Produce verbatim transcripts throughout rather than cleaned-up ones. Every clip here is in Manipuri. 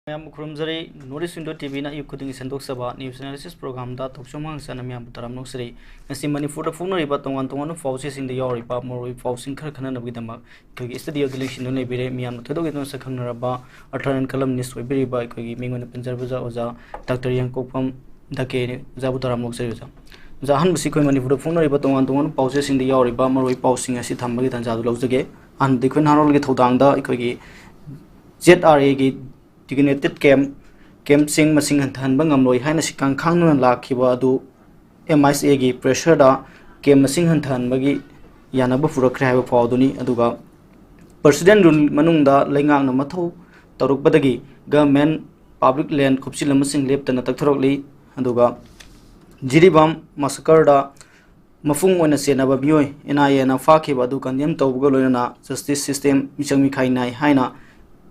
ꯃꯌꯥꯝꯕꯨ ꯈꯨꯔꯨꯝꯖꯔꯤ꯫ North East Window T V ꯅ ꯑꯌꯨꯛ ꯈꯨꯗꯤꯡꯒꯤ ꯁꯟꯗꯣꯛꯆꯕ news analysis program ꯗ ꯊꯣꯛꯆꯣꯝ ꯍꯥꯡꯆꯅ ꯃꯌꯥꯝꯕꯨ ꯇꯔꯥꯝꯅ ꯑꯣꯛꯆꯔꯤ꯫ ꯉꯁꯤ ꯃꯅꯤꯄꯨꯔꯗ ꯐꯣꯡꯅꯔꯤꯕ ꯇꯣꯉꯥꯟ ꯇꯣꯉꯥꯟꯕ ꯄꯥꯎꯆꯦꯁꯤꯡꯗ ꯌꯥꯎꯔꯤꯕ ꯃꯔꯨꯑꯣꯏꯕ ꯄꯥꯎꯁꯤꯡ ꯈꯔ ꯈꯟꯅꯅꯕꯒꯤꯗꯃꯛ ꯑꯩꯈꯣꯏꯒꯤ studio ꯗ ꯂꯦꯡꯁꯤꯟꯗꯨꯅ ꯂꯩꯕꯤꯔꯦ꯫ ꯃꯤꯌꯥꯝꯅ ꯊꯣꯏꯗꯣꯛ ꯍꯦꯟꯗꯣꯛꯅ ꯁꯛꯈꯪꯅꯔꯕ ꯑꯔꯊ ꯑꯦꯟ ꯀꯂꯝ ꯅꯤꯁ ꯑꯣꯏꯕꯤꯔꯤꯕ ꯑꯩꯈꯣꯏꯒꯤ ꯃꯤꯡ ꯑꯣꯏꯅ ꯄꯟꯖꯔꯕ ꯑꯣꯖꯥ, ꯑꯣꯖꯥ ꯗꯥꯛꯇꯔ ꯌꯥꯡꯀꯣꯛꯄꯝ ꯗꯥꯀꯦꯅꯤ꯫ ꯑꯣꯖꯥꯕꯨ ꯇꯔꯥꯝꯅ ꯑꯣꯛꯆꯔꯤ ꯑꯣꯖꯥ꯫ ꯑꯣꯖꯥ, ꯑꯍꯥꯟꯕꯁꯤ ꯑꯩꯈꯣꯏ ꯃꯅꯤꯄꯨꯔꯗ ꯐꯣꯡꯅꯔꯤꯕ ꯇꯣꯉꯥꯟ ꯇꯣꯉꯥꯟꯕ ꯄꯥꯎꯆꯦꯁꯤꯡꯗ ꯌꯥꯎꯔꯤꯕ ꯃꯔꯨꯑꯣꯏꯕ ꯄꯥꯎꯁꯤꯡ ꯑꯁꯤ ꯊꯝꯕꯒꯤ ꯇꯥꯟꯖꯥꯗꯨ ꯂꯧꯖꯒꯦ꯫ ꯑꯍꯥꯟꯕꯗꯤ ꯑꯩꯈꯣꯏ ꯅꯍꯥꯔꯣꯜꯒꯤ ꯊꯧꯗꯥꯡꯗ ꯑꯩꯈꯣꯏꯒꯤ Z R A ꯒꯤ designated camp, camp ꯁꯤꯡ ꯃꯁꯤꯡ ꯍꯟꯊꯍꯟꯕ ꯉꯝꯂꯣꯏ ꯍꯥꯏꯅ ꯁꯤꯀꯥꯡ ꯈꯥꯡꯗꯨꯅ ꯂꯥꯛꯈꯤꯕ ꯑꯗꯨ M I S A ꯒꯤ pressure ꯗ camp ꯃꯁꯤꯡ ꯍꯟꯊꯍꯟꯕꯒꯤ ꯌꯥꯅꯕ ꯄꯨꯔꯛꯈ꯭ꯔꯦ ꯍꯥꯏꯕ ꯄꯥꯎ ꯑꯗꯨꯅꯤ꯫ ꯑꯗꯨꯒ President Rule ꯃꯅꯨꯡꯗ ꯂꯩꯉꯥꯛꯅ ꯃꯊꯧ ꯇꯧꯔꯛꯄꯗꯒꯤ government public land ꯈꯨꯞꯁꯤꯜ ꯑꯃꯁꯨꯡ ꯂꯦꯞꯇꯅ ꯇꯛꯊꯔꯛꯂꯤ꯫ ꯑꯗꯨꯒ ꯖꯤꯔꯤꯕꯥꯝ massacre ꯗ ꯃꯄꯨꯡ ꯑꯣꯏꯅ ꯆꯦꯟꯅꯕ ꯃꯤꯑꯣꯏ N I A ꯅ ꯐꯥꯈꯤꯕ ꯑꯗꯨ condemn ꯇꯧꯕꯒ ꯂꯣꯏꯅꯅ justice system ꯃꯤꯆꯪ ꯃꯤꯈꯥꯏ ꯅꯥꯏ ꯍꯥꯏꯅ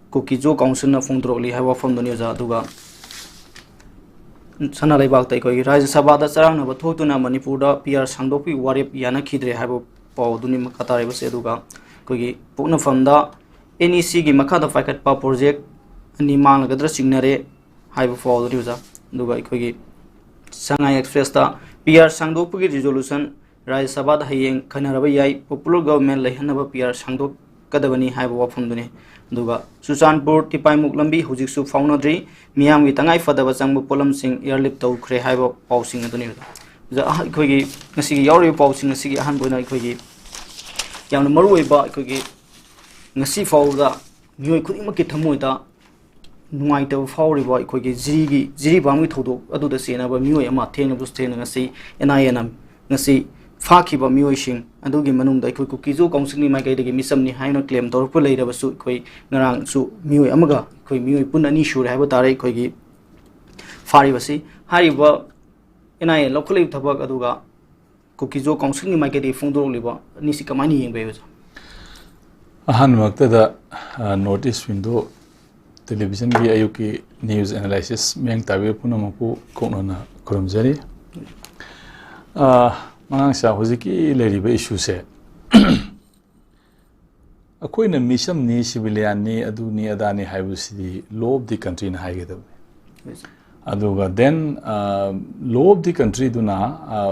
ꯀꯨꯀꯤ-ꯖꯣ council ꯅ ꯐꯣꯡꯗꯣꯔꯛꯂꯤ ꯍꯥꯏꯕ ꯋꯥꯐꯝꯗꯨꯅꯤ ꯑꯣꯖꯥ꯫ ꯑꯗꯨꯒ ꯁꯅꯥ ꯂꯩꯕꯥꯛꯇ ꯑꯩꯈꯣꯏꯒꯤ ꯔꯥꯖ꯭ꯌ ꯁꯚꯥꯗ ꯆꯔꯥꯡꯅꯕ ꯊꯣꯛꯇꯨꯅ ꯃꯅꯤꯄꯨꯔꯗ P R ꯁꯥꯡꯗꯣꯛꯄꯒꯤ ꯋꯥꯔꯦꯞ ꯌꯥꯅꯈꯤꯗ꯭ꯔꯦ ꯍꯥꯏꯕ ꯄꯥꯎ ꯑꯗꯨꯅꯤ ꯃꯈꯥ ꯇꯥꯔꯤꯕꯁꯦ꯫ ꯑꯗꯨꯒ ꯑꯩꯈꯣꯏꯒꯤ ꯄꯣꯛꯅꯐꯝꯗ N E C ꯒꯤ ꯃꯈꯥꯗ ꯄꯥꯏꯈꯠꯄ project ꯑꯅꯤ ꯃꯥꯡꯂꯒꯗ꯭ꯔꯥ ꯆꯤꯡꯅꯔꯦ ꯍꯥꯏꯕ ꯄꯥꯎ ꯑꯗꯨꯅꯤ ꯑꯣꯖꯥ꯫ ꯑꯗꯨꯒ ꯑꯩꯈꯣꯏꯒꯤ ꯁꯉꯥꯏ Express ꯇ P R ꯁꯥꯡꯗꯣꯛꯄꯒꯤ resolution ꯔꯥꯖ꯭ꯌ ꯁꯚꯥꯗ ꯍꯌꯦꯡ ꯈꯟꯅꯔꯕ ꯌꯥꯏ, popular government ꯂꯩꯍꯟꯅꯕ P R ꯁꯥꯡꯗꯣꯛꯀꯗꯕꯅꯤ ꯍꯥꯏꯕ ꯋꯥꯐꯝꯗꯨꯅꯤ꯫ ꯑꯗꯨꯒ ꯆꯨꯔꯆꯥꯟꯄꯨꯔ ꯇꯤꯄꯥꯏꯃꯨꯛ ꯂꯝꯕꯤ ꯍꯧꯖꯤꯛꯁꯨ ꯐꯥꯎꯅꯗ꯭ꯔꯤ, ꯃꯤꯌꯥꯝꯒꯤ ꯇꯉꯥꯏ ꯐꯗꯕ ꯆꯪꯕ ꯄꯣꯠꯂꯝꯁꯤꯡ airlift ꯇꯧꯈ꯭ꯔꯦ ꯍꯥꯏꯕ ꯄꯥꯎꯁꯤꯡ ꯑꯗꯨꯅꯤ꯫ ꯑꯣꯖꯥ, ꯑꯍ-, ꯑꯩꯈꯣꯏꯒꯤ ꯉꯁꯤꯒꯤ ꯌꯥꯎꯔꯤꯕ ꯄꯥꯎꯁꯤꯡ ꯑꯁꯤꯒꯤ ꯑꯍꯥꯟꯕ ꯑꯣꯏꯅ ꯑꯩꯈꯣꯏꯒꯤ ꯌꯥꯝꯅ ꯃꯔꯨꯑꯣꯏꯕ, ꯑꯩꯈꯣꯏꯒꯤ ꯉꯁꯤ ꯐꯥꯎꯕꯗ ꯃꯤꯑꯣꯏ ꯈꯨꯗꯤꯡꯃꯛꯀꯤ ꯊꯃꯣꯏꯗ ꯅꯨꯡꯉꯥꯏꯇꯕ ꯐꯥꯎꯔꯤꯕ ꯑꯩꯈꯣꯏꯒꯤ ꯖꯤꯔꯤꯒꯤ, ꯖꯤꯔꯤꯕꯥꯝꯒꯤ ꯊꯧꯗꯣꯛ ꯑꯗꯨꯗ ꯆꯦꯟꯅꯕ ꯃꯤꯑꯣꯏ ꯑꯃ ꯊꯦꯡꯅꯕꯁꯨ ꯊꯦꯡꯅ ꯉꯁꯤ N I A ꯅ ꯉꯁꯤ ꯐꯥꯈꯤꯕ ꯃꯤꯑꯣꯏꯁꯤꯡ ꯑꯗꯨꯒꯤ ꯃꯅꯨꯡꯗ ꯑꯩꯈꯣꯏ ꯀꯨꯀꯤ-ꯖꯣ council ꯒꯤ ꯃꯥꯏꯀꯩꯗꯒꯤ ꯃꯤꯆꯝꯅꯤ ꯍꯥꯏꯅ claim ꯇꯧꯔꯛꯄ ꯂꯩꯔꯕꯁꯨ, ꯑꯩꯈꯣꯏ ꯉꯔꯥꯡꯁꯨ ꯃꯤꯑꯣꯏ ꯑꯃꯒ ꯑꯩꯈꯣꯏ ꯃꯤꯑꯣꯏ ꯄꯨꯟ ꯑꯅꯤ ꯁꯨꯔꯦ ꯍꯥꯏꯕ ꯇꯥꯔꯦ ꯑꯩꯈꯣꯏꯒꯤ ꯐꯥꯔꯤꯕꯁꯤ꯫ ꯍꯥꯏꯔꯤꯕ N I A ꯂꯧꯈꯠꯂꯤꯕ ꯊꯕꯛ ꯑꯗꯨꯒ ꯀꯨꯀꯤ-ꯖꯣ council ꯒꯤ ꯃꯥꯏꯀꯩꯗꯒꯤ ꯐꯣꯡꯗꯣꯔꯛꯂꯤꯕ ꯑꯅꯤꯁꯤ ꯀꯃꯥꯏꯅ ꯌꯦꯡꯕ ꯌꯥꯏ ꯑꯣꯖꯥ? ꯑꯍꯥꯟꯕꯃꯛꯇꯗ, ꯑ, North East Window Television ꯒꯤ ꯑꯌꯨꯛꯀꯤ news analysis ꯃꯤꯌꯥꯡ ꯇꯥꯕꯤꯕ ꯄꯨꯝꯅꯃꯛꯄꯨ ꯀꯣꯛꯅꯅ ꯈꯨꯔꯨꯝꯖꯔꯤ꯫ ꯑ, ꯃꯉꯥꯡꯁꯥ, ꯍꯧꯖꯤꯛꯀꯤ ꯂꯩꯔꯤꯕ issue ꯁꯦ ꯑꯩꯈꯣꯏꯅ ꯃꯤꯆꯝꯅꯤ, ꯁꯤꯚꯤꯂꯤꯌꯥꯟꯅꯤ, ꯑꯗꯨꯅꯤ ꯑꯗꯥꯅꯤ ꯍꯥꯏꯕꯁꯤꯗꯤ law of the countryꯅ ꯍꯥꯏꯒꯗꯕꯅꯤ꯫ ꯑꯗꯨꯒ then law of the countryꯗꯨꯅ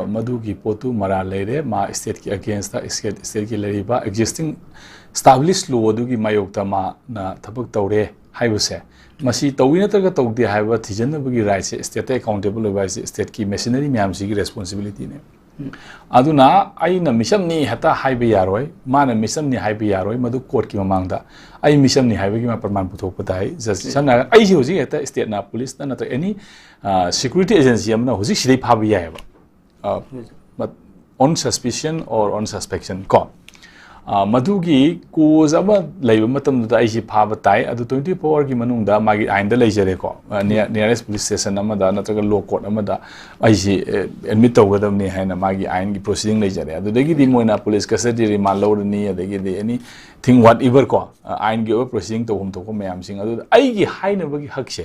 ꯃꯗꯨꯒꯤ ꯄꯣꯠꯇꯨ ꯃꯔꯥꯜ ꯂꯩꯔꯦ, ꯃꯥ stateꯀꯤ againstꯇ, state stateꯀꯤ ꯂꯩꯔꯤꯕ existing established law ꯑꯗꯨꯒꯤ ꯃꯥꯌꯣꯛꯇ ꯃꯥꯅ ꯊꯕꯛ ꯇꯧꯔꯦ ꯍꯥꯏꯕꯁꯦ, ꯃꯁꯤ ꯇꯧꯏ ꯅꯠꯇ꯭ꯔꯒ ꯇꯧꯗꯦ ꯍꯥꯏꯕ ꯊꯤꯖꯤꯟꯅꯕꯒꯤ rightꯁꯦ stateꯇ accountable ꯑꯣꯏꯕ ꯍꯥꯏꯁꯦ stateꯀꯤ machinery ꯃꯌꯥꯝꯁꯤꯒꯤ responsibilityꯅꯦ꯫ ꯑꯗꯨꯅ ꯑꯩꯅ ꯃꯤꯆꯝꯅꯤ ꯍꯦꯛꯇ ꯍꯥꯏꯕ ꯌꯥꯔꯣꯏ, ꯃꯥꯅ ꯃꯤꯆꯝꯅꯤ ꯍꯥꯏꯕ ꯌꯥꯔꯣꯏ, ꯃꯗꯨ courtꯀꯤ ꯃꯃꯥꯡꯗ ꯑꯩ ꯃꯤꯆꯝꯅꯤ ꯍꯥꯏꯕꯒꯤ ꯃꯥ ꯄ꯭ꯔꯃꯥꯟ ꯄꯨꯊꯣꯛꯄ ꯇꯥꯏ꯫ Just ꯁꯝꯅ ꯍꯥꯏꯔꯒ ꯑꯩꯁꯦ ꯍꯧꯖꯤꯛ ꯍꯦꯛꯇ stateꯅ, policeꯅ ꯅꯠꯇ꯭ꯔꯒ any security agency ꯑꯃꯅ ꯍꯧꯖꯤꯛ ꯁꯤꯗꯩ ꯐꯥꯕ ꯌꯥꯏꯑꯕ, on suspicion or on suspicion ꯀꯣ꯫ ꯃꯗꯨꯒꯤ cause ꯑꯃ ꯂꯩꯕ ꯃꯇꯝꯗꯨꯗ ꯑꯩꯁꯤ ꯐꯥꯕ ꯇꯥꯏ꯫ ꯑꯗꯨ twenty four hourꯒꯤ ꯃꯅꯨꯡꯗ ꯃꯥꯒꯤ ꯑꯥꯏꯟꯗ ꯂꯩꯖꯔꯦꯀꯣ, nearest police station ꯑꯃꯗ ꯅꯠꯇ꯭ꯔꯒ law court ꯑꯃꯗ ꯑꯩꯁꯤ admit ꯇꯧꯒꯗꯕꯅꯤ ꯍꯥꯏꯅ ꯃꯥꯒꯤ ꯑꯥꯏꯟꯒꯤ proceeding ꯂꯩꯖꯔꯦ꯫ ꯑꯗꯨꯗꯒꯤꯗꯤ ꯃꯣꯏꯅ police custody remand ꯂꯧꯔꯅꯤ, ꯑꯗꯒꯤꯗꯤ anything whatever ꯀꯣ, ꯑꯥꯏꯟꯒꯤ ꯑꯣꯏꯕ proceeding ꯇꯧꯐꯝ ꯊꯣꯛꯄ ꯃꯌꯥꯝꯁꯤꯡ ꯑꯗꯨꯗ ꯑꯩꯒꯤ ꯍꯥꯏꯅꯕꯒꯤ ꯍꯛꯁꯦ,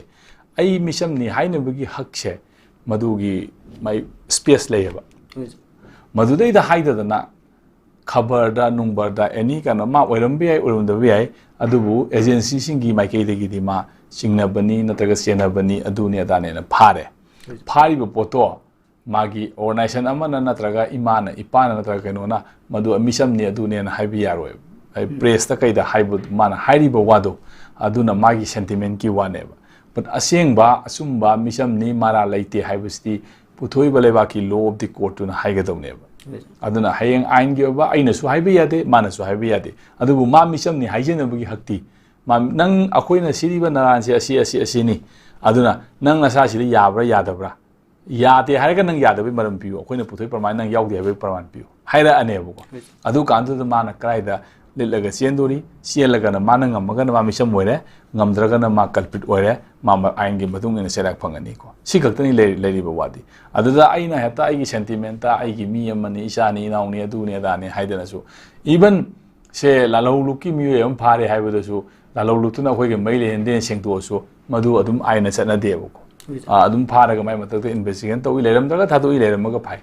ꯑꯩ ꯃꯤꯆꯝꯅꯤ ꯍꯥꯏꯅꯕꯒꯤ ꯍꯛꯁꯦ, ꯃꯗꯨꯒꯤ ꯃꯥꯏ space ꯂꯩꯌꯦꯕ꯫ ꯃꯗꯨꯗꯩꯗ ꯍꯥꯏꯗꯗꯅ ꯈꯕꯔꯗ ꯅꯨꯡꯕꯔꯗ any ꯀꯩꯅꯣ ꯃꯥ ꯑꯣꯏꯔꯝꯕ ꯌꯥꯏ, ꯑꯣꯏꯔꯝꯗꯕ ꯌꯥꯏ, ꯑꯗꯨꯕꯨ agencyꯁꯤꯡꯒꯤ ꯃꯥꯏꯀꯩꯗꯒꯤꯗꯤ ꯃꯥ ꯆꯤꯡꯅꯕꯅꯤ ꯅꯠꯇ꯭ꯔꯒ ꯆꯦꯟꯅꯕꯅꯤ, ꯑꯗꯨꯅꯤ ꯑꯗꯥꯅꯦꯅ ꯐꯥꯔꯦ꯫ ꯐꯥꯔꯤꯕ ꯄꯣꯠꯇꯣ ꯃꯥꯒꯤ organization ꯑꯃꯅ ꯅꯠꯇ꯭ꯔꯒ ꯏꯃꯥꯅ, ꯏꯄꯥꯅ ꯅꯠꯇ꯭ꯔꯒ ꯀꯩꯅꯣꯅ ꯃꯗꯨ ꯃꯤꯆꯝꯅꯤ ꯑꯗꯨꯅꯦꯅ ꯍꯥꯏꯕ ꯌꯥꯔꯣꯏꯕ꯫ Pressꯇ ꯀꯩꯗ ꯍꯥꯏꯕ, ꯃꯥꯅ ꯍꯥꯏꯔꯤꯕ ꯋꯥꯗꯣ ꯑꯗꯨꯅ ꯃꯥꯒꯤ sentimentꯀꯤ ꯋꯥꯅꯦꯕ꯫ But ꯑꯁꯦꯡꯕ ꯑꯆꯨꯝꯕ ꯃꯤꯆꯝꯅꯤ, ꯃꯔꯥꯜ ꯂꯩꯇꯦ ꯍꯥꯏꯕꯁꯤꯗꯤ ꯄꯨꯊꯣꯛꯏꯕ ꯂꯩꯕꯥꯛꯀꯤ law of the courtꯇꯨꯅ ꯍꯥꯏꯒꯗꯧꯅꯦꯕ꯫ ꯑꯗꯨꯅ ꯍꯌꯦꯡ ꯑꯥꯏꯟꯒꯤ ꯑꯣꯏꯕ ꯑꯩꯅꯁꯨ ꯍꯥꯏꯕ ꯌꯥꯗꯦ, ꯃꯥꯅꯁꯨ ꯍꯥꯏꯕ ꯌꯥꯗꯦ, ꯑꯗꯨꯕꯨ ꯃꯥ ꯃꯤꯆꯝꯅꯤ ꯍꯥꯏꯖꯅꯕꯒꯤ ꯍꯛꯇꯤ, ꯃꯥ, ꯅꯪ, ꯑꯩꯈꯣꯏꯅ ꯁꯤꯔꯤꯕ ꯅꯔꯥꯟꯁꯦ ꯑꯁꯤ, ꯑꯁꯤ, ꯑꯁꯤꯅꯤ, ꯑꯗꯨꯅ ꯅꯪ ꯅꯁꯥꯁꯤꯗ ꯌꯥꯕ꯭ꯔꯥ ꯌꯥꯗꯕ꯭ꯔꯥ? ꯌꯥꯗꯦ ꯍꯥꯏꯔꯒ ꯅꯪ ꯌꯥꯗꯕꯒꯤ ꯃꯔꯝ ꯄꯤꯌꯨ, ꯑꯩꯈꯣꯏꯅ ꯄꯨꯊꯣꯛꯏ ꯄ꯭ꯔꯃꯥꯟ ꯅꯪ ꯌꯥꯎꯗꯦ ꯍꯥꯏꯕꯒꯤ ꯄ꯭ꯔꯃꯥꯟ ꯄꯤꯌꯨ ꯍꯥꯏꯔꯛꯑꯅꯦꯕꯀꯣ꯫ ꯑꯗꯨ ꯀꯥꯟꯗꯨꯗ ꯃꯥꯅ ꯀꯗꯥꯏꯗ ꯂꯤꯠꯂꯒ ꯆꯦꯟꯗꯣꯔꯤ? ꯆꯦꯜꯂꯒꯅ ꯃꯥꯅ ꯉꯝꯃꯒꯅ ꯃꯥ ꯃꯤꯆꯝ ꯑꯣꯏꯔꯦ, ꯉꯝꯗ꯭ꯔꯒꯅ ꯃꯥ culprit ꯑꯣꯏꯔꯦ, ꯃꯥ ꯃ-, ꯑꯥꯏꯟꯒꯤ ꯃꯇꯨꯡ ꯏꯟꯅ ꯆꯩꯔꯥꯛ ꯐꯪꯒꯅꯤꯀꯣ꯫ ꯁꯤ ꯈꯛꯇꯅꯤ ꯂꯩ-, ꯂꯩꯔꯤꯕ ꯋꯥꯗꯤ꯫ ꯑꯗꯨꯗ ꯑꯩꯅ ꯍꯦꯛꯇ ꯑꯩꯒꯤ sentimentꯇ ꯑꯩꯒꯤ ꯃꯤ ꯑꯃꯅꯤ, ꯏꯆꯥꯅꯤ, ꯏꯅꯥꯎꯅꯤ, ꯑꯗꯨꯅꯤ, ꯑꯗꯥꯅꯤ ꯍꯥꯏꯗꯅꯁꯨ, even ꯁꯦ ꯂꯥꯜꯍꯧꯂꯨꯞꯀꯤ ꯃꯤꯑꯣꯏ ꯑꯃ ꯐꯥꯔꯦ ꯍꯥꯏꯕꯗꯁꯨ ꯂꯥꯜꯍꯧꯂꯨꯞꯇꯨꯅ ꯑꯩꯈꯣꯏꯒ ꯃꯔꯤ ꯂꯩꯅꯗꯦꯅ ꯁꯦꯡꯗꯣꯛꯑꯁꯨ ꯃꯗꯨ ꯑꯗꯨꯝ ꯑꯥꯏꯟꯅ ꯆꯠꯅꯗꯦꯕꯀꯣ꯫ ꯑꯥ, ꯑꯗꯨꯝ ꯐꯥꯔꯒ ꯃꯥꯏ ꯃꯊꯛꯇ investigation ꯇꯧꯏ, ꯂꯩꯔꯝꯗ꯭ꯔꯒ ꯊꯥꯗꯣꯛꯏ, ꯂꯩꯔꯝꯃꯒ ꯐꯥꯏ꯫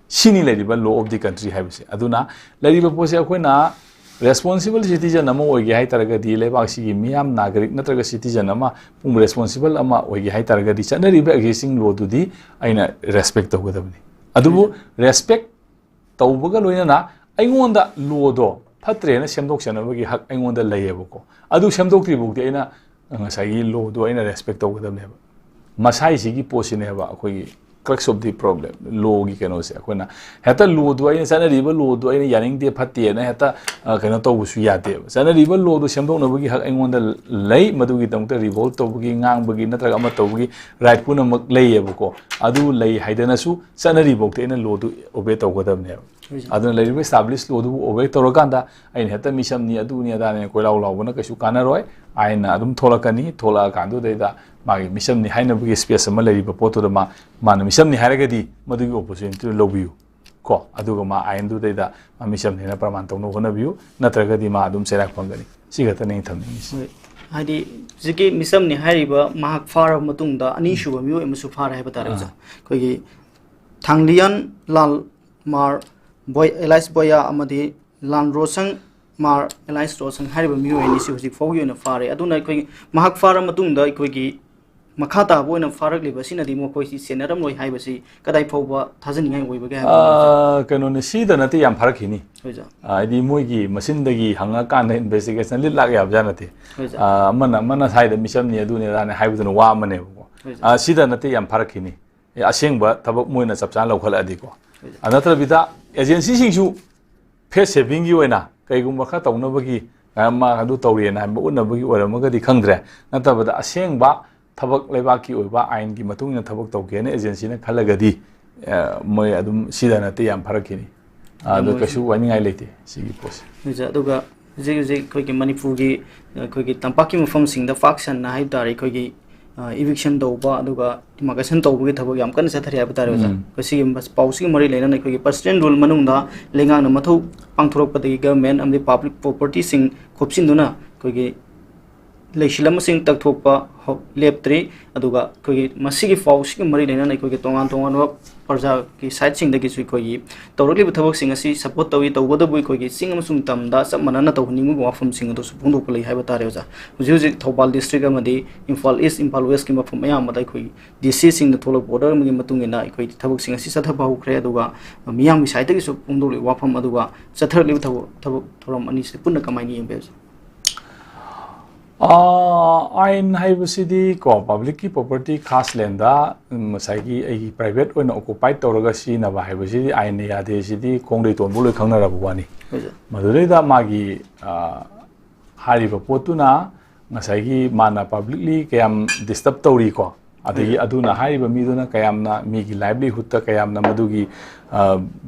ꯁꯤꯅꯤ ꯂꯩꯔꯤꯕ law of the country ꯍꯥꯏꯕꯁꯦ꯫ ꯑꯗꯨꯅ ꯂꯩꯔꯤꯕ ꯄꯣꯠꯁꯦ ꯑꯩꯈꯣꯏꯅ ꯔꯦꯁꯄꯣꯟꯁꯤꯕꯜ ꯁꯤꯇꯤꯖꯟ ꯑꯃ ꯑꯣꯏꯒꯦ ꯍꯥꯏ ꯇꯥꯔꯒꯗꯤ, ꯂꯩꯕꯥꯛꯁꯤꯒꯤ ꯃꯤꯌꯥꯝ ꯅꯥꯒꯔꯤꯛ ꯅꯠꯇ꯭ꯔꯒ ꯁꯤꯇꯤꯖꯟ ꯑꯃ, ꯄꯨꯝ ꯔꯦꯁꯄꯣꯟꯁꯤꯕꯜ ꯑꯃ ꯑꯣꯏꯒꯦ ꯍꯥꯏ ꯇꯥꯔꯒꯗꯤ, ꯆꯠꯅꯔꯤꯕ ꯑꯦꯛꯖꯤꯁꯇꯤꯡ ꯂꯣꯗꯨꯗꯤ ꯑꯩꯅ ꯔꯦꯁꯄꯦꯛ ꯇꯧꯒꯗꯕꯅꯤ꯫ ꯑꯗꯨꯕꯨ ꯔꯦꯁꯄꯦꯛ ꯇꯧꯕꯒ ꯂꯣꯏꯅꯅ ꯑꯩꯉꯣꯟꯗ ꯂꯣꯗꯣ ꯐꯠꯇ꯭ꯔꯦꯅ ꯁꯦꯝꯗꯣꯛꯆꯅꯕꯒꯤ ꯍꯛ ꯑꯩꯉꯣꯟꯗ ꯂꯩꯌꯦꯕꯀꯣ꯫ ꯑꯗꯨ ꯁꯦꯝꯗꯣꯛꯇ꯭ꯔꯤꯐꯥꯎꯗꯤ ꯑꯩꯅ ꯉꯁꯥꯏꯒꯤ ꯂꯣꯗꯣ ꯑꯩꯅ ꯔꯦꯁꯄꯦꯛ ꯇꯧꯒꯗꯕꯅꯦꯕ꯫ ꯃꯁꯥꯏꯁꯤꯒꯤ ꯄꯣꯠꯁꯤꯅꯦꯕ ꯑꯩꯈꯣꯏꯒꯤ crux of the problem, ꯂꯣꯒꯤ ꯀꯩꯅꯣꯁꯦ꯫ ꯑꯩꯈꯣꯏꯅ ꯍꯦꯛꯇ ꯂꯣꯗꯣ, ꯑꯩꯅ ꯆꯠꯅꯔꯤꯕ ꯂꯣꯗꯣ ꯑꯩꯅ ꯌꯥꯅꯤꯡꯗꯦ, ꯐꯠꯇꯦꯅ ꯍꯦꯛꯇ, ꯑ, ꯀꯩꯅꯣ ꯇꯧꯕꯁꯨ ꯌꯥꯗꯦꯕ꯫ ꯆꯠꯅꯔꯤꯕ ꯂꯣꯗꯣ ꯁꯦꯝꯗꯣꯛꯅꯕꯒꯤ ꯍꯛ ꯑꯩꯉꯣꯟꯗ ꯂꯩ, ꯃꯗꯨꯒꯤꯗꯃꯛꯇ ꯔꯤꯚꯣꯜꯠ ꯇꯧꯕꯒꯤ, ꯉꯥꯡꯕꯒꯤ ꯅꯠꯇ꯭ꯔꯒ ꯑꯃ ꯇꯧꯕꯒꯤ ꯔꯥꯏꯠ ꯄꯨꯝꯅꯃꯛ ꯂꯩꯌꯦꯕꯀꯣ꯫ ꯑꯗꯨ ꯂꯩ ꯍꯥꯏꯗꯅꯁꯨ ꯆꯠꯅꯔꯤꯐꯥꯎꯗꯤ ꯑꯩꯅ ꯂꯣꯗꯨ ꯑꯣꯕꯦ ꯇꯧꯒꯗꯕꯅꯦꯕ꯫ ꯍꯣꯏ ꯁꯥꯔ꯫ ꯑꯗꯨꯅ ꯂꯩꯔꯤꯕ ꯑꯦꯁꯇꯥꯕ꯭ꯂꯤꯁ ꯂꯣꯗꯨꯕꯨ ꯑꯣꯕꯦ ꯇꯧꯔꯀꯥꯟꯗ ꯑꯩꯅ ꯍꯦꯛꯇ ꯃꯤꯁꯝꯅꯤ, ꯑꯗꯨꯅꯤ, ꯑꯗꯥꯅꯤ ꯀꯣꯏꯂꯥꯎ ꯂꯥꯎꯕꯅ ꯀꯩꯁꯨ ꯀꯥꯟꯅꯔꯣꯏ꯫ ꯑꯥꯏꯟꯅ ꯑꯗꯨꯝ ꯊꯣꯛꯂꯛꯀꯅꯤ꯫ ꯊꯣꯛꯂꯛꯑꯀꯥꯟꯗꯨꯗꯩꯗ ꯃꯥꯒꯤ ꯃꯤꯁꯝꯅꯤ ꯍꯥꯏꯅꯕꯒꯤ ꯁ꯭ꯄꯦꯁ ꯑꯃ ꯂꯩꯔꯤꯕ ꯄꯣꯠꯇꯨꯗ ꯃꯥ, ꯃꯥꯅ ꯃꯤꯁꯝꯅꯤ ꯍꯥꯏꯔꯒꯗꯤ ꯃꯗꯨꯒꯤ ꯑꯣꯄꯣꯔꯆꯨꯅꯤꯇꯤꯗꯨ ꯂꯧꯕꯤꯌꯨ ꯀꯣ꯫ ꯑꯗꯨꯒ ꯃꯥ ꯑꯥꯏꯟꯗꯨꯗꯩꯗ ꯃꯥ ꯃꯤꯁꯝꯅꯤꯅ ꯄ꯭ꯔꯃꯥꯟ ꯇꯧꯅꯕ ꯍꯣꯠꯅꯕꯤꯌꯨ, ꯅꯠꯇ꯭ꯔꯒꯗꯤ ꯃꯥ ꯑꯗꯨꯝ ꯆꯩꯔꯥꯛ ꯐꯪꯒꯅꯤ꯫ ꯁꯤ ꯈꯛꯇꯅꯤ ꯑꯩꯅ ꯊꯝꯅꯤꯡꯉꯤꯁꯤ꯫ ꯍꯣꯏ꯫ ꯍꯥꯏꯗꯤ ꯍꯧꯖꯤꯛꯀꯤ ꯃꯤꯁꯝꯅꯤ ꯍꯥꯏꯔꯤꯕ ꯃꯍꯥꯛ ꯐꯥꯔꯕ ꯃꯇꯨꯡꯗ ꯑꯅꯤꯁꯨꯕ ꯃꯤꯑꯣꯏ ꯑꯃꯁꯨ ꯐꯥꯔꯦ ꯍꯥꯏꯕ ꯇꯥꯔꯦ, ꯑꯥ꯫ ꯑꯣꯖꯥ꯫ ꯑꯩꯈꯣꯏꯒꯤ ꯊꯥꯡꯂꯤꯌꯥꯟ ꯂꯥꯜ ꯃꯥꯔ ꯕꯣꯏ-, ꯑꯦꯂꯥꯏꯁ ꯕꯣꯌꯥ ꯑꯃꯗꯤ ꯂꯥꯟ ꯔꯣꯁꯪ ꯃꯥꯔ ꯑꯦꯂꯥꯏꯁ ꯔꯣꯁꯪ ꯍꯥꯏꯔꯤꯕ ꯃꯤꯑꯣꯏ ꯑꯅꯤꯁꯤ ꯍꯧꯖꯤꯛ ꯐꯥꯎꯒꯤ ꯑꯣꯏꯅ ꯐꯥꯔꯦ꯫ ꯑꯗꯨꯅ ꯑꯩꯈꯣꯏꯒꯤ ꯃꯍꯥꯛ ꯐꯥꯔ ꯃꯇꯨꯡꯗ ꯑꯩꯈꯣꯏꯒꯤ ꯃꯈꯥ ꯇꯥꯕ ꯑꯣꯏꯅ ꯐꯥꯔꯛꯂꯤꯕ ꯑꯁꯤꯅꯗꯤ ꯃꯈꯣꯏꯁꯤ ꯆꯦꯟꯅꯔꯝꯂꯣꯏ ꯍꯥꯏꯕꯁꯤ ꯀꯗꯥꯏ ꯐꯥꯎꯕ ꯊꯥꯖꯅꯤꯡꯉꯥꯏ ꯑꯣꯏꯕꯒꯦ ꯍꯥꯏꯕ? ꯑꯥ, ꯀꯩꯅꯣꯅꯦ, ꯁꯤꯗ ꯅꯠꯇꯦ ꯌꯥꯝ ꯐꯥꯔꯛꯈꯤꯅꯤ꯫ ꯍꯣꯏ, ꯑꯣꯖꯥ꯫ ꯑꯥ, ꯍꯥꯏꯗꯤ ꯃꯣꯏꯒꯤ ꯃꯆꯤꯟꯗꯒꯤ ꯍꯪꯉꯀꯥꯟꯗ ꯏꯟꯚꯦꯁꯇꯤꯒꯦꯁꯟ ꯂꯤꯠ ꯂꯥꯛ ꯌꯥꯕꯖꯥꯠ ꯅꯠꯇꯦ꯫ ꯍꯣꯏ, ꯑꯣꯖꯥ꯫ ꯑꯥ, ꯑꯃꯅ, ꯑꯃꯅ ꯁ꯭ꯋꯥꯏꯗ ꯃꯤꯆꯝꯅꯤ, ꯑꯗꯨꯅꯤ, ꯑꯗꯥꯅꯤ ꯍꯥꯏꯕꯗꯨꯅ ꯋꯥ ꯑꯃꯅꯦꯕꯀꯣ꯫ ꯍꯣꯏ, ꯑꯣꯖꯥ꯫ ꯑꯥ, ꯁꯤꯗ ꯅꯠꯇꯦ ꯌꯥꯝ ꯐꯥꯔꯛꯈꯤꯅꯤ꯫ ꯑꯦ, ꯑꯁꯦꯡꯕ ꯊꯕꯛ ꯃꯣꯏꯅ ꯆꯞ ꯆꯥꯅ ꯂꯧꯈꯠꯂꯛꯑꯗꯤꯀꯣ꯫ ꯍꯣꯏ, ꯑꯣꯖꯥ꯫ ꯑꯥ, ꯅꯠꯇ꯭ꯔꯕꯤꯗ ꯑꯦꯖꯦꯟꯁꯤꯁꯤꯡꯁꯨ ꯐꯦꯁ ꯁꯦꯚꯤꯡꯒꯤ ꯑꯣꯏꯅ ꯀꯩꯒꯨꯝꯕ ꯈꯔ ꯇꯧꯅꯕꯒꯤ, ꯑ, ꯃꯥ ꯑꯗꯨ ꯇꯧꯔꯦꯅ ꯍꯥꯏꯕ ꯎꯠꯅꯕꯒꯤ ꯑꯣꯏꯔꯝꯃꯒꯗꯤ ꯈꯪꯗ꯭ꯔꯦ꯫ ꯅꯠꯇꯕꯗ ꯑꯁꯦꯡꯕ ꯊꯕꯛ, ꯂꯩꯕꯥꯛꯀꯤ ꯑꯣꯏꯕ ꯑꯥꯏꯟꯒꯤ ꯃꯇꯨꯡ ꯏꯟꯅ ꯊꯕꯛ ꯇꯧꯒꯦꯅ ꯑꯦꯖꯦꯟꯁꯤꯅ ꯈꯜꯂꯒꯗꯤ, ꯑ, ꯃꯣꯏ ꯑꯗꯨꯝ ꯁꯤꯗ ꯅꯠꯇꯦ ꯌꯥꯝ ꯐꯥꯔꯛꯈꯤꯅꯤ꯫ ꯑꯗꯨ ꯃꯣꯏꯁꯨ ꯀꯩꯁꯨ ꯋꯥꯅꯤꯡꯉꯥꯏ ꯂꯩꯇꯦ ꯁꯤꯒꯤ ꯄꯣꯠꯁꯦ꯫ ꯍꯣꯏ, ꯑꯣꯖꯥ꯫ ꯑꯗꯨꯒ ꯍꯧꯖꯤꯛ ꯍꯧꯖꯤꯛ ꯑꯩꯈꯣꯏꯒꯤ ꯃꯅꯤꯄꯨꯔꯒꯤ, ꯑꯩꯈꯣꯏꯒꯤ ꯇꯝꯄꯥꯛꯀꯤ ꯃꯐꯝꯁꯤꯡꯗ ꯄꯥꯛ ꯁꯟꯅ ꯍꯥꯏꯕ ꯇꯥꯔꯦ, ꯑꯩꯈꯣꯏꯒꯤ, ꯑ, eviction ꯇꯧꯕ ꯑꯗꯨꯒ demarcation ꯇꯧꯕꯒꯤ ꯊꯕꯛ ꯌꯥꯝ ꯀꯟꯅ ꯆꯠꯊꯔꯤ ꯍꯥꯏꯕ ꯇꯥꯔꯦ, ꯑꯣꯖꯥ꯫ ꯎꯝ꯫ ꯑꯩꯈꯣꯏ ꯁꯤꯒꯤ ꯃꯁ-, ꯄꯥꯎꯁꯤꯒ ꯃꯔꯤ ꯂꯩꯅꯅ ꯑꯩꯈꯣꯏꯒꯤ personal rule ꯃꯅꯨꯡꯗ ꯂꯩꯉꯥꯛꯅ ꯃꯊꯧ ꯄꯥꯡꯊꯣꯔꯛꯄꯗꯒꯤ government ꯑꯃꯗꯤ public propertyꯁꯤꯡ ꯈꯣꯞꯆꯤꯟꯗꯨꯅ ꯑꯩꯈꯣꯏꯒꯤ ꯂꯩꯁꯤꯜꯂꯝꯕꯁꯤꯡ ꯇꯛꯊꯣꯛꯄ ꯍꯧ-, ꯂꯦꯞꯇ꯭ꯔꯤ꯫ ꯑꯗꯨꯒ ꯑꯩꯈꯣꯏꯒꯤ ꯃꯁꯤꯒꯤ ꯐꯥꯎꯁꯤꯒ ꯃꯔꯤ ꯂꯩꯅꯅ ꯑꯩꯈꯣꯏꯒꯤ ꯇꯣꯉꯥꯟ ꯇꯣꯉꯥꯟꯕ ꯄ꯭ꯔꯖꯥꯒꯤ ꯁꯥꯏꯠꯁꯤꯡꯗꯒꯤꯁꯨ ꯑꯩꯈꯣꯏꯒꯤ ꯇꯧꯔꯛꯂꯤꯕ ꯊꯕꯛꯁꯤꯡ ꯑꯁꯤ ꯁꯄꯣꯔꯠ ꯇꯧꯏ, ꯇꯧꯕꯇꯕꯨ ꯑꯩꯈꯣꯏꯒꯤ ꯆꯤꯡ ꯑꯃꯁꯨꯡ ꯇꯝꯗ ꯆꯞ ꯃꯥꯟꯅꯅ ꯇꯧꯍꯟꯅꯤꯡꯕꯒꯤ ꯋꯥꯐꯝꯁꯤꯡ ꯑꯗꯨꯁꯨ ꯐꯣꯡꯗꯣꯛꯄ ꯂꯩ ꯍꯥꯏꯕ ꯇꯥꯔꯦ ꯑꯣꯖꯥ꯫ ꯍꯧꯖꯤꯛ ꯍꯧꯖꯤꯛ ꯊꯧꯕꯥꯜ ꯗꯤꯁꯇ꯭ꯔꯤꯛ ꯑꯃꯗꯤ ꯏꯝꯐꯥꯜ ꯏꯁ, ꯏꯝꯐꯥꯜ ꯋꯦꯁꯀꯤ ꯃꯐꯝ ꯑꯌꯥꯝꯕꯗ ꯑꯩꯈꯣꯏꯒꯤ ꯗꯤ ꯁꯤꯁꯤꯡꯗ ꯊꯣꯛꯂꯛꯄ ꯑꯣꯔꯗꯔ ꯑꯃꯒꯤ ꯃꯇꯨꯡ ꯏꯟꯅ ꯑꯩꯈꯣꯏ ꯊꯕꯛꯁꯤꯡ ꯑꯁꯤ ꯆꯠꯊꯕ ꯍꯧꯈ꯭ꯔꯦ꯫ ꯑꯗꯨꯒ ꯃꯤꯌꯥꯝꯒꯤ ꯁꯥꯏꯠꯇꯒꯤꯁꯨ ꯐꯣꯡꯗꯣꯛꯂꯤꯕ ꯋꯥꯐꯝ ꯑꯗꯨꯒ ꯆꯠꯊꯔꯛꯂꯤꯕ ꯊꯕꯛ, ꯊꯕꯛ ꯊꯧꯔꯝ ꯑꯅꯤꯁꯤ ꯄꯨꯟꯅ ꯀꯃꯥꯏꯅ ꯌꯦꯡꯕꯤ ꯑꯣꯖꯥ? ꯑꯥ, ꯑꯥꯏꯟ ꯍꯥꯏꯕꯁꯤꯗꯤ ꯀꯣ, ꯄꯕ꯭ꯂꯤꯛꯀꯤ ꯄ꯭ꯔꯣꯄꯔꯇꯤ ꯈꯥꯁ ꯂꯦꯟꯗ, ꯎꯝ, ꯉꯁꯥꯏꯒꯤ ꯑꯩꯒꯤ ꯄ꯭ꯔꯥꯏꯚꯦꯠ ꯑꯣꯏꯅ ꯑꯣꯀꯨꯄꯥꯏꯠ ꯇꯧꯔꯒ ꯁꯤꯖꯤꯟꯅꯕ ꯍꯥꯏꯕꯁꯤꯗꯤ ꯑꯥꯏꯟꯅ ꯌꯥꯗꯦ꯫ ꯁꯤꯗꯤ ꯈꯣꯡꯗꯩ ꯇꯣꯟꯕ ꯂꯣꯏ ꯈꯪꯅꯔꯕ ꯋꯥꯅꯤ꯫ ꯍꯣꯏ, ꯁꯥꯔ꯫ ꯃꯗꯨꯗꯩꯗ ꯃꯥꯒꯤ, ꯑꯥ, ꯍꯥꯏꯔꯤꯕ ꯄꯣꯠꯇꯨꯅ ꯉꯁꯥꯏꯒꯤ ꯃꯥꯅ ꯄꯕ꯭ꯂꯤꯛꯂꯤ ꯀꯌꯥꯝ ꯗꯤꯁꯇꯔꯕ ꯇꯧꯔꯤꯀꯣ, ꯑꯗꯒꯤ ꯍꯣꯏ, ꯁꯥꯔ꯫ ꯑꯗꯨꯅ ꯍꯥꯏꯔꯤꯕ ꯃꯤꯗꯨꯅ ꯀꯌꯥꯝꯅ ꯃꯤꯒꯤ ꯂꯥꯏꯚꯂꯤꯍꯨꯗꯇ ꯀꯌꯥꯝꯅ ꯃꯗꯨꯒꯤ, ꯑ,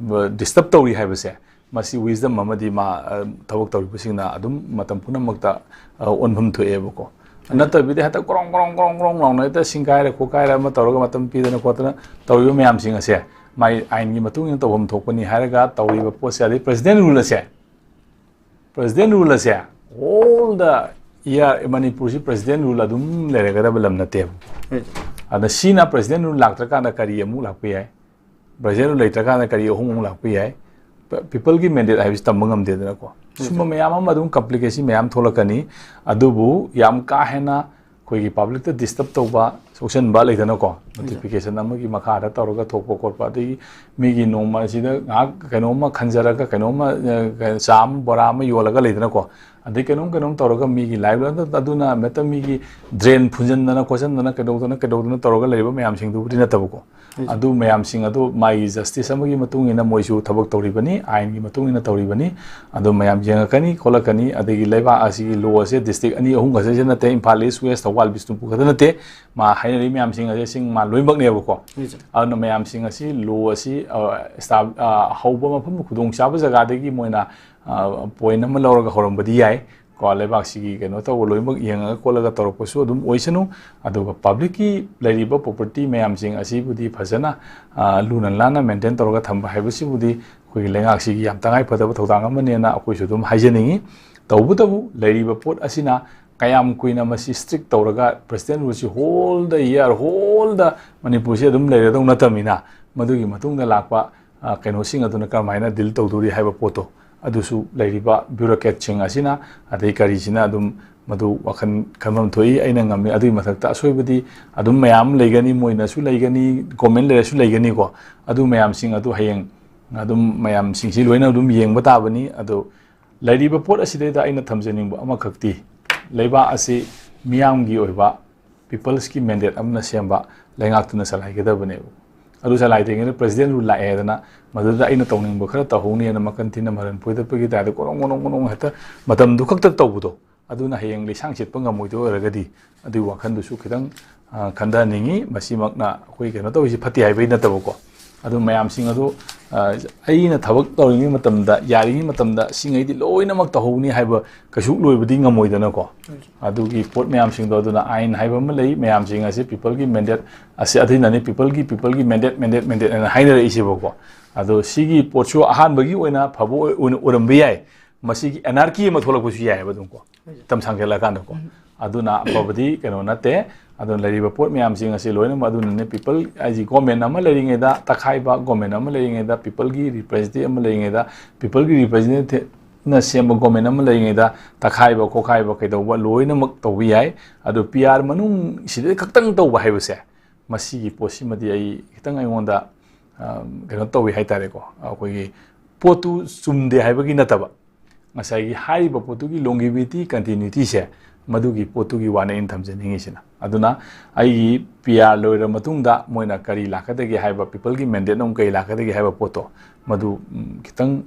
ꯗꯤꯁꯇꯔꯕ ꯇꯧꯔꯤ ꯍꯥꯏꯕꯁꯦ, ꯃꯁꯤ ꯋꯤꯁꯗꯝ ꯑꯃꯗꯤ ꯃꯥ, ꯑ, ꯊꯕꯛ ꯇꯧꯔꯤꯕꯁꯤꯡꯅ ꯑꯗꯨꯝ ꯃꯇꯝ ꯄꯨꯝꯅꯃꯛꯇ, ꯑ, ꯑꯣꯟꯐꯝ ꯊꯣꯛꯑꯦꯕꯀꯣ꯫ ꯍꯣꯏ, ꯁꯥꯔ꯫ ꯅꯠꯇꯕꯤꯗ ꯍꯦꯛꯇ ꯒ꯭ꯔꯣꯡ ꯒ꯭ꯔꯣꯡ ꯒ꯭ꯔꯣꯡ ꯒ꯭ꯔꯣꯡ ꯂꯥꯎꯅ ꯍꯦꯛꯇ ꯁꯤꯡꯒꯥꯏꯔ ꯈꯣꯠꯀꯥꯏꯔ ꯑꯃ ꯇꯧꯔꯒ ꯃꯇꯝ ꯄꯤꯗꯅ ꯈꯣꯠꯇꯅ ꯇꯧꯔꯤꯕ ꯃꯌꯥꯝꯁꯤꯡ ꯑꯁꯦ ꯃꯥꯏ ꯑꯥꯏꯟꯒꯤ ꯃꯇꯨꯡ ꯏꯟꯅ ꯇꯧꯐꯝ ꯊꯣꯛꯄꯅꯤ ꯍꯥꯏꯔꯒ ꯇꯧꯔꯤꯕ ꯄꯣꯠꯁꯦ, ꯑꯗꯩ ꯄ꯭ꯔꯦꯁꯤꯗꯦꯟ ꯔꯨꯜ ꯑꯁꯦ, ꯄ꯭ꯔꯦꯁꯤꯗꯦꯟ ꯔꯨꯜ ꯑꯁꯦ all the year ꯃꯅꯤꯄꯨꯔꯁꯤ ꯄ꯭ꯔꯦꯁꯤꯗꯦꯟ ꯔꯨꯜ ꯑꯗꯨꯝ ꯂꯩꯔꯒꯗꯕ ꯂꯝ ꯅꯠꯇꯦꯕ꯫ ꯍꯣꯏ, ꯁꯥꯔ꯫ ꯑꯗ ꯁꯤꯅ ꯄ꯭ꯔꯦꯁꯤꯗꯦꯟ ꯔꯨꯜ ꯂꯥꯛꯇ꯭ꯔꯀꯥꯟꯗ ꯀꯔꯤ ꯑꯃꯨꯛ ꯂꯥꯛꯄ ꯌꯥꯏ? ꯄ꯭ꯔꯦꯁꯤꯗꯦꯟ ꯔꯨꯜ ꯂꯩꯇ꯭ꯔꯀꯥꯟꯗ ꯀꯔꯤ ꯑꯍꯣꯡꯕ ꯑꯃꯨꯛ ꯂꯥꯛꯄ ꯌꯥꯏ? ꯄ-, ꯄꯤꯄꯜꯒꯤ ꯃꯦꯟꯗꯦꯠ ꯍꯥꯏꯕꯁꯤ ꯇꯝꯕ ꯉꯝꯗꯦꯗꯅꯀꯣ꯫ ꯍꯣꯏ, ꯁꯨꯝꯕ ꯁꯥꯔ꯫ ꯃꯌꯥꯝ ꯑꯃ ꯑꯗꯨꯝ ꯀꯝꯄ꯭ꯂꯤꯀꯦꯁꯤ ꯃꯌꯥꯝ ꯊꯣꯛꯂꯛꯀꯅꯤ꯫ ꯑꯗꯨꯕꯨ ꯌꯥꯝ ꯀꯥ ꯍꯦꯟꯅ ꯑꯩꯈꯣꯏꯒꯤ ꯄꯕ꯭ꯂꯤꯛꯇ ꯗꯤꯁꯇꯔꯕ ꯇꯧꯕ, ꯁꯣꯛꯆꯟꯕ ꯂꯩꯗꯅꯀꯣ, ꯍꯣꯏ, ꯁꯥꯔ꯫ ꯅꯣꯇꯤꯐꯤꯀꯦꯁꯟ ꯑꯃꯒꯤ ꯃꯈꯥꯗ ꯇꯧꯔꯒ ꯊꯣꯛꯄ ꯈꯣꯠꯄ, ꯑꯗꯒꯤ ꯃꯤꯒꯤ ꯅꯣꯡꯃ ꯑꯁꯤꯗ ꯉꯥꯏꯍꯥꯛ ꯀꯩꯅꯣꯝꯃ ꯈꯟꯖꯔꯒ ꯀꯩꯅꯣꯝꯃ, ꯑ, ꯆꯥ ꯑꯃ ꯕꯣꯔꯥ ꯑꯃ ꯌꯣꯜꯂꯒ ꯂꯩꯗꯅꯀꯣ, ꯑꯗꯩ ꯀꯩꯅꯣꯝ ꯀꯩꯅꯣꯝ ꯇꯧꯔꯒ ꯃꯤꯒꯤ ꯂꯥꯏꯐ ꯑꯗꯨꯅ ꯃꯦꯇ ꯃꯤꯒꯤ ꯗ꯭ꯔꯦꯟ ꯐꯨꯟꯖꯟꯗꯅ ꯈꯣꯠꯆꯟꯗꯅ ꯀꯩꯗꯧꯗꯅ ꯀꯩꯗꯧꯗꯅ ꯇꯧꯔꯒ ꯂꯩꯔꯤꯕ ꯃꯌꯥꯝꯁꯤꯡꯗꯨꯕꯨꯗꯤ ꯅꯠꯇꯕꯀꯣ꯫ ꯍꯣꯏ, ꯁꯥꯔ꯫ ꯑꯗꯨ ꯃꯌꯥꯝꯁꯤꯡ ꯑꯗꯨ ꯃꯥꯒꯤ ꯖꯁꯇꯤꯁ ꯑꯃꯒꯤ ꯃꯇꯨꯡ ꯏꯟꯅ ꯃꯣꯏꯁꯨ ꯊꯕꯛ ꯇꯧꯔꯤꯕꯅꯤ, ꯑꯥꯏꯟꯒꯤ ꯃꯇꯨꯡ ꯏꯟꯅ ꯇꯧꯔꯤꯕꯅꯤ꯫ ꯑꯗꯨ ꯃꯌꯥꯝ ꯌꯦꯡꯉꯛꯀꯅꯤ ꯈꯣꯠꯂꯛꯀꯅꯤ꯫ ꯑꯗꯒꯤ ꯂꯩꯕꯥꯛ ꯑꯁꯤꯒꯤ ꯂꯣ ꯑꯁꯦ ꯗꯤꯁꯇ꯭ꯔꯤꯛ ꯑꯅꯤ ꯑꯍꯨꯝ ꯈꯛꯇꯁꯨ ꯅꯠꯇꯦ, ꯏꯝꯐꯥꯜ ꯏꯁ, ꯋꯦꯁ, ꯊꯧꯕꯥꯜ, ꯕꯤꯁꯅꯨꯄꯨꯔ ꯈꯛꯇ ꯅꯠꯇꯦ꯫ ꯃꯥ ꯍꯥꯏꯅꯔꯤ ꯃꯌꯥꯝꯁꯤꯡ ꯑꯁꯦ ꯁꯤꯡ ꯃꯥ ꯂꯣꯏꯅꯃꯛꯅꯦꯕꯀꯣ꯫ ꯍꯣꯏ, ꯁꯥꯔ꯫ ꯑꯗꯨꯅ ꯃꯌꯥꯝꯁꯤꯡ ꯑꯁꯤ ꯂꯣ ꯑꯁꯤ, ꯑ, ꯏꯁꯇꯥꯕ-, ꯑ, ꯍꯧꯕ ꯃꯐꯝ ꯈꯨꯗꯣꯡꯆꯥꯕ ꯖꯒꯥꯗꯒꯤ ꯃꯣꯏꯅ, ꯑ, ꯄꯣꯏꯟ ꯑꯃ ꯂꯧꯔꯒ ꯍꯧꯔꯝꯕꯗꯤ ꯌꯥꯏ꯫ ꯀꯣ, ꯂꯩꯕꯥꯛꯁꯤꯒꯤ ꯀꯩꯅꯣ ꯇꯧꯕ ꯂꯣꯏꯅꯃꯛ ꯌꯦꯡꯉꯒ ꯈꯣꯠꯂꯒ ꯇꯧꯔꯛꯄꯁꯨ ꯑꯗꯨꯝ ꯑꯣꯏꯁꯅꯨ꯫ ꯑꯗꯨꯒ ꯄꯕ꯭ꯂꯤꯛꯀꯤ ꯂꯩꯔꯤꯕ ꯄ꯭ꯔꯣꯄꯔꯇꯤ ꯃꯌꯥꯝꯁꯤꯡ ꯑꯁꯤꯕꯨꯗꯤ ꯐꯖꯅ, ꯑ, ꯂꯨꯅ ꯅꯥꯟꯅ ꯃꯦꯟꯇꯦꯟ ꯇꯧꯔꯒ ꯊꯝꯕ ꯍꯥꯏꯕꯁꯤꯕꯨꯗꯤ ꯑꯩꯈꯣꯏꯒꯤ ꯂꯩꯉꯥꯛꯁꯤꯒꯤ ꯌꯥꯝ ꯇꯉꯥꯏ ꯐꯗꯕ ꯊꯧꯗꯥꯡ ꯑꯃꯅꯦꯅ ꯑꯩꯈꯣꯏꯁꯨ ꯑꯗꯨꯝ ꯍꯥꯏꯖꯅꯤꯡꯉꯤ꯫ ꯇꯧꯕꯇꯕꯨ ꯂꯩꯔꯤꯕ ꯄꯣꯠ ꯑꯁꯤꯅ ꯀꯌꯥꯝ ꯀꯨꯏꯅ ꯃꯁꯤ strict ꯇꯧꯔꯒ president rule ꯁꯤ whole the year, whole the ꯃꯅꯤꯄꯨꯔꯁꯤ ꯑꯗꯨꯝ ꯂꯩꯔꯗꯧ ꯅꯠꯇꯕꯅꯤꯅ, ꯃꯗꯨꯒꯤ ꯃꯇꯨꯡꯗ ꯂꯥꯛꯄ, ꯑ, ꯀꯩꯅꯣꯁꯤꯡ ꯑꯗꯨꯅ ꯀꯔꯝꯍꯥꯏꯅ deal ꯇꯧꯗꯣꯔꯤ ꯍꯥꯏꯕ ꯄꯣꯠꯇꯣ, ꯑꯗꯨꯁꯨ ꯂꯩꯔꯤꯕ bureaucrat ꯁꯤꯡ ꯑꯁꯤꯅ, ꯑꯗꯩ ꯀꯔꯤꯁꯤꯅ ꯑꯗꯨꯝ ꯃꯗꯨ ꯋꯥꯈꯜ ꯈꯟꯐꯝ ꯊꯣꯛꯏ꯫ ꯑꯩꯅ ꯉꯝꯃꯤ꯫ ꯑꯗꯨꯒꯤ ꯃꯊꯛꯇ ꯑꯁꯣꯏꯕꯗꯤ ꯑꯗꯨꯝ ꯃꯌꯥꯝ ꯑꯃ ꯂꯩꯒꯅꯤ, ꯃꯣꯏꯅꯁꯨ ꯂꯩꯒꯅꯤ, government ꯂꯩꯔꯁꯨ ꯂꯩꯒꯅꯤꯀꯣ꯫ ꯑꯗꯨ ꯃꯌꯥꯝꯁꯤꯡ ꯑꯗꯨ ꯍꯌꯦꯡ ꯑꯗꯨꯝ ꯃꯌꯥꯝꯁꯤꯡꯁꯤ ꯂꯣꯏꯅ ꯑꯗꯨꯝ ꯌꯦꯡꯕ ꯇꯥꯕꯅꯤ꯫ ꯑꯗꯣ ꯂꯩꯔꯤꯕ ꯄꯣꯠ ꯑꯁꯤꯗꯩꯗ ꯑꯩꯅ ꯊꯝꯖꯅꯤꯡꯕ ꯑꯃꯈꯛꯇꯤ, ꯂꯩꯕꯥꯛ ꯑꯁꯤ ꯃꯤꯌꯥꯝꯒꯤ ꯑꯣꯏꯕ people's ꯀꯤ mandate ꯑꯃꯅ ꯁꯦꯝꯕ ꯂꯩꯉꯥꯛꯇꯨꯅ ꯆꯂꯥꯏꯒꯗꯕꯅꯦꯕ꯫ ꯑꯗꯨ ꯆꯂꯥꯏꯗ꯭ꯔꯤꯉꯩꯗ president rule ꯂꯥꯛꯑꯦ ꯍꯥꯏꯗꯅ ꯃꯗꯨꯗ ꯑꯩꯅ ꯇꯧꯅꯤꯡꯕ ꯈꯔ ꯇꯧꯍꯧꯅꯤ ꯍꯥꯏꯅ ꯃꯈꯟ ꯊꯤꯅ ꯃꯔꯟ ꯄꯣꯏꯗꯠꯄꯒꯤ ꯇꯥꯏꯞꯇ ꯒꯣꯔꯣꯡ ꯒꯣꯔꯣꯡ ꯒꯣꯔꯣꯡ ꯍꯦꯛꯇ ꯃꯇꯝꯗꯨ ꯈꯛꯇ ꯇꯧꯕꯗꯣ, ꯑꯗꯨꯅ ꯍꯌꯦꯡ ꯂꯩꯁꯥꯡ ꯆꯠꯄ ꯉꯝꯃꯣꯏꯗꯣꯏ ꯑꯣꯏꯔꯒꯗꯤ ꯑꯗꯨꯒꯤ ꯋꯥꯈꯜꯗꯨꯁꯨ ꯈꯤꯇꯪ, ꯑ, ꯈꯟꯊꯍꯟꯅꯤꯡꯉꯤ꯫ ꯃꯁꯤꯃꯛꯅ ꯑꯩꯈꯣꯏ ꯀꯩꯅꯣ ꯇꯧꯔꯤꯁꯤ ꯐꯠꯇꯦ ꯍꯥꯏꯕꯒꯤ ꯅꯠꯇꯕꯀꯣ꯫ ꯑꯗꯨ ꯃꯌꯥꯝꯁꯤꯡ ꯑꯗꯨ, ꯑ, ꯑꯩꯅ ꯊꯕꯛ ꯇꯧꯔꯤꯉꯩ ꯃꯇꯝꯗ, ꯌꯥꯔꯤꯉꯩ ꯃꯇꯝꯗ ꯁꯤꯉꯩꯗꯤ ꯂꯣꯏꯅꯃꯛ ꯇꯧꯍꯧꯅꯤ ꯍꯥꯏꯕ ꯀꯩꯁꯨ ꯂꯣꯏꯕꯗꯤ ꯉꯝꯃꯣꯏꯗꯅꯀꯣ꯫ ꯑꯗꯨꯒꯤ ꯄꯣꯠ ꯃꯌꯥꯝꯁꯤꯡꯗꯣ, ꯑꯗꯨꯅ ꯑꯥꯏꯟ ꯍꯥꯏꯕ ꯑꯃ ꯂꯩ, ꯃꯌꯥꯝꯁꯤꯡ ꯑꯁꯤ peopleꯒꯤ mandate ꯑꯁꯤ, ꯑꯗꯨꯅꯅꯤ peopleꯒꯤ, peopleꯒꯤ mandate, mandate, mandateꯑꯅ ꯍꯥꯏꯅꯔꯛꯏꯁꯤꯕꯀꯣ꯫ ꯑꯗꯣ ꯁꯤꯒꯤ ꯄꯣꯠꯁꯨ ꯑꯍꯥꯟꯕꯒꯤ ꯑꯣꯏꯅ ꯑꯐꯕ ꯑꯣꯏ-, ꯑꯣꯏꯅ ꯑꯣꯏꯔꯝꯕ ꯌꯥꯏ, ꯃꯁꯤꯒꯤ anarchy ꯑꯃ ꯊꯣꯛꯂꯛꯄꯁꯨ ꯌꯥꯏ ꯍꯥꯏꯕ ꯑꯗꯨꯝꯀꯣ, ꯃꯇꯝ ꯁꯥꯡꯊꯔꯛꯑꯀꯥꯟꯗꯀꯣ꯫ ꯑꯗꯨꯅ ꯑꯐꯕꯗꯤ ꯀꯩꯅꯣ ꯅꯠꯇꯦ꯫ ꯑꯗꯨꯅ ꯂꯩꯔꯤꯕ ꯄꯣꯠ ꯃꯌꯥꯝꯁꯤꯡ ꯑꯁꯤ ꯂꯣꯏꯅꯃꯛ, ꯑꯗꯨꯅꯅꯦ people ꯍꯥꯏꯁꯤ, government ꯑꯃ ꯂꯩꯔꯤꯉꯩꯗ ꯇꯛꯈꯥꯏꯕ, government ꯑꯃ ꯂꯩꯔꯤꯉꯩꯗ peopleꯒꯤ representative ꯑꯃ ꯂꯩꯔꯤꯉꯩꯗ, peopleꯒꯤ representativeꯅ ꯁꯦꯝꯕ government ꯑꯃ ꯂꯩꯔꯤꯉꯩꯗ ꯇꯛꯈꯥꯏꯕ, ꯈꯣꯈꯥꯏꯕ, ꯀꯩꯗꯧꯕ ꯂꯣꯏꯅꯃꯛ ꯇꯧꯕ ꯌꯥꯏ꯫ ꯑꯗꯨ PR ꯃꯅꯨꯡꯁꯤꯗ ꯈꯛꯇꯪ ꯇꯧꯕ ꯍꯥꯏꯕꯁꯦ, ꯃꯁꯤꯒꯤ ꯄꯣꯠꯁꯤꯃꯗꯤ ꯑꯩ ꯈꯤꯇꯪ ꯑꯩꯉꯣꯟꯗ, ꯑ, ꯀꯩꯅꯣ ꯇꯧꯋꯤ ꯍꯥꯏꯇꯥꯔꯦꯀꯣ꯫ ꯑꯩꯈꯣꯏꯒꯤ ꯄꯣꯠꯇꯨ ꯆꯨꯝꯗꯦ ꯍꯥꯏꯕꯒꯤ ꯅꯠꯇꯕ, ꯉꯁꯥꯏꯒꯤ ꯍꯥꯏꯔꯤꯕ ꯄꯣꯠꯇꯨꯒꯤ longevity, continuityꯁꯦ, ꯃꯗꯨꯒꯤ ꯄꯣꯠꯇꯨꯒꯤ ꯋꯥꯅꯦ ꯑꯩꯅ ꯊꯝꯖꯅꯤꯡꯉꯤꯁꯤꯅ꯫ ꯑꯗꯨꯅ ꯑꯩꯒꯤ PR ꯂꯣꯏꯔ ꯃꯇꯨꯡꯗ ꯃꯣꯏꯅ ꯀꯔꯤ ꯂꯥꯛꯀꯗꯒꯦ ꯍꯥꯏꯕ, peopleꯒꯤ mandateꯅ ꯑꯃꯨꯛ ꯀꯔꯤ ꯂꯥꯛꯀꯗꯒꯦ ꯍꯥꯏꯕ ꯄꯣꯠꯇꯣ, ꯃꯗꯨ, ꯎꯝ, ꯈꯤꯇꯪ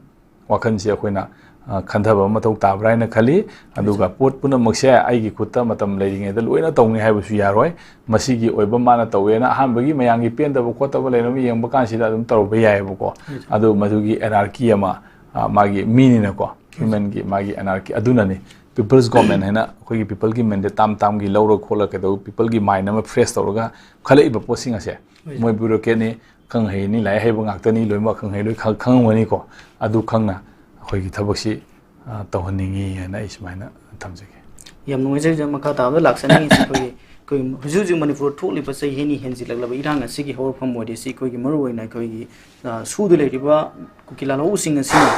ꯋꯥꯈꯜꯁꯦ ꯑꯩꯈꯣꯏꯅ, ꯑ, ꯈꯟꯊꯕ ꯑꯃ ꯃꯊꯧ ꯇꯥꯕ꯭ꯔꯥ ꯍꯥꯏꯅ ꯈꯜꯂꯤ꯫ ꯑꯗꯨꯒ ꯄꯣꯠ ꯄꯨꯝꯅꯃꯛꯁꯦ ꯑꯩꯒꯤ ꯈꯨꯠꯇ ꯃꯇꯝ ꯂꯩꯔꯤꯉꯩꯗ ꯂꯣꯏꯅ ꯇꯧꯅꯤ ꯍꯥꯏꯕꯁꯨ ꯌꯥꯔꯣꯏ꯫ ꯃꯁꯤꯒꯤ ꯑꯣꯏꯕ ꯃꯥꯅ ꯇꯧꯋꯦꯅ ꯑꯍꯥꯟꯕꯒꯤ ꯃꯌꯥꯝꯒꯤ ꯄꯦꯟꯗꯕ ꯈꯣꯠꯇꯕ ꯂꯩꯅꯕ ꯌꯦꯡꯕ ꯀꯥꯟꯁꯤꯗ ꯑꯗꯨꯝ ꯇꯧꯔꯨꯕ ꯌꯥꯏꯑꯕꯀꯣ꯫ ꯑꯗꯨ ꯃꯗꯨꯒꯤ anarchy ꯑꯃ, ꯑ, ꯃꯥꯒꯤ ꯃꯤꯅꯤꯅꯀꯣ, humanꯒꯤ ꯃꯥꯒꯤ anarchy ꯑꯗꯨꯅꯅꯤ people's government ꯍꯥꯏꯅ ꯑꯩꯈꯣꯏꯒꯤ peopleꯒꯤ mandate ꯇꯥꯝ ꯇꯥꯝꯒꯤ ꯂꯧꯔ ꯈꯣꯠꯂ ꯀꯩꯗꯧ peopleꯒꯤ mind ꯑꯃ fresh ꯇꯧꯔꯒ ꯈꯜꯂꯛꯏꯕ ꯄꯣꯠꯁꯤꯡ ꯑꯁꯦ꯫ ꯃꯣꯏ bureaucratꯅꯤ, ꯈꯪ ꯍꯩꯅꯤ, ꯂꯥꯏꯔꯤꯛ ꯍꯩꯕ ꯉꯥꯛꯇꯅꯤ, ꯂꯣꯏꯅꯃꯛ ꯈꯪ ꯍꯩ ꯂꯣꯏ ꯈꯪ-, ꯈꯪꯉꯝꯒꯅꯤꯀꯣ꯫ ꯑꯗꯨ ꯈꯪꯅ ꯑꯩꯈꯣꯏꯒꯤ ꯊꯕꯛꯁꯤ, ꯑ, ꯇꯧꯍꯟꯅꯤꯡꯉꯤ ꯍꯥꯏꯅ ꯑꯩ ꯁꯨꯃꯥꯏꯅ ꯊꯝꯖꯒꯦ꯫ ꯌꯥꯝ ꯅꯨꯡꯉꯥꯏꯖꯩ, ꯃꯈꯥ ꯇꯥꯕꯗ ꯂꯥꯛꯆꯅꯤꯡꯉꯤꯁꯤ ꯑꯩꯈꯣꯏꯒꯤ, ꯑꯩꯈꯣꯏꯒꯤ ꯍꯧꯖꯤꯛ ꯍꯧꯖꯤꯛ ꯃꯅꯤꯄꯨꯔ ꯊꯣꯛꯂꯤꯕ ꯆꯍꯤ ꯑꯅꯤ ꯍꯦꯟꯖꯤꯜꯂꯛꯂꯕ ꯏꯔꯥꯡ ꯑꯁꯤꯒꯤ ꯍꯧꯔꯛꯐꯝ ꯑꯣꯏꯔꯤꯁꯤ ꯑꯩꯈꯣꯏꯒꯤ ꯃꯔꯨꯑꯣꯏꯅ ꯑꯩꯈꯣꯏꯒꯤ, ꯑ, ꯁꯨꯗ ꯂꯩꯔꯤꯕ ꯀꯨꯀꯤ ꯂꯥꯜꯍꯧꯕꯁꯤꯡ ꯑꯁꯤꯅ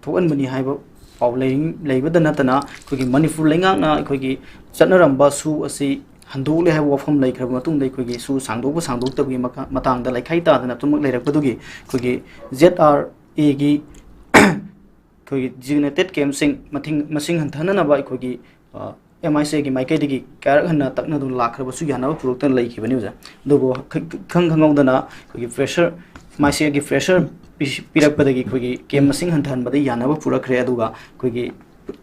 ꯊꯣꯛꯍꯟꯕꯅꯤ ꯍꯥꯏꯕ ꯄꯥꯎ ꯂꯩ-, ꯂꯩꯕꯗ ꯅꯠꯇꯅ ꯑꯩꯈꯣꯏꯒꯤ ꯃꯅꯤꯄꯨꯔ ꯂꯩꯉꯥꯛꯅ ꯑꯩꯈꯣꯏꯒꯤ ꯆꯠꯅꯔꯝꯕ ꯁꯨ ꯑꯁꯤ ꯍꯟꯗꯣꯛꯂꯦ ꯍꯥꯏꯕ ꯋꯥꯐꯝ ꯂꯩꯈ꯭ꯔꯕ ꯃꯇꯨꯡꯗ ꯑꯩꯈꯣꯏꯒꯤ ꯁꯨ ꯁꯥꯡꯗꯣꯛꯄ ꯁꯥꯡꯗꯣꯛꯇꯕꯒꯤ ꯃꯀ-, ꯃꯇꯥꯡꯗ ꯂꯩꯈꯥꯏ ꯇꯥꯗꯅ ꯇꯨꯝꯃꯛ ꯂꯩꯔꯛꯄꯗꯨꯒꯤ ꯑꯩꯈꯣꯏꯒꯤ ꯖꯦꯠ ꯑꯥꯔ ꯑꯦꯒꯤ ꯑꯩꯈꯣꯏꯒꯤ designated campꯁꯤꯡ ꯃꯊꯤꯡ-, ꯃꯁꯤꯡ ꯍꯟꯊꯅꯅꯕ ꯑꯩꯈꯣꯏꯒꯤ, ꯑ, ꯑꯦꯝ ꯑꯥꯏ ꯁꯤ ꯑꯦꯒꯤ ꯃꯥꯏꯀꯩꯗꯒꯤ ꯀꯌꯥꯔꯛ ꯍꯟꯅ ꯇꯛꯅꯗꯨꯅ ꯂꯥꯛꯈ꯭ꯔꯕꯁꯨ ꯌꯥꯅꯕ ꯄꯨꯔꯛꯇꯅ ꯂꯩꯈꯤꯕꯅꯤ ꯑꯣꯖꯥ꯫ ꯑꯗꯨꯕꯨ ꯈ-, ꯈꯪ ꯈꯪꯍꯧꯗꯅ ꯑꯩꯈꯣꯏꯒꯤ pressure, ꯑꯦꯝ ꯑꯥꯏ ꯁꯤ ꯑꯦꯒꯤ pressure ꯄꯤ-, ꯄꯤꯔꯛꯄꯗꯒꯤ ꯑꯩꯈꯣꯏꯒꯤ ꯀꯦꯝ ꯃꯁꯤꯡ ꯍꯟꯊꯍꯟꯕꯗ ꯌꯥꯅꯕ ꯄꯨꯔꯛꯈ꯭ꯔꯦ꯫ ꯑꯗꯨꯒ ꯑꯩꯈꯣꯏꯒꯤ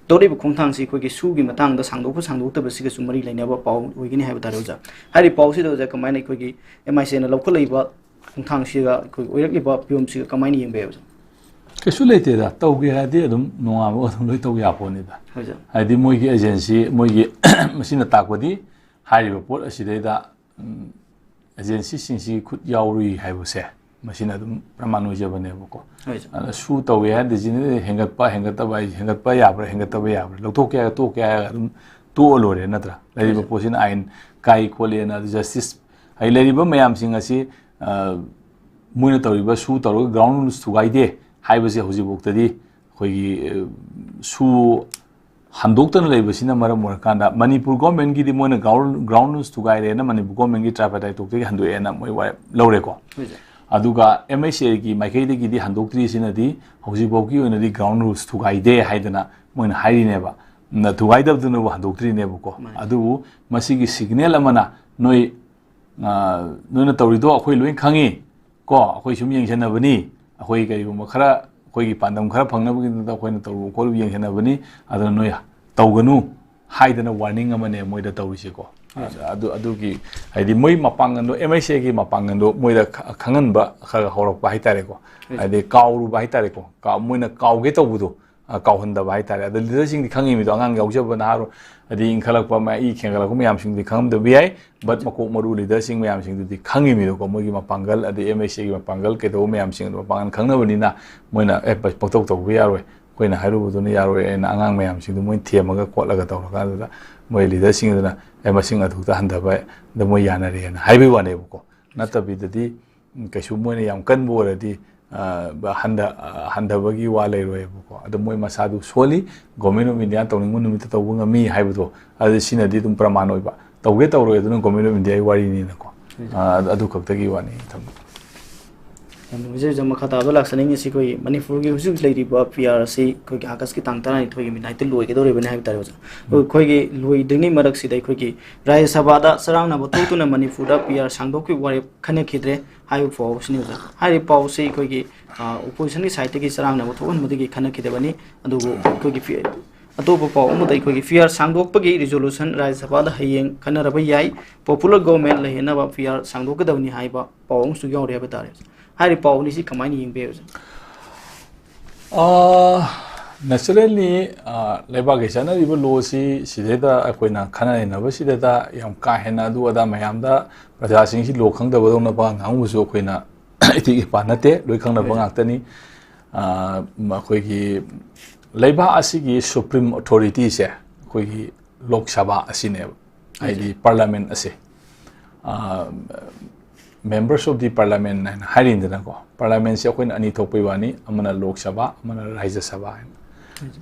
ꯇꯧꯔꯤꯕ ꯈꯣꯡꯊꯥꯡꯁꯤ ꯑꯩꯈꯣꯏꯒꯤ ꯁꯨꯒꯤ ꯃꯇꯥꯡꯗ ꯁꯥꯡꯗꯣꯛꯄ ꯁꯥꯡꯗꯣꯛꯇꯕꯁꯤꯒꯁꯨ ꯃꯔꯤ ꯂꯩꯅꯕ ꯄꯥꯎ ꯑꯣꯏꯒꯅꯤ ꯍꯥꯏꯕ ꯇꯥꯔꯦ ꯑꯣꯖꯥ꯫ ꯍꯥꯏꯔꯤꯕ ꯄꯥꯎꯁꯤꯗ ꯑꯣꯖꯥ ꯀꯃꯥꯏꯅ ꯑꯩꯈꯣꯏꯒꯤ ꯑꯦꯝ ꯑꯥꯏ ꯁꯤ ꯑꯦꯅ ꯂꯧꯈꯠꯂꯛꯏꯕ ꯈꯣꯡꯊꯥꯡꯁꯤꯒ ꯑꯩꯈꯣꯏꯒꯤ ꯑꯣꯏꯔꯛꯂꯤꯕ ꯐꯤꯕꯝꯁꯤꯒ ꯀꯃꯥꯏꯅ ꯌꯦꯡꯕ ꯌꯥꯏ ꯑꯣꯖꯥ? ꯀꯩꯁꯨ ꯂꯩꯇꯦꯗ, ꯇꯧꯒꯦ ꯍꯥꯏꯔꯗꯤ ꯑꯗꯨꯝ ꯅꯣꯡꯉꯥꯟꯕ ꯑꯗꯨꯝ ꯂꯣꯏ ꯇꯧ ꯌꯥꯄꯣꯠꯅꯤꯗ꯫ ꯍꯣꯏ ꯑꯣꯖꯥ꯫ ꯍꯥꯏꯗꯤ ꯃꯣꯏꯒꯤ ꯑꯦꯖꯦꯟꯁꯤ, ꯃꯣꯏꯒꯤ ꯃꯁꯤꯅ ꯇꯥꯛꯄꯗꯤ ꯍꯥꯏꯔꯤꯕ ꯄꯣꯠ ꯑꯁꯤꯗꯩꯗ, ꯎꯝ, ꯑꯦꯖꯦꯟꯁꯤꯁꯤꯡꯁꯤ ꯈꯨꯠ ꯌꯥꯎꯔꯨꯏ ꯍꯥꯏꯕꯁꯦ ꯃꯁꯤꯅ ꯑꯗꯨꯝ ꯄ꯭ꯔꯃꯥꯟ ꯑꯣꯏꯖꯕꯅꯦꯕꯀꯣ꯫ ꯍꯣꯏ ꯑꯣꯖꯥ꯫ ꯑꯗ ꯁꯨ ꯇꯧꯒꯦ ꯍꯥꯏꯔꯗꯤ ꯁꯤꯅ ꯍꯦꯟꯒꯠꯄ, ꯍꯦꯟꯒꯠꯇꯕ ꯍꯥꯏ, ꯍꯦꯟꯒꯠꯄ ꯌꯥꯕ꯭ꯔꯥ, ꯍꯦꯟꯒꯠꯇꯕ ꯌꯥꯕ꯭ꯔꯥ, ꯂꯧꯊꯣꯛꯀꯦ ꯍꯥꯏꯔꯒ ꯇꯣꯛꯀꯦ ꯍꯥꯏꯔꯒ ꯑꯗꯨꯝ ꯇꯣꯛꯑ ꯂꯣꯏꯔꯦ ꯅꯠꯇ꯭ꯔꯥ? ꯂꯩꯔꯤꯕ ꯍꯣꯏ ꯑꯣꯖꯥ꯫ ꯄꯣꯠꯁꯤꯅ ꯑꯥꯏꯟ ꯀꯥꯏ ꯈꯣꯠꯂꯦꯅ ꯑꯗꯨ ꯖꯁꯇꯤꯁ, ꯍꯥꯏ, ꯂꯩꯔꯤꯕ ꯃꯌꯥꯝꯁꯤꯡ ꯑꯁꯤ, ꯑ, ꯃꯣꯏꯅ ꯇꯧꯔꯤꯕ ꯁꯨ ꯇꯧꯔꯒ ground rules ꯊꯨꯒꯥꯏꯗꯦ ꯍꯥꯏꯕꯁꯦ ꯍꯧꯖꯤꯛꯐꯥꯎꯗꯗꯤ ꯑꯩꯈꯣꯏꯒꯤ, ꯑ, ꯁꯨ ꯍꯟꯗꯣꯛꯇꯅ ꯂꯩꯕꯁꯤꯅ ꯃꯔꯝ ꯑꯣꯏꯔꯀꯥꯟꯗ ꯃꯅꯤꯄꯨꯔ ꯒꯣꯔꯃꯦꯟꯒꯤꯗꯤ ꯃꯣꯏꯅ ground, ground rules ꯊꯨꯒꯥꯏꯔꯦꯅ ꯃꯅꯤꯄꯨꯔ ꯒꯣꯔꯃꯦꯟꯒꯤ tripartite talkꯇꯒꯤ ꯍꯟꯗꯣꯛꯑꯦꯅ ꯃꯣꯏ ꯋꯥꯔꯦꯞ ꯂꯧꯔꯦꯀꯣ꯫ ꯍꯣꯏ ꯁꯥꯔ꯫ ꯑꯗꯨꯒ ꯑꯦꯝ ꯑꯩꯆ ꯑꯦꯒꯤ ꯃꯥꯏꯀꯩꯗꯒꯤꯗꯤ ꯍꯟꯗꯣꯛꯇ꯭ꯔꯤꯁꯤꯅꯗꯤ ꯍꯧꯖꯤꯛꯐꯥꯎꯒꯤ ꯑꯣꯏꯅꯗꯤ ground rules ꯊꯨꯒꯥꯏꯗꯦ ꯍꯥꯏꯗꯅ ꯃꯣꯏꯅ ꯍꯥꯏꯔꯤꯅꯦꯕ꯫ ꯅ-, ꯊꯨꯒꯥꯏꯗꯕꯗꯨꯅꯕꯨ ꯍꯟꯗꯣꯛꯇ꯭ꯔꯤꯅꯦꯕꯀꯣ꯫ ꯃꯥꯅꯤ꯫ ꯑꯗꯨꯕꯨ ꯃꯁꯤꯒꯤ signal ꯑꯃꯅ ꯅꯣꯏ, ꯑ, ꯅꯣꯏꯅ ꯇꯧꯔꯤꯗꯣ ꯑꯩꯈꯣꯏ ꯂꯣꯏ ꯈꯪꯉꯤ꯫ ꯀꯣ, ꯑꯩꯈꯣꯏ ꯁꯨꯝ ꯌꯦꯡꯁꯤꯟꯅꯕꯅꯤ, ꯑꯩꯈꯣꯏ ꯀꯔꯤꯒꯨꯝꯕ ꯈꯔ ꯑꯩꯈꯣꯏꯒꯤ ꯄꯥꯟꯗꯝ ꯈꯔ ꯐꯪꯅꯕꯒꯤꯗꯃꯛꯇ ꯑꯩꯈꯣꯏꯅ ꯇꯧꯔꯨꯕ ꯈꯣꯠꯂꯨꯕ ꯌꯦꯡꯁꯤꯟꯅꯕꯅꯤ, ꯑꯗꯨꯅ ꯅꯣꯏ ꯇꯧꯒꯅꯨ ꯍꯥꯏꯗꯅ warning ꯑꯃꯅꯦ ꯃꯣꯏꯗ ꯇꯧꯔꯤꯁꯦꯀꯣ꯫ ꯍꯣꯏ, ꯁꯥꯔ꯫ ꯑꯗꯨ, ꯑꯗꯨꯒꯤ ꯍꯥꯏꯗꯤ ꯃꯣꯏ ꯃꯄꯥꯡꯒꯜꯗꯣ, ꯑꯦꯝ ꯑꯩꯆ ꯑꯦꯒꯤ ꯃꯄꯥꯡꯒꯜꯗꯣ ꯃꯣꯏꯗ ꯈ-, ꯈꯪꯍꯟꯕ ꯈꯔ ꯈꯔ ꯍꯧꯔꯛꯄ ꯍꯥꯏꯇꯥꯔꯦꯀꯣ꯫ ꯍꯣꯏ, ꯁꯥꯔ꯫ ꯍꯥꯏꯗꯤ ꯀꯥꯎꯔꯨꯕ ꯍꯥꯏꯇꯥꯔꯦꯀꯣ꯫ ꯀꯥ-, ꯃꯣꯏꯅ ꯀꯥꯎꯒꯦ ꯇꯧꯕꯗꯣ, ꯑ, ꯀꯥꯎꯍꯟꯗꯕ ꯍꯥꯏꯇꯥꯔꯦ꯫ ꯑꯗ leaderꯁꯤꯡꯗꯤ ꯈꯪꯉꯤꯃꯤꯗꯣ, ꯑꯉꯥꯡ ꯌꯥꯎꯖꯕ ꯅꯍꯥꯔꯣꯜ, ꯍꯥꯏꯗꯤ ꯏꯟꯈꯠꯂꯛꯄ, ꯃ-, ꯏ ꯈꯦꯡꯒꯠꯂꯛꯄ ꯃꯌꯥꯝꯁꯤꯡꯗꯨꯗꯤ ꯈꯪꯉꯝꯗꯕ ꯌꯥꯏ, but ꯃꯀꯣꯛ ꯃꯔꯨ leaderꯁꯤꯡ ꯃꯌꯥꯝꯁꯤꯡꯗꯨꯗꯤ ꯈꯪꯉꯤꯃꯤꯗꯣꯀꯣ, ꯃꯣꯏꯒꯤ ꯃꯄꯥꯡꯒꯜ, ꯑꯗꯩ ꯑꯦꯝ ꯑꯩꯆ ꯑꯦꯒꯤ ꯃꯄꯥꯡꯒꯜ ꯀꯩꯗꯧꯕ ꯃꯌꯥꯝꯁꯤꯡ ꯑꯗꯣ ꯃꯄꯥꯡꯒꯜ ꯈꯪꯅꯕꯅꯤꯅ ꯃꯣꯏꯅ, "ꯑꯦ, ꯄ-, ꯄꯪꯇꯧ ꯇꯧꯕ ꯌꯥꯔꯣꯏ, ꯑꯩꯈꯣꯏꯅ ꯍꯥꯏꯔꯨꯕꯗꯨꯅ ꯌꯥꯔꯣꯏ ꯍꯥꯏꯅ ꯑꯉꯥꯡ ꯃꯌꯥꯝꯁꯤꯡꯗꯨ ꯃꯣꯏ ꯊꯦꯝꯃꯒ ꯈꯣꯠꯂꯒ ꯇꯧꯔꯀꯥꯟꯗꯨꯗ ꯃꯣꯏ ꯂꯤꯗꯔꯁꯤꯡꯗꯨꯅ "ꯑꯦ, ꯃꯁꯤꯡ ꯑꯗꯨꯛꯇ ꯍꯟꯊꯕ, ꯑꯗ ꯃꯣꯏ ꯌꯥꯅꯔꯦꯅ" ꯍꯥꯏꯕꯒꯤ ꯋꯥꯅꯦꯕꯀꯣ꯫ ꯅꯠꯇꯕꯤꯗꯗꯤ, ꯎꯝ, ꯀꯩꯁꯨ ꯃꯣꯏꯅ ꯌꯥꯝ ꯀꯟꯕ ꯑꯣꯏꯔꯗꯤ, ꯑ, ꯍꯟꯗ-, ꯑ, ꯍꯟꯊꯕꯒꯤ ꯋꯥ ꯂꯩꯔꯣꯏꯕꯀꯣ꯫ ꯑꯗꯣ ꯃꯣꯏ ꯃꯁꯥꯗꯨ ꯁꯣꯜꯂꯤ, Government of India ꯇꯧꯅꯤꯡꯕ ꯅꯨꯃꯤꯠꯇ ꯇꯧꯕ ꯉꯝꯃꯤ ꯍꯥꯏꯕꯗꯣ, ꯑꯗꯨ ꯁꯤꯅꯗꯤ ꯑꯗꯨꯝ ꯄ꯭ꯔꯃꯥꯟ ꯑꯣꯏꯕ꯫ ꯇꯧꯒꯦ ꯇꯧꯔꯣꯏ, ꯑꯗꯨꯅ Government of India ꯒꯤ ꯋꯥꯔꯤꯅꯤꯅꯀꯣ꯫ ꯎꯝ꯫ ꯑ, ꯑꯗꯨ ꯈꯛꯇꯒꯤ ꯋꯥꯅꯤ ꯊꯝꯕ꯫ ꯌꯥꯝ ꯅꯨꯡꯉꯥꯏꯖꯩ ꯑꯣꯖꯥ꯫ ꯃꯈꯥ ꯇꯥꯕ ꯂꯥꯛꯆꯅꯤꯡꯉꯤꯁꯤ ꯑꯩꯈꯣꯏꯒꯤ ꯃꯅꯤꯄꯨꯔꯒꯤ ꯍꯧꯖꯤꯛ ꯍꯧꯖꯤꯛ ꯂꯩꯔꯤꯕ P R ꯑꯁꯤ ꯑꯩꯈꯣꯏꯒꯤ August ꯀꯤ ꯇꯥꯡ ꯇꯔꯥꯅꯤꯊꯣꯏꯒꯤ midnight ꯇ ꯂꯣꯏꯒꯗꯧꯔꯤꯕꯅꯤ ꯍꯥꯏꯕ ꯇꯥꯔꯦ ꯑꯣꯖꯥ꯫ ꯎꯝ꯫ ꯑꯩꯈꯣꯏꯒꯤ ꯂꯣꯏꯗ꯭ꯔꯤꯉꯩ ꯃꯔꯛꯁꯤꯗ ꯑꯩꯈꯣꯏꯒꯤ ꯔꯥꯖ꯭ꯌ ꯁꯚꯥꯗ ꯆꯔꯥꯡꯅꯕ ꯊꯣꯛꯇꯨꯅ ꯃꯅꯤꯄꯨꯔꯗ P R ꯁꯥꯡꯗꯣꯛꯄꯒꯤ ꯋꯥꯔꯦꯞ ꯈꯟꯅꯈꯤꯗ꯭ꯔꯦ ꯍꯥꯏꯕ ꯄꯥꯎ ꯑꯁꯤꯅꯤ ꯑꯣꯖꯥ꯫ ꯍꯥꯏꯔꯤꯕ ꯄꯥꯎ ꯑꯁꯤ ꯑꯩꯈꯣꯏꯒꯤ, ꯑ, opposition ꯒꯤ side ꯇꯒꯤ ꯆꯔꯥꯡꯅꯕ ꯊꯣꯛꯍꯟꯕꯗꯒꯤ ꯈꯟꯅꯈꯤꯗꯕꯅꯤ꯫ ꯑꯗꯨꯕꯨ ꯑꯩꯈꯣꯏꯒꯤ ꯐꯤ-, ꯑꯇꯣꯞꯄ ꯄꯥꯎ ꯑꯃꯗ ꯑꯩꯈꯣꯏꯒꯤ P R ꯁꯥꯡꯗꯣꯛꯄꯒꯤ resolution ꯔꯥꯖ꯭ꯌ ꯁꯚꯥꯗ ꯍꯌꯦꯡ ꯈꯟꯅꯔꯕ ꯌꯥꯏ꯫ Popular government ꯂꯩꯍꯟꯅꯕ P R ꯁꯥꯡꯗꯣꯛꯀꯗꯕꯅꯤ ꯍꯥꯏꯕ ꯄꯥꯎ ꯑꯃꯁꯨ ꯌꯥꯎꯔꯤ ꯍꯥꯏꯕ ꯇꯥꯔꯦ꯫ ꯍꯥꯏꯔꯤꯕ ꯄꯥꯎ ꯑꯅꯤꯁꯤ ꯀꯃꯥꯏꯅ ꯌꯦꯡꯕꯤꯕꯁꯦ? ꯑꯥ, naturally, ꯑꯥ, ꯂꯩꯕꯥꯛꯀꯤ ꯆꯠꯅꯔꯤꯕ law ꯁꯤ ꯁꯤꯗꯩꯗ ꯑꯩꯈꯣꯏꯅ ꯈꯟꯅ ꯅꯩꯅꯕꯁꯤꯗꯩꯗ ꯌꯥꯝ ꯀꯥ ꯍꯦꯟꯅ ꯑꯗꯨ ꯑꯗꯥ ꯃꯌꯥꯝꯗ ꯄ꯭ꯔꯖꯥꯁꯤꯡꯁꯤ law ꯈꯪꯗꯕꯗꯧꯅ ꯄꯉꯥꯡ ꯉꯥꯡꯕꯁꯨ ꯑꯩꯈꯣꯏꯅ ꯏꯇꯤꯛ ꯏꯄꯥ ꯅꯠꯇꯦ, ꯂꯣꯏ ꯈꯪꯅꯕ ꯉꯥꯛꯇꯅꯤ꯫ ꯑꯥ, ꯑꯩꯈꯣꯏꯒꯤ ꯂꯩꯕꯥꯛ ꯑꯁꯤꯒꯤ supreme authority ꯁꯦ ꯑꯩꯈꯣꯏꯒꯤ ꯂꯣꯛ ꯁꯚꯥ ꯑꯁꯤꯅꯦꯕ, ꯍꯥꯏꯗꯤ parliament ꯑꯁꯦ꯫ ꯑꯥ, members of the parliament ꯍꯥꯏꯅ ꯍꯥꯏꯔꯤꯗꯅꯀꯣ꯫ Parliament ꯁꯦ ꯑꯩꯈꯣꯏꯅ ꯑꯅꯤ ꯊꯣꯛꯄꯩ ꯋꯥꯅꯤ, ꯑꯃꯅ ꯂꯣꯛ ꯁꯚꯥ, ꯑꯃꯅ ꯔꯥꯖ꯭ꯌ ꯁꯚꯥ ꯍꯥꯏꯅ꯫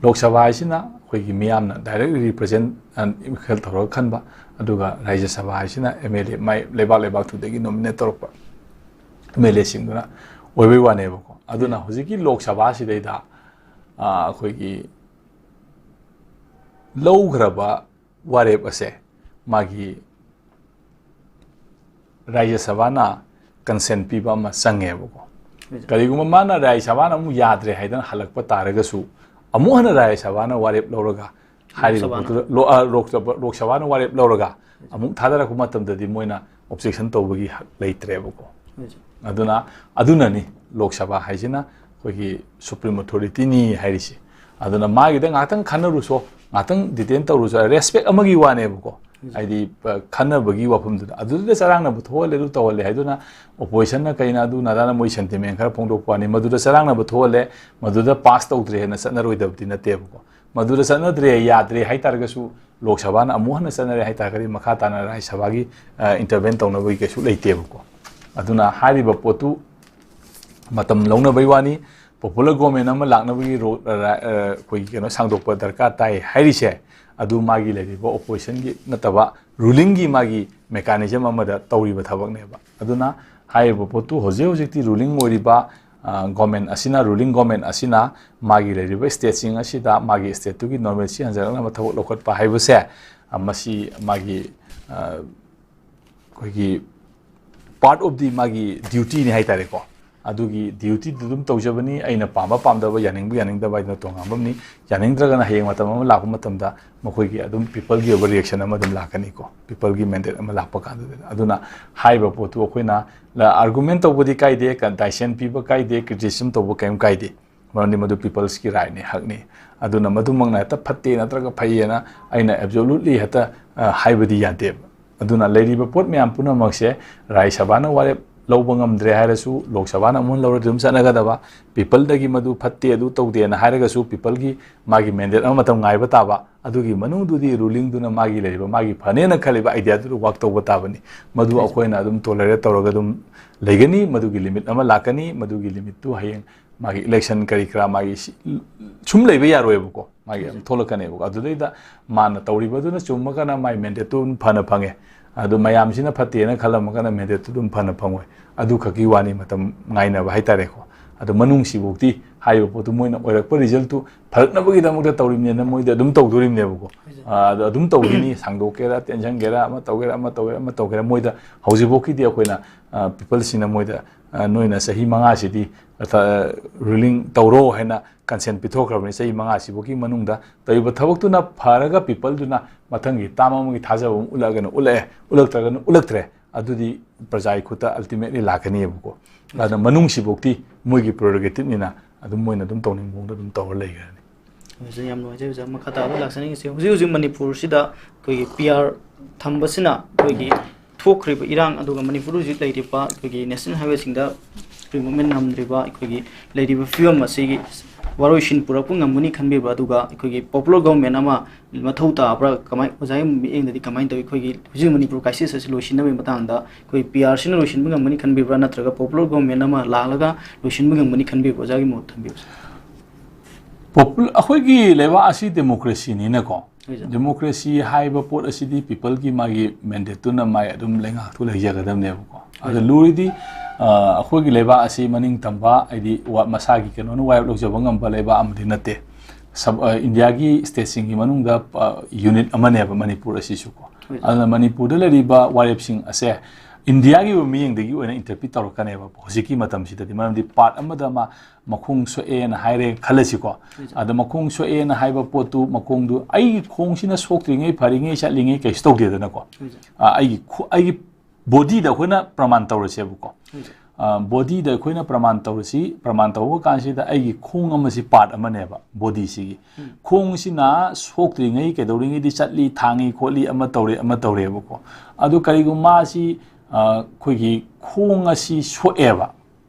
ꯂꯣꯛ ꯁꯚꯥ ꯍꯥꯏꯁꯤꯅ ꯑꯩꯈꯣꯏꯒꯤ ꯃꯤꯌꯥꯝꯅ directly represent, ꯑ, ꯏꯈꯜ ꯇꯧꯔꯒ ꯈꯟꯕ, ꯑꯗꯨꯒ ꯔꯥꯖ꯭ꯌ ꯁꯚꯥ ꯍꯥꯏꯁꯤꯅ M L A, ꯃꯥꯏ ꯂꯩꯕꯥꯛ ꯂꯩꯕꯥꯛꯇꯨꯗꯒꯤ nominate ꯇꯧꯔꯛꯄ M L A ꯁꯤꯡꯗꯨꯅ ꯑꯣꯏꯕꯩ ꯋꯥꯅꯦꯕꯀꯣ꯫ ꯑꯗꯨꯅ ꯍꯧꯖꯤꯛꯀꯤ ꯂꯣꯛ ꯁꯚꯥꯁꯤꯗꯩꯗ, ꯑ, ꯑꯩꯈꯣꯏꯒꯤ ꯂꯧꯈ꯭ꯔꯕ ꯋꯥꯔꯦꯞ ꯑꯁꯦ ꯃꯥꯒꯤ ꯔꯥꯖ꯭ꯌ ꯁꯚꯥꯅ consent ꯄꯤꯕ ꯑꯃ ꯆꯪꯉꯦꯕꯀꯣ꯫ ꯀꯔꯤꯒꯨꯝꯕ ꯃꯥꯅ ꯔꯥꯖ꯭ꯌ ꯁꯚꯥꯅ ꯑꯃꯨꯛ ꯌꯥꯗ꯭ꯔꯦ ꯍꯥꯏꯗꯅ ꯍꯜꯂꯛꯄ ꯇꯥꯔꯒꯁꯨ, ꯑꯃꯨꯛ ꯍꯟꯅ ꯔꯥꯖ꯭ꯌ ꯁꯚꯥꯅ ꯋꯥꯔꯦꯞ ꯂꯧꯔꯒ ꯍꯥꯏꯔꯤꯕ ꯁꯚꯥꯅ꯫ ꯄꯣꯠꯇꯨꯗ ꯂꯣ-, ꯑ, ꯂꯣꯛ ꯁꯚꯥ-, ꯂꯣꯛ ꯁꯚꯥꯅ ꯋꯥꯔꯦꯞ ꯂꯧꯔꯒ ꯑꯃꯨꯛ ꯊꯥꯗꯔꯛꯄ ꯃꯇꯝꯗꯗꯤ ꯃꯣꯏꯅ objection ꯇꯧꯕꯒꯤ ꯍꯛ ꯂꯩꯇ꯭ꯔꯦꯕꯀꯣ꯫ ꯑꯗꯨꯅ ꯑꯗꯨꯅꯅꯤ ꯂꯣꯛ ꯁꯚꯥ ꯍꯥꯏꯁꯤꯅ ꯑꯩꯈꯣꯏꯒꯤ supreme authority ꯅꯤ ꯍꯥꯏꯔꯤꯁꯤ꯫ ꯑꯗꯨꯅ ꯃꯥꯒꯤꯗ ꯉꯥꯛꯇꯪ ꯈꯟꯅꯔꯨꯁꯣ, ꯉꯥꯛꯇꯪ detain ꯇꯧꯔꯨꯁꯣ, respect ꯑꯃꯒꯤ ꯋꯥꯅꯦꯕꯀꯣ꯫ ꯍꯥꯏꯗꯤ, ꯑ, ꯈꯟꯅꯕꯒꯤ ꯋꯥꯐꯝꯗꯨꯗ, ꯑꯗꯨꯗ ꯆꯔꯥꯡꯅꯕ ꯊꯣꯛꯍꯜꯂꯦ, ꯑꯗꯨ ꯇꯧꯍꯜꯂꯦ ꯍꯥꯏꯗꯨꯅ oppositionꯅ ꯀꯩꯅ ꯑꯗꯨ ꯅꯗꯥꯅ ꯃꯣꯏ sentiment ꯈꯔ ꯐꯣꯡꯗꯣꯛꯄ ꯋꯥꯅꯤ꯫ ꯃꯗꯨꯗ ꯆꯔꯥꯡꯅꯕ ꯊꯣꯛꯍꯜꯂꯦ, ꯃꯗꯨꯗ pass ꯇꯧꯗ꯭ꯔꯦ ꯍꯥꯏꯅ ꯆꯠꯅꯔꯣꯏꯗꯕꯗꯤ ꯅꯠꯇꯦꯕꯀꯣ꯫ ꯃꯗꯨꯗ ꯆꯠꯅꯗ꯭ꯔꯦ, ꯌꯥꯗ꯭ꯔꯦ ꯍꯥꯏꯇꯥꯔꯒꯁꯨ, ꯂꯣꯛ ꯁꯚꯥꯅ ꯑꯃꯨꯛ ꯍꯟꯅ ꯆꯠꯅꯔꯦ ꯍꯥꯏꯇꯥꯔꯒꯗꯤ, ꯃꯈꯥ ꯇꯥꯅ ꯔꯥꯖ꯭ꯌ ꯁꯚꯥꯒꯤ, ꯑ, intervene ꯇꯧꯅꯕꯒꯤ ꯀꯩꯁꯨ ꯂꯩꯇꯦꯕꯀꯣ꯫ ꯑꯗꯨꯅ ꯍꯥꯏꯔꯤꯕ ꯄꯣꯠꯇꯨ ꯃꯇꯝ ꯂꯧꯅꯕꯩ ꯋꯥꯅꯤ꯫ Popular government ꯑꯃ ꯂꯥꯛꯅꯕꯒꯤ ꯔꯣ-, ꯑ, ꯑ, ꯑꯩꯈꯣꯏꯒꯤ ꯀꯩꯅꯣ ꯁꯥꯡꯗꯣꯛꯄ ꯗꯔꯀꯥꯔ ꯇꯥꯏ ꯍꯥꯏꯔꯤꯁꯦ, ꯑꯗꯨ ꯃꯥꯒꯤ ꯂꯩꯔꯤꯕ oppositionꯒꯤ ꯅꯠꯇꯕ rulingꯒꯤ ꯃꯥꯒꯤ mechanism ꯑꯃꯗ ꯇꯧꯔꯤꯕ ꯊꯕꯛꯅꯦꯕ꯫ ꯑꯗꯨꯅ ꯍꯥꯏꯔꯤꯕ ꯄꯣꯠꯇꯨ ꯍꯧꯖꯤꯛ ꯍꯧꯖꯤꯛꯇꯤ ruling ꯑꯣꯏꯔꯤꯕ, ꯑ, government ꯑꯁꯤꯅ, ruling government ꯑꯁꯤꯅ ꯃꯥꯒꯤ ꯂꯩꯔꯤꯕ stateꯁꯤꯡ ꯑꯁꯤꯗ ꯃꯥꯒꯤ stateꯇꯨꯒꯤ normalcy ꯍꯟꯖꯔꯛꯅꯕ ꯊꯕꯛ ꯂꯧꯈꯠꯄ ꯍꯥꯏꯕꯁꯦ, ꯑ, ꯃꯁꯤ ꯃꯥꯒꯤ, ꯑ, ꯑꯩꯈꯣꯏꯒꯤ part of the ꯃꯥꯒꯤ dutyꯅꯤ ꯍꯥꯏꯇꯥꯔꯦꯀꯣ꯫ ꯑꯗꯨꯒꯤ dutyꯗꯨ ꯑꯗꯨꯝ ꯇꯧꯖꯕꯅꯤ꯫ ꯑꯩꯅ ꯄꯥꯝꯕ ꯄꯥꯝꯗꯕ, ꯌꯥꯅꯤꯡꯕ ꯌꯥꯅꯤꯡꯗꯕ ꯍꯥꯏꯗꯨꯅ ꯇꯣꯉꯥꯟꯕ ꯑꯃꯅꯤ꯫ ꯌꯥꯅꯤꯡꯗ꯭ꯔꯒꯅ ꯍꯌꯦꯡ ꯃꯇꯝ ꯑꯃ ꯂꯥꯛꯄ ꯃꯇꯝꯗ ꯃꯈꯣꯏꯒꯤ ꯑꯗꯨꯝ peopleꯒꯤ ꯑꯣꯏꯕ reaction ꯑꯃ ꯑꯗꯨꯝ ꯂꯥꯛꯀꯅꯤꯀꯣ, peopleꯒꯤ mandate ꯑꯃ ꯂꯥꯛꯄ ꯀꯥꯟꯗꯨꯗ꯫ ꯑꯗꯨꯅ ꯍꯥꯏꯔꯤꯕ ꯄꯣꯠꯇꯨ ꯑꯩꯈꯣꯏꯅ ꯂ-, argument ꯇꯧꯕꯗꯤ ꯀꯥꯏꯗꯦ, ꯀ-, dissent ꯄꯤꯕ ꯀꯥꯏꯗꯦ, criticism ꯇꯧꯕ ꯀꯔꯤꯝ ꯀꯥꯏꯗꯦ, ꯃꯔꯝꯗꯤ ꯃꯗꯨ peopleꯁꯀꯤ rightꯅꯤ, ꯍꯛꯅꯤ꯫ ꯑꯗꯨꯅ ꯃꯗꯨꯃꯛꯅ ꯍꯦꯛꯇ ꯐꯠꯇꯦ ꯅꯠꯇ꯭ꯔꯒ ꯐꯩꯌꯦꯅ ꯑꯩꯅ absolutely ꯍꯦꯛꯇ, ꯑ, ꯍꯥꯏꯕꯗꯤ ꯌꯥꯗꯦꯕ꯫ ꯑꯗꯨꯅ ꯂꯩꯔꯤꯕ ꯄꯣꯠ ꯃꯌꯥꯝ ꯄꯨꯝꯅꯃꯛꯁꯦ ꯔꯥꯖ꯭ꯌ ꯁꯚꯥꯅ ꯋꯥꯔꯦꯞ ꯂꯧꯕ ꯉꯝꯗ꯭ꯔꯦ ꯍꯥꯏꯔꯁꯨ, ꯂꯣꯛ ꯁꯚꯥꯅ ꯑꯃꯨꯛ ꯂꯧꯔꯗꯤ ꯑꯗꯨꯝ ꯆꯠꯅꯒꯗꯕ꯫ Peopleꯗꯒꯤ ꯃꯗꯨ ꯐꯠꯇꯦ, ꯑꯗꯨ ꯇꯧꯗꯦꯅ ꯍꯥꯏꯔꯒꯁꯨ, peopleꯒꯤ ꯃꯥꯒꯤ mandate ꯑꯃ ꯃꯇꯝ ꯉꯥꯏꯕ ꯇꯥꯕ꯫ ꯑꯗꯨꯒꯤ ꯃꯅꯨꯡꯗꯨꯗꯤ rulingꯗꯨꯅ ꯃꯥꯒꯤ ꯂꯩꯔꯤꯕ, ꯃꯥꯒꯤ ꯐꯅꯦꯅ ꯈꯜꯂꯤꯕ ideaꯗꯨꯗ work ꯇꯧꯕ ꯇꯥꯕꯅꯤ꯫ ꯃꯗꯨ ꯑꯩꯈꯣꯏꯅ ꯑꯗꯨꯝ tolerate ꯇꯧꯔꯒ ꯑꯗꯨꯝ ꯂꯩꯒꯅꯤ꯫ ꯃꯗꯨꯒꯤ limit ꯑꯃ ꯂꯥꯛꯀꯅꯤ꯫ ꯃꯗꯨꯒꯤ limitꯇꯨ ꯍꯌꯦꯡ ꯃꯥꯒꯤ election ꯀꯔꯤ ꯀꯔꯥ ꯃꯥꯒꯤ ꯁꯤ-, ꯁꯨꯝ ꯂꯩꯕ ꯌꯥꯔꯣꯏꯕꯀꯣ, ꯃꯥꯒꯤ ꯑꯗꯨꯝ ꯊꯣꯛꯂꯛꯀꯅꯦꯕꯀꯣ꯫ ꯑꯗꯨꯗꯩꯗ ꯃꯥꯅ ꯇꯧꯔꯤꯕꯗꯨꯅ ꯆꯨꯝꯃꯒꯅ ꯃꯥꯏ mandateꯇꯨ ꯑꯗꯨꯝ ꯐꯅ ꯐꯪꯉꯦ, ꯑꯗꯨ ꯃꯌꯥꯝꯁꯤꯅ ꯐꯠꯇꯦꯅ ꯈꯜꯂꯝꯃꯒꯅ mandateꯇꯨ ꯑꯗꯨꯝ ꯐꯅ ꯐꯪꯉꯣꯏ꯫ ꯑꯗꯨ ꯈꯛꯀꯤ ꯋꯥꯅꯤ, ꯃꯇꯝ ꯉꯥꯏꯅꯕ ꯍꯥꯏꯇꯥꯔꯦꯀꯣ꯫ ꯑꯗꯣ ꯃꯅꯨꯡꯁꯤꯐꯧꯗꯤ ꯍꯥꯏꯔꯤꯕ ꯄꯣꯠꯇꯨ ꯃꯣꯏꯅ ꯑꯣꯏꯔꯛꯄ resultꯇꯨ ꯐꯔꯛꯅꯕꯒꯤꯗꯃꯛꯇ ꯇꯧꯔꯤꯕꯅꯤꯅ ꯃꯣꯏꯗꯤ ꯑꯗꯨꯝ ꯇꯧꯗꯣꯔꯤꯕꯅꯦꯕꯀꯣ꯫ ꯑꯥ, ꯑꯗꯣ ꯑꯗꯨꯝ ꯇꯧꯈꯤꯅꯤ, ꯁꯥꯡꯗꯣꯛꯀꯦꯔꯥ, ꯇꯦꯟꯁꯟꯒꯦꯔꯥ, ꯑꯃ ꯇꯧꯒꯦꯔꯥ, ꯑꯃ ꯇꯧꯒꯦꯔꯥ, ꯑꯃ ꯇꯧꯒꯦꯔꯥ, ꯃꯣꯏꯗ ꯍꯧꯖꯤꯛꯐꯥꯎꯒꯤꯗꯤ ꯑꯩꯈꯣꯏꯅ, ꯑꯥ, peopleꯁꯤꯡꯅ ꯃꯣꯏꯗ, ꯑꯥ, ꯅꯣꯏꯅ ꯆꯍꯤ ꯃꯉꯥꯁꯤꯗꯤ, ꯑꯥ, ruling ꯇꯧꯔꯣ ꯍꯥꯏꯅ consent ꯄꯤꯊꯣꯛꯈ꯭ꯔꯕꯅꯤ꯫ ꯆꯍꯤ ꯃꯉꯥꯁꯤꯐꯥꯎꯒꯤ ꯃꯅꯨꯡꯗ ꯇꯧꯔꯤꯕ ꯊꯕꯛꯇꯨꯅ ꯐꯔꯒ peopleꯗꯨꯅ ꯃꯊꯪꯒꯤ term ꯑꯃꯒꯤ ꯊꯥꯖꯕ ꯑꯃ ꯎꯠꯂꯛꯑꯒꯅ ꯎꯠꯂꯛꯑꯦ, ꯎꯠꯂꯛꯇ꯭ꯔꯒꯅ ꯎꯠꯂꯛꯇ꯭ꯔꯦ꯫ ꯑꯗꯨꯗꯤ ꯄ꯭ꯔꯖꯥꯒꯤ ꯈꯨꯠꯇ ultimately ꯂꯥꯛꯀꯅꯤꯕꯀꯣ꯫ ꯑꯗꯨꯅ ꯃꯅꯨꯡꯁꯤꯐꯧꯗꯤ ꯃꯣꯏꯒꯤ prerogativeꯅꯤꯅ ꯑꯗꯨꯝ ꯃꯣꯏꯅ ꯑꯗꯨꯝ ꯇꯧꯅꯤꯡꯕ ꯃꯑꯣꯡꯗ ꯑꯗꯨꯝ ꯇꯧꯔ ꯂꯩꯈ꯭ꯔꯅꯤ꯫ ꯑꯣꯖꯥ, ꯌꯥꯝ ꯅꯨꯡꯉꯥꯏꯖꯩ꯫ ꯑꯣꯖꯥ, ꯃꯈꯥ ꯇꯥꯕ ꯂꯥꯛꯆꯅꯤꯡꯉꯤꯁꯦ, ꯍꯧꯖꯤꯛ ꯍꯧꯖꯤꯛ ꯃꯅꯤꯄꯨꯔꯁꯤꯗ ꯑꯩꯈꯣꯏꯒꯤ ꯄꯤ ꯑꯥꯔ ꯊꯝꯕꯁꯤꯅ ꯑꯩꯈꯣꯏꯒꯤ ꯊꯣꯛꯈ꯭ꯔꯤꯕ ꯏꯔꯥꯡ, ꯑꯗꯨꯒ ꯃꯅꯤꯄꯨꯔꯗ ꯍꯧꯖꯤꯛ ꯂꯩꯔꯤꯕ ꯑꯩꯈꯣꯏꯒꯤ ꯅꯦꯁꯅꯦꯜ ꯍꯥꯏꯋꯦꯁꯤꯡꯗ ꯐ꯭ꯔꯤ ꯃꯨꯞꯃꯦꯟ ꯉꯝꯗ꯭ꯔꯤꯕ ꯑꯩꯈꯣꯏꯒꯤ ꯂꯩꯔꯤꯕ ꯐꯤꯕꯝ ꯑꯁꯤꯒꯤ ꯋꯥꯔꯣꯏꯁꯤꯟ ꯄꯨꯔꯛꯄ ꯉꯝꯒꯅꯤ ꯈꯟꯕꯤꯕ꯭ꯔꯥ? ꯑꯗꯨꯒ ꯑꯩꯈꯣꯏꯒꯤ ꯄꯣꯄꯨꯂꯔ ꯒꯣꯚꯔꯟꯃꯦꯟ ꯑꯃ ꯃꯊꯧ ꯇꯥꯕ꯭ꯔꯥ? ꯀꯃꯥꯏ, ꯑꯣꯖꯥꯒꯤ ꯃꯤꯠꯌꯦꯡꯗꯗꯤ ꯀꯃꯥꯏꯅ ꯇꯧꯏ? ꯑꯩꯈꯣꯏꯒꯤ ꯍꯧꯖꯤꯛ ꯃꯅꯤꯄꯨꯔ ꯀ꯭ꯔꯥꯏꯁꯤꯁ ꯑꯁꯤ ꯂꯣꯏꯁꯤꯟꯅꯕꯒꯤ ꯃꯇꯥꯡꯗ ꯑꯩꯈꯣꯏ ꯄꯤ ꯑꯥꯔꯁꯤꯅ ꯂꯣꯏꯁꯤꯟꯕ ꯉꯝꯒꯅꯤ ꯈꯟꯕꯤꯕ꯭ꯔꯥ, ꯅꯠꯇ꯭ꯔꯒ ꯄꯣꯄꯨꯂꯔ ꯒꯣꯚꯔꯟꯃꯦꯟ ꯑꯃ ꯂꯥꯛꯂꯒ ꯂꯣꯏꯁꯤꯟꯕ ꯉꯝꯒꯅꯤ ꯈꯟꯕꯤꯕ꯭ꯔꯥ? ꯑꯣꯖꯥꯒꯤ ꯃꯣꯠ ꯊꯝꯕꯤꯌꯨ꯫ ꯄꯣꯄꯨꯂꯔ, ꯑꯩꯈꯣꯏꯒꯤ ꯂꯩꯕꯥꯛ ꯑꯁꯤ ꯗꯦꯃꯣꯀ꯭ꯔꯦꯁꯤꯅꯤꯅꯀꯣ, ꯍꯣꯏ, ꯁꯥꯔ꯫ ꯗꯦꯃꯣꯀ꯭ꯔꯦꯁꯤ ꯍꯥꯏꯕ ꯄꯣꯠ ꯑꯁꯤꯗꯤ ꯄꯤꯄꯜꯒꯤ ꯃꯥꯒꯤ ꯃꯦꯟꯗꯦꯠꯇꯨꯅ ꯃꯥꯏ ꯑꯗꯨꯝ ꯂꯩꯉꯥꯛꯇꯨ ꯂꯩꯖꯒꯗꯕꯅꯦꯕꯀꯣ꯫ ꯑꯗ ꯍꯣꯏ꯫ ꯂꯨꯔꯤꯗꯤ, ꯑ, ꯑꯩꯈꯣꯏꯒꯤ ꯂꯩꯕꯥꯛ ꯑꯁꯤ ꯃꯅꯤꯡ ꯇꯝꯕ, ꯍꯥꯏꯗꯤ ꯋꯥ-, ꯃꯁꯥꯒꯤ ꯀꯩꯅꯣꯅ ꯋꯥꯔꯦꯞ ꯂꯧꯖꯕ ꯉꯝꯕ ꯂꯩꯕꯥꯛ ꯑꯃꯗꯤ ꯅꯠꯇꯦ꯫ ꯁꯕ-, ꯑ, ꯏꯟꯗꯤꯌꯥꯒꯤ ꯁ꯭ꯇꯦꯠꯁꯤꯡꯒꯤ ꯃꯅꯨꯡꯗ, ꯑ, ꯌꯨꯅꯤꯠ ꯑꯃꯅꯦꯕ ꯃꯅꯤꯄꯨꯔ ꯑꯁꯤꯁꯨꯀꯣ꯫ ꯍꯣꯏ꯫ ꯑꯗꯨꯅ ꯃꯅꯤꯄꯨꯔꯗ ꯂꯩꯔꯤꯕ ꯋꯥꯔꯦꯞꯁꯤꯡ ꯑꯁꯦ ꯏꯟꯗꯤꯌꯥꯒꯤ ꯑꯣꯏꯕ ꯃꯤꯠꯌꯦꯡꯗꯒꯤ ꯑꯣꯏꯅ ꯏꯟꯇꯔꯄ꯭ꯔꯤꯠ ꯇꯧꯔꯛꯀꯅꯦꯕ ꯍꯧꯖꯤꯛꯀꯤ ꯃꯇꯝꯁꯤꯗꯗꯤ꯫ ꯃꯔꯝꯗꯤ ꯄꯥꯔꯠ ꯑꯃꯗ ꯑꯃ ꯃꯈꯣꯡ ꯁꯣꯛꯑꯦꯅ ꯍꯥꯏꯔꯦ ꯈꯜꯂꯁꯤꯀꯣ꯫ ꯍꯣꯏ, ꯁꯥꯔ꯫ ꯑꯗ ꯃꯈꯣꯡ ꯁꯣꯛꯑꯦꯅ ꯍꯥꯏꯕ ꯄꯣꯠꯇꯨ, ꯃꯈꯣꯡꯗꯨ ꯑꯩꯒꯤ ꯈꯣꯡꯁꯤꯅ ꯁꯣꯛꯇ꯭ꯔꯤꯉꯩ, ꯐꯔꯤꯉꯩ, ꯆꯠꯂꯤꯉꯩ ꯀꯩꯁꯨ ꯇꯧꯗꯦꯗꯅꯀꯣ꯫ ꯍꯣꯏ, ꯁꯥꯔ꯫ ꯑ, ꯑꯩꯒꯤ ꯈꯨ-, ꯑꯩꯒꯤ ꯕꯣꯗꯤꯗ ꯑꯩꯈꯣꯏꯅ ꯄ꯭ꯔꯃꯥꯟ ꯇꯧꯔꯁꯦꯕꯀꯣ꯫ ꯍꯣꯏ, ꯁꯥꯔ꯫ ꯑ, ꯕꯣꯗꯤꯗ ꯑꯩꯈꯣꯏꯅ ꯄ꯭ꯔꯃꯥꯟ ꯇꯧꯔꯁꯤ, ꯄ꯭ꯔꯃꯥꯟ ꯇꯧꯕ ꯀꯥꯟꯁꯤꯗ ꯑꯩꯒꯤ ꯈꯣꯡ ꯑꯃꯁꯤ ꯄꯥꯔꯠ ꯑꯃꯅꯦꯕ ꯕꯣꯗꯤꯁꯤꯒꯤ꯫ ꯎꯝ꯫ ꯈꯣꯡꯁꯤꯅ ꯁꯣꯛꯇ꯭ꯔꯤꯉꯩ ꯀꯩꯗꯧꯔꯤꯉꯩꯗꯤ ꯆꯠꯂꯤ, ꯊꯥꯡꯉꯤ, ꯈꯣꯠꯂꯤ, ꯑꯃ ꯇꯧꯔꯦ, ꯑꯃ ꯇꯧꯔꯦꯕꯀꯣ꯫ ꯑꯗꯨ ꯀꯔꯤꯒꯨꯝꯕ ꯃꯥꯁꯤ, ꯑ, ꯑꯩꯈꯣꯏꯒꯤ ꯈꯣꯡ ꯑꯁꯤ ꯁꯣꯛꯑꯦꯕ,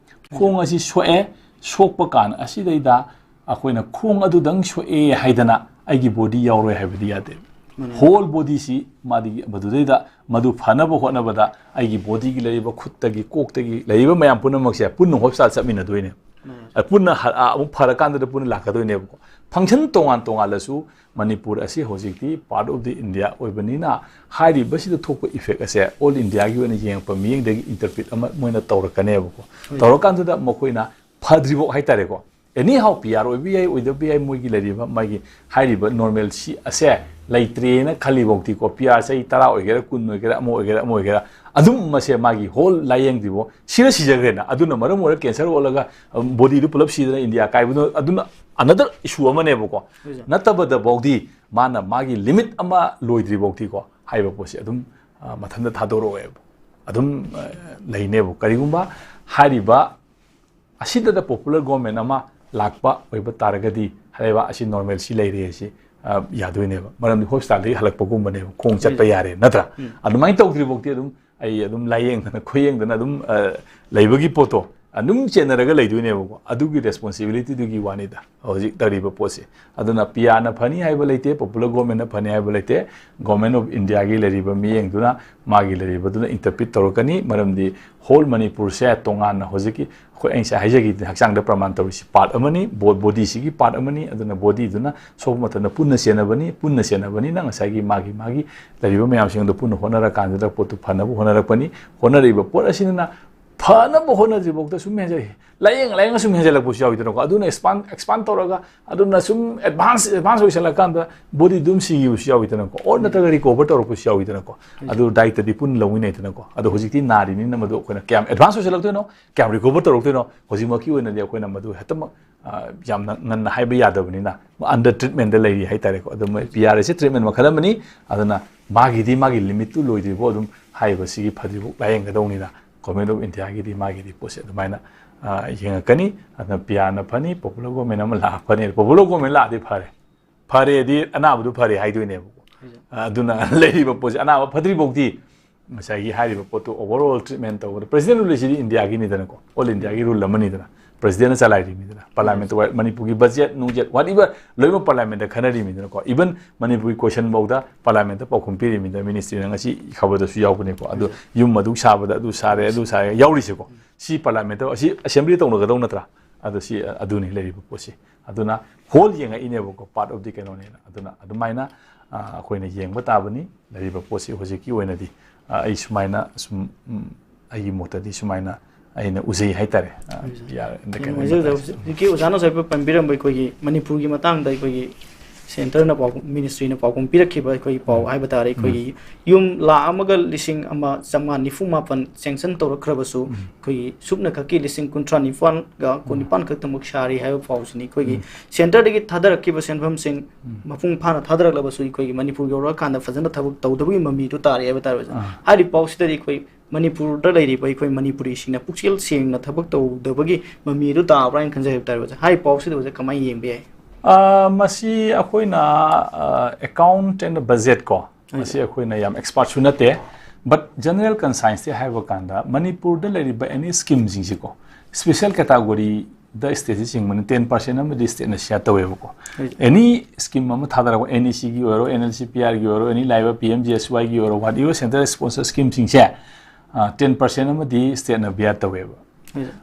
ꯈꯣꯡ ꯑꯁꯤ ꯁꯣꯛꯑꯦ, ꯁꯣꯛꯄ ꯀꯥꯟ ꯑꯁꯤꯗꯩꯗ ꯑꯩꯈꯣꯏꯅ ꯈꯣꯡ ꯑꯗꯨꯗꯪ ꯁꯣꯛꯑꯦ ꯍꯥꯏꯗꯅ ꯑꯩꯒꯤ ꯕꯣꯗꯤ ꯌꯥꯎꯔꯣꯏ ꯍꯥꯏꯕꯗꯤ ꯌꯥꯗꯦ꯫ ꯃꯥꯅꯦ꯫ ꯍꯣꯜ ꯕꯣꯗꯤꯁꯤ ꯃꯥꯗꯤ ꯃꯗꯨꯗꯩꯗ ꯃꯗꯨ ꯐꯅꯕ ꯍꯣꯠꯅꯕꯗ ꯑꯩꯒꯤ ꯕꯣꯗꯤꯒꯤ ꯂꯩꯔꯤꯕ, ꯈꯨꯠꯇꯒꯤ, ꯀꯣꯛꯇꯒꯤ ꯂꯩꯔꯤꯕ ꯃꯌꯥꯝ ꯄꯨꯝꯅꯃꯛꯁꯦ ꯄꯨꯟꯅ ꯍꯣꯁꯄꯤꯇꯥꯜ ꯆꯠꯃꯤꯟꯅꯗꯣꯏꯅꯦ꯫ ꯃꯥꯅꯦ꯫ ꯑ, ꯄꯨꯟꯅ ꯍ-, ꯑ, ꯑꯃꯨꯛ ꯐꯔꯀꯥꯟꯗꯗ ꯄꯨꯟꯅ ꯂꯥꯛꯀꯗꯣꯏꯅꯦꯕꯀꯣ꯫ ꯐꯪꯁꯟ ꯇꯣꯉꯥꯟ ꯇꯣꯉꯥꯜꯂꯁꯨ ꯃꯅꯤꯄꯨꯔ ꯑꯁꯤ ꯍꯧꯖꯤꯛꯇꯤ ꯄꯥꯔꯠ ꯑꯣꯐ ꯗꯤ ꯏꯟꯗꯤꯌꯥ ꯑꯣꯏꯕꯅꯤꯅ ꯍꯥꯏꯔꯤꯕꯁꯤꯗ ꯊꯣꯛꯄ ꯏꯐꯦꯛ ꯑꯁꯦ ꯑꯣꯜ ꯏꯟꯗꯤꯌꯥꯒꯤ ꯑꯣꯏꯅ ꯌꯦꯡꯉꯛꯄ ꯃꯤꯠꯌꯦꯡꯗꯒꯤ ꯏꯟꯇꯔꯄ꯭ꯔꯤꯠ ꯑꯃ ꯃꯣꯏꯅ ꯇꯧꯔꯛꯀꯅꯦꯕꯀꯣ꯫ ꯍꯣꯏ꯫ ꯇꯧꯔꯀꯥꯟꯗꯨꯗ ꯃꯈꯣꯏꯅ ꯐꯗ꯭ꯔꯤꯐꯥꯎ ꯍꯥꯏꯇꯥꯔꯦꯀꯣ, ꯑꯦꯅꯤ ꯍꯥꯎ ꯄꯤ ꯑꯥꯔ ꯑꯣꯏꯕ ꯌꯥꯏ, ꯑꯣꯏꯗꯕ ꯌꯥꯏ, ꯃꯣꯏꯒꯤ ꯂꯩꯔꯤꯕ ꯃꯥꯒꯤ ꯍꯥꯏꯔꯤꯕ ꯅꯣꯔꯃꯦꯜ ꯁꯤ ꯑꯁꯦ ꯂꯩꯇ꯭ꯔꯦꯅ ꯈꯜꯂꯤꯐꯥꯎꯗꯤꯀꯣ, ꯄꯤ ꯑꯥꯔ ꯆꯍꯤ ꯇꯔꯥ ꯑꯣꯏꯒꯦꯔꯥ, ꯀꯨꯟ ꯑꯣꯏꯒꯦꯔꯥ, ꯑꯃ ꯑꯣꯏꯒꯦꯔꯥ, ꯑꯃ ꯑꯣꯏꯒꯦꯔꯥ, ꯑꯗꯨꯝ ꯃꯁꯦ ꯃꯥꯒꯤ ꯍꯣꯜ ꯂꯥꯏꯌꯦꯡꯗ꯭ꯔꯤꯐꯥꯎ ꯁꯤꯔ ꯁꯤꯖꯈ꯭ꯔꯦꯅ꯫ ꯑꯗꯨꯅ ꯃꯔꯝ ꯑꯣꯏꯔꯒ ꯀꯦꯟꯁꯔ ꯑꯣꯜꯂꯒ, ꯑꯝ, ꯕꯣꯗꯤꯗꯨ ꯄꯨꯂꯞ ꯁꯤꯗꯅ ꯏꯟꯗꯤꯌꯥ ꯀꯥꯏꯕꯗꯣ, ꯑꯗꯨꯅ ꯑꯅꯗꯔ ꯏꯁꯨ ꯑꯃꯅꯦꯕꯀꯣ꯫ ꯍꯣꯏ, ꯁꯥꯔ꯫ ꯅꯠꯇꯕꯗꯐꯥꯎꯗꯤ ꯃꯥꯅ ꯃꯥꯒꯤ ꯂꯤꯃꯤꯠ ꯑꯃ ꯂꯣꯏꯗ꯭ꯔꯤꯐꯥꯎꯗꯤꯀꯣ ꯍꯥꯏꯕ ꯄꯣꯠꯁꯦ ꯑꯗꯨꯝ, ꯑ, ꯃꯊꯟꯇ ꯊꯥꯗꯣꯔꯛꯑꯣꯏꯕ, ꯑꯗꯨꯝ, ꯑ, ꯂꯩꯅꯦꯕ꯫ ꯀꯔꯤꯒꯨꯝꯕ ꯍꯥꯏꯔꯤꯕ ꯑꯁꯤꯗ ꯄꯣꯄꯨꯂꯔ ꯒꯣꯚꯔꯟꯃꯦꯟ ꯑꯃ ꯂꯥꯛꯄ ꯑꯣꯏꯕ ꯇꯥꯔꯒꯗꯤ ꯍꯥꯏꯕ ꯑꯁꯤ ꯅꯣꯔꯃꯦꯜ ꯁꯤ ꯂꯩꯔꯦ ꯁꯤ, ꯑ, ꯌꯥꯗꯣꯏꯅꯦꯕ꯫ ꯃꯔꯝꯗꯤ ꯍꯣꯁꯄꯤꯇꯥꯜꯗꯒꯤ ꯍꯜꯂꯛꯄꯒꯨꯝꯕꯅꯦꯕ, ꯈꯣꯡ ꯆꯠꯄ ꯌꯥꯔꯦ, ꯅꯠꯇ꯭ꯔꯥ? ꯎꯝ꯫ ꯑꯗꯨꯃꯥꯏꯅ ꯇꯧꯗ꯭ꯔꯤꯐꯥꯎꯗꯤ ꯑꯗꯨꯝ ꯑꯩ ꯑꯗꯨꯝ ꯂꯥꯏꯌꯦꯡꯗꯅ ꯈꯣꯏꯌꯦꯡꯗꯅ ꯑꯗꯨꯝ, ꯑ, ꯂꯩꯕꯒꯤ ꯄꯣꯠꯇꯣ ꯑꯗꯨꯝ ꯆꯦꯟꯅꯔꯒ ꯂꯩꯗꯣꯏꯅꯦꯕꯀꯣ꯫ ꯑꯗꯨꯒꯤ ꯔꯦꯁꯄꯣꯟꯁꯤꯕꯤꯂꯤꯇꯤꯗꯨꯒꯤ ꯋꯥꯅꯤꯗ ꯍꯧꯖꯤꯛ ꯇꯧꯔꯤꯕ ꯄꯣꯠꯁꯦ꯫ ꯑꯗꯨꯅ ꯄꯤ ꯑꯥꯔꯅ ꯐꯅꯤ ꯍꯥꯏꯕ ꯂꯩꯇꯦ, ꯄꯣꯄꯨꯂꯔ ꯒꯣꯔꯃꯦꯟꯅ ꯐꯅꯤ ꯍꯥꯏꯕ ꯂꯩꯇꯦ꯫ ꯒꯣꯔꯃꯦꯟ ꯑꯣꯐ ꯏꯟꯗꯤꯌꯥꯒꯤ ꯂꯩꯔꯤꯕ ꯃꯤꯠꯌꯦꯡꯗꯨꯅ ꯃꯥꯒꯤ ꯂꯩꯔꯤꯕꯗꯨꯅ ꯏꯟꯇꯔꯄ꯭ꯔꯤꯠ ꯇꯧꯔꯛꯀꯅꯤ꯫ ꯃꯔꯝꯗꯤ ꯍꯣꯜ ꯃꯅꯤꯄꯨꯔꯁꯦ ꯇꯣꯉꯥꯟꯅ ꯍꯧꯖꯤꯛꯀꯤ ꯑꯩꯈꯣꯏ, ꯑꯩ ꯉꯁꯥꯏ ꯍꯥꯏꯖꯈꯤꯗꯨꯅꯤ, ꯍꯛꯆꯥꯡꯗ ꯄ꯭ꯔꯃꯥꯟ ꯇꯧꯔꯤꯁꯤ ꯄꯥꯔꯠ ꯑꯃꯅꯤ, ꯕꯣ-, ꯕꯣꯗꯤꯁꯤꯒꯤ ꯄꯥꯔꯠ ꯑꯃꯅꯤ꯫ ꯑꯗꯨꯅ ꯕꯣꯗꯤꯗꯨꯅ ꯁꯣꯛꯄ ꯃꯇꯝꯗ ꯄꯨꯟꯅ ꯆꯦꯟꯅꯕꯅꯤ, ꯄꯨꯟꯅ ꯆꯦꯟꯅꯕꯅꯤꯅ ꯉꯁꯥꯏꯒꯤ ꯃꯥꯒꯤ, ꯃꯥꯒꯤ ꯂꯩꯔꯤꯕ ꯃꯌꯥꯝꯁꯤꯡꯗꯣ ꯄꯨꯟꯅ ꯍꯣꯠꯅꯔꯀꯥꯟꯁꯤꯗ ꯄꯣꯠꯇꯨ ꯐꯅꯕ ꯍꯣꯠꯅꯔꯛꯄꯅꯤ꯫ ꯍꯣꯠꯅꯔꯤꯕ ꯄꯣꯠ ꯑꯁꯤꯅ ꯐꯅꯕ ꯍꯣꯠꯅꯗ꯭ꯔꯤꯐꯥꯎꯗ ꯁꯨꯝ ꯍꯦꯟꯖꯜ-, ꯂꯥꯏꯌꯦꯡ, ꯂꯥꯏꯌꯦꯡ ꯁꯨꯝ ꯍꯦꯟꯖꯜꯂꯛꯄꯁꯨ ꯌꯥꯎꯏꯗꯅꯀꯣ꯫ ꯑꯗꯨꯅ ꯑꯦꯛꯁꯄꯥꯟ, ꯑꯦꯛꯁꯄꯥꯟ ꯇꯧꯔꯒ ꯑꯗꯨꯅ ꯁꯨꯝ ꯑꯦꯗꯚꯥꯟꯁ, ꯑꯦꯗꯚꯥꯟꯁ ꯑꯣꯏꯁꯜꯂꯀꯥꯟꯗ ꯕꯣꯗꯤ ꯑꯗꯨꯝ ꯁꯤꯈꯤꯕꯁꯨ ꯌꯥꯎꯏꯗꯅꯀꯣ꯫ ꯑꯣꯔ ꯅꯠꯇ꯭ꯔꯒ ꯔꯤꯀꯣꯚꯔ ꯇꯧꯔꯛꯄꯁꯨ ꯌꯥꯎꯏꯗꯅꯀꯣ꯫ ꯑꯗꯨ ꯗꯥꯏꯠꯇꯗꯤ ꯄꯨꯟꯅ ꯂꯧꯃꯤꯟꯅꯩꯗꯅꯀꯣ꯫ ꯑꯗꯣ ꯍꯧꯖꯤꯛꯇꯤ ꯅꯥꯔꯤꯕꯅꯤꯅ ꯃꯗꯨ ꯑꯩꯈꯣꯏꯅ ꯀꯌꯥꯝ ꯑꯦꯗꯚꯥꯟꯁ ꯑꯣꯏꯁꯜꯂꯛꯇꯣꯏꯅꯣ, ꯀꯌꯥꯝ ꯔꯤꯀꯣꯚꯔ ꯇꯧꯔꯛꯇꯣꯏꯅꯣ, ꯍꯧꯖꯤꯛꯃꯛꯀꯤ ꯑꯣꯏꯅꯗꯤ ꯑꯩꯈꯣꯏꯅ ꯃꯗꯨ ꯍꯦꯛꯇꯃꯛ, ꯑ, ꯌꯥꯝꯅ ꯉꯟꯅ ꯍꯥꯏꯕ ꯌꯥꯗꯕꯅꯤꯅ ꯑꯟꯗꯔ ꯇ꯭ꯔꯤꯠꯃꯦꯟꯗ ꯂꯩꯔꯤ ꯍꯥꯏꯇꯥꯔꯦꯀꯣ꯫ ꯑꯗꯨ ꯃꯣꯏ ꯄꯤ ꯑꯥꯔ ꯑꯦꯁꯁꯦ ꯇ꯭ꯔꯤꯠꯃꯦꯟ ꯃꯈꯜ ꯑꯃꯅꯤ꯫ ꯑꯗꯨꯅ ꯃꯥꯒꯤꯗꯤ ꯃꯥꯒꯤ ꯂꯤꯃꯤꯠꯇꯨ ꯂꯣꯏꯗ꯭ꯔꯤꯐꯥꯎ ꯑꯗꯨꯝ ꯍꯥꯏꯔꯤꯕꯁꯤꯒꯤ ꯐꯗ꯭ꯔꯤꯐꯥꯎ ꯂꯥꯏꯌꯦꯡꯒꯗꯧꯅꯤꯅ ꯒꯣꯔꯃꯦꯟ ꯑꯣꯐ ꯏꯟꯗꯤꯌꯥꯒꯤꯗꯤ ꯃꯥꯒꯤꯗꯤ ꯄꯣꯠꯁꯦ ꯑꯗꯨꯃꯥꯏꯅ, ꯑ, ꯌꯦꯡꯉꯛꯀꯅꯤ꯫ ꯑꯗꯨꯅ ꯄꯤ ꯑꯥꯔꯅ ꯐꯅꯤ, ꯄꯣꯄꯨꯂꯔ ꯒꯣꯔꯃꯦꯟ ꯑꯃ ꯂꯥꯛꯑ ꯐꯅꯤ꯫ ꯄꯣꯄꯨꯂꯔ ꯒꯣꯔꯃꯦꯟ ꯂꯥꯛꯑꯗꯤ ꯐꯔꯦ꯫ ꯐꯔꯦꯗꯤ ꯑꯅꯥꯕꯗꯨ ꯐꯔꯦ ꯍꯥꯏꯗꯣꯏꯅꯦꯕꯀꯣ꯫ ꯑ, ꯑꯗꯨꯅ ꯂꯩꯔꯤꯕ ꯄꯣꯠꯁꯦ ꯑꯅꯥꯕ ꯐꯗ꯭ꯔꯤꯐꯥꯎꯗꯤ ꯉꯁꯥꯏꯒꯤ ꯍꯥꯏꯔꯤꯕ ꯄꯣꯠꯇꯨ ꯑꯣꯚꯔ ꯑꯣꯜ ꯇ꯭ꯔꯤꯠꯃꯦꯟ ꯇꯧꯕꯗ ꯄ꯭ꯔꯦꯁꯤꯗꯦꯟ ꯔꯨꯜ ꯑꯁꯤꯗꯤ ꯏꯟꯗꯤꯌꯥꯒꯤꯅꯤꯗꯅꯀꯣ, ꯑꯣꯜ ꯏꯟꯗꯤꯌꯥꯒꯤ ꯔꯨꯜ ꯑꯃꯅꯤꯗꯅ, ꯄ꯭ꯔꯦꯁꯤꯗꯦꯟꯅ ꯆꯂꯥꯏꯔꯤꯕꯅꯤꯗꯅ, ꯄꯥꯔꯂꯥꯃꯦꯟꯠꯇ ꯋꯥ-, ꯃꯅꯤꯄꯨꯔꯒꯤ ꯕꯖꯦꯠ ꯅꯨꯡꯖꯦꯠ ꯋꯥꯠ ꯏꯚꯔ ꯂꯣꯏꯅꯃꯛ ꯄꯥꯔꯂꯥꯃꯦꯟꯠꯇ ꯈꯟꯅꯔꯤꯕꯅꯤꯗꯅꯀꯣ꯫ ꯏꯚꯟ ꯃꯅꯤꯄꯨꯔꯒꯤ ꯀꯣꯏꯁꯟ ꯐꯥꯎꯗ ꯄꯥꯔꯂꯥꯃꯦꯟꯠꯇ ꯄꯥꯎꯈꯨꯝ ꯄꯤꯔꯤꯕꯅꯤꯗꯅ, ꯃꯤꯅꯤꯁꯇ꯭ꯔꯤꯅ ꯉꯁꯤ ꯈꯕꯔꯗꯁꯨ ꯌꯥꯎꯕꯅꯤꯀꯣ꯫ ꯑꯗꯨ ꯌꯨꯝ ꯑꯗꯨ ꯁꯥꯕꯗ ꯑꯗꯨ ꯁꯥꯔꯦ, ꯑꯗꯨ ꯁꯥꯔꯦ ꯌꯥꯎꯔꯤꯁꯦꯀꯣ꯫ ꯁꯤ ꯄꯥꯔꯂꯥꯃꯦꯟꯠꯇ, ꯑꯁꯤ ꯑꯁꯦꯝꯕ꯭ꯂꯤꯗ ꯇꯧꯅꯒꯗꯧ ꯅꯠꯇ꯭ꯔꯥ? ꯑꯗꯨ ꯁꯤ, ꯑꯗꯨꯅꯤ ꯂꯩꯔꯤꯕ ꯄꯣꯠꯁꯤ꯫ ꯑꯗꯨꯅ ꯍꯣꯜ ꯌꯦꯡꯉꯛꯏꯅꯦꯕꯀꯣ, ꯄꯥꯔꯠ ꯑꯣꯐ ꯗꯤ ꯀꯩꯅꯣꯅꯦꯅ꯫ ꯑꯗꯨꯅ ꯑꯗꯨꯃꯥꯏꯅ, ꯑ, ꯑꯩꯈꯣꯏꯅ ꯌꯦꯡꯕ ꯇꯥꯕꯅꯤ꯫ ꯂꯩꯔꯤꯕ ꯄꯣꯠꯁꯤ ꯍꯧꯖꯤꯛꯀꯤ ꯑꯣꯏꯅꯗꯤ, ꯑ, ꯑꯩ ꯁꯨꯃꯥꯏꯅ ꯁꯨꯝ, ꯎꯝ, ꯑꯩꯒꯤ ꯃꯣꯠꯇꯗꯤ ꯁꯨꯃꯥꯏꯅ ꯑꯩꯅ ꯎꯖꯩ ꯍꯥꯏꯇꯥꯔꯦ꯫ ꯑ, ꯎꯝ꯫ ꯄꯤ ꯑꯥꯔ ꯑꯦꯟꯗ ꯌꯥꯝ ꯀꯩꯅꯣ ꯅꯨꯡꯉꯥꯏꯖꯩ, ꯑꯣꯖꯥ꯫ ꯃꯇꯥꯡꯁꯦ꯫ ꯍꯧꯖꯤꯛ-, ꯍꯧꯖꯤꯛꯀꯤ ꯑꯣꯖꯥꯅ ꯉꯁꯥꯏ ꯄꯟꯕꯤꯔꯝꯕ ꯑꯩꯈꯣꯏꯒꯤ ꯃꯅꯤꯄꯨꯔꯒꯤ ꯃꯇꯥꯡꯗ ꯑꯩꯈꯣꯏꯒꯤ ꯁꯦꯟꯇꯔꯅ ꯄꯥꯎ-, ꯃꯤꯅꯤꯁꯇ꯭ꯔꯤꯅ ꯄꯥꯎꯈꯨꯝ ꯄꯤꯔꯛꯈꯤꯕ ꯑꯩꯈꯣꯏꯒꯤ ꯄꯥꯎ ꯎꯝ꯫ ꯍꯥꯏꯕ ꯇꯥꯔꯦ, ꯎꯝ꯫ ꯑꯩꯈꯣꯏꯒꯤ ꯌꯨꯝ ꯂꯥꯈ ꯑꯃꯒ ꯂꯤꯁꯤꯡ ꯑꯃ ꯆꯥꯝꯃꯉꯥ ꯅꯤꯐꯨ ꯃꯥꯄꯟ ꯁꯦꯡꯁꯟ ꯇꯧꯔꯛꯈ꯭ꯔꯕꯁꯨ, ꯎꯝ꯫ ꯑꯩꯈꯣꯏꯒꯤ ꯁꯨꯞꯅ ꯈꯛꯀꯤ ꯂꯤꯁꯤꯡ ꯀꯨꯟꯊ꯭ꯔꯥ ꯅꯤꯄꯥꯟꯒ ꯎꯝ꯫ ꯀꯨꯟꯅꯤꯄꯥꯟ ꯈꯛꯇꯃꯛ ꯁꯥꯔꯤ ꯍꯥꯏꯕ ꯄꯥꯎꯁꯤꯅꯤ꯫ ꯑꯩꯈꯣꯏꯒꯤ ꯎꯝ꯫ ꯁꯦꯟꯇꯔꯗꯒꯤ ꯊꯥꯗꯔꯛꯈꯤꯕ ꯁꯦꯟꯐꯝꯁꯤꯡ ꯎꯝ꯫ ꯃꯄꯨꯡ ꯐꯥꯅ ꯊꯥꯗꯔꯛꯂꯕꯁꯨ, ꯑꯩꯈꯣꯏꯒꯤ ꯃꯅꯤꯄꯨꯔ ꯌꯧꯔꯛꯑꯀꯥꯟꯗ ꯐꯖꯅ ꯊꯕꯛ ꯇꯧꯗꯕꯒꯤ ꯃꯃꯤꯗꯨ ꯇꯥꯔꯦ ꯍꯥꯏꯕ ꯇꯥꯔꯦ, ꯑꯣꯖꯥ꯫ ꯑꯥ꯫ ꯍꯥꯏꯔꯤꯕ ꯄꯥꯎꯁꯤꯗꯗꯤ ꯑꯩꯈꯣꯏ ꯃꯅꯤꯄꯨꯔꯗ ꯂꯩꯔꯤꯕ ꯑꯩꯈꯣꯏ ꯃꯅꯤꯄꯨꯔꯤꯁꯤꯡꯅ ꯄꯨꯛꯆꯦꯜ ꯁꯦꯡꯅ ꯊꯕꯛ ꯇꯧꯗꯕꯒꯤ ꯃꯃꯤꯗꯨ ꯇꯥꯕ꯭ꯔꯥ ꯍꯥꯏꯅ ꯈꯟꯖꯩ ꯍꯥꯏꯕ ꯇꯥꯔꯦ, ꯑꯣꯖꯥ꯫ ꯍꯥꯏꯔꯤꯕ ꯄꯥꯎꯁꯤꯗ, ꯑꯣꯖꯥ, ꯀꯃꯥꯏꯅ ꯌꯦꯡꯕ ꯌꯥꯏ? ꯑ, ꯃꯁꯤ ꯑꯩꯈꯣꯏꯅ, ꯑ, account and budget ꯀꯣ, ꯃꯁꯤ ꯑꯩꯈꯣꯏꯅ ꯌꯥꯝ expertꯁꯨ ꯅꯠꯇꯦ, but general consensus ꯍꯥꯏꯕ ꯀꯥꯟꯗ ꯃꯅꯤꯄꯨꯔꯗ ꯂꯩꯔꯤꯕ any schemeꯁꯤꯡꯁꯤꯀꯣ, special categoryꯗ stateꯁꯤ ꯆꯤꯡꯕꯅ ten percent ꯑꯃꯗꯤ stateꯅ share ꯇꯧꯋꯦꯕꯀꯣ꯫ Any scheme ꯑꯃ ꯊꯥꯗꯔꯛꯄ, NECꯒꯤ ꯑꯣꯏꯔꯣ, NLCPRꯒꯤ ꯑꯣꯏꯔꯣ, any ꯂꯥꯛꯏꯕ PMGSYꯒꯤ ꯑꯣꯏꯔꯣ, whatever central sponsor schemeꯁꯤꯡꯁꯦ, ꯑ, ten percent ꯑꯃꯗꯤ stateꯅ bear ꯇꯧꯋꯦꯕ꯫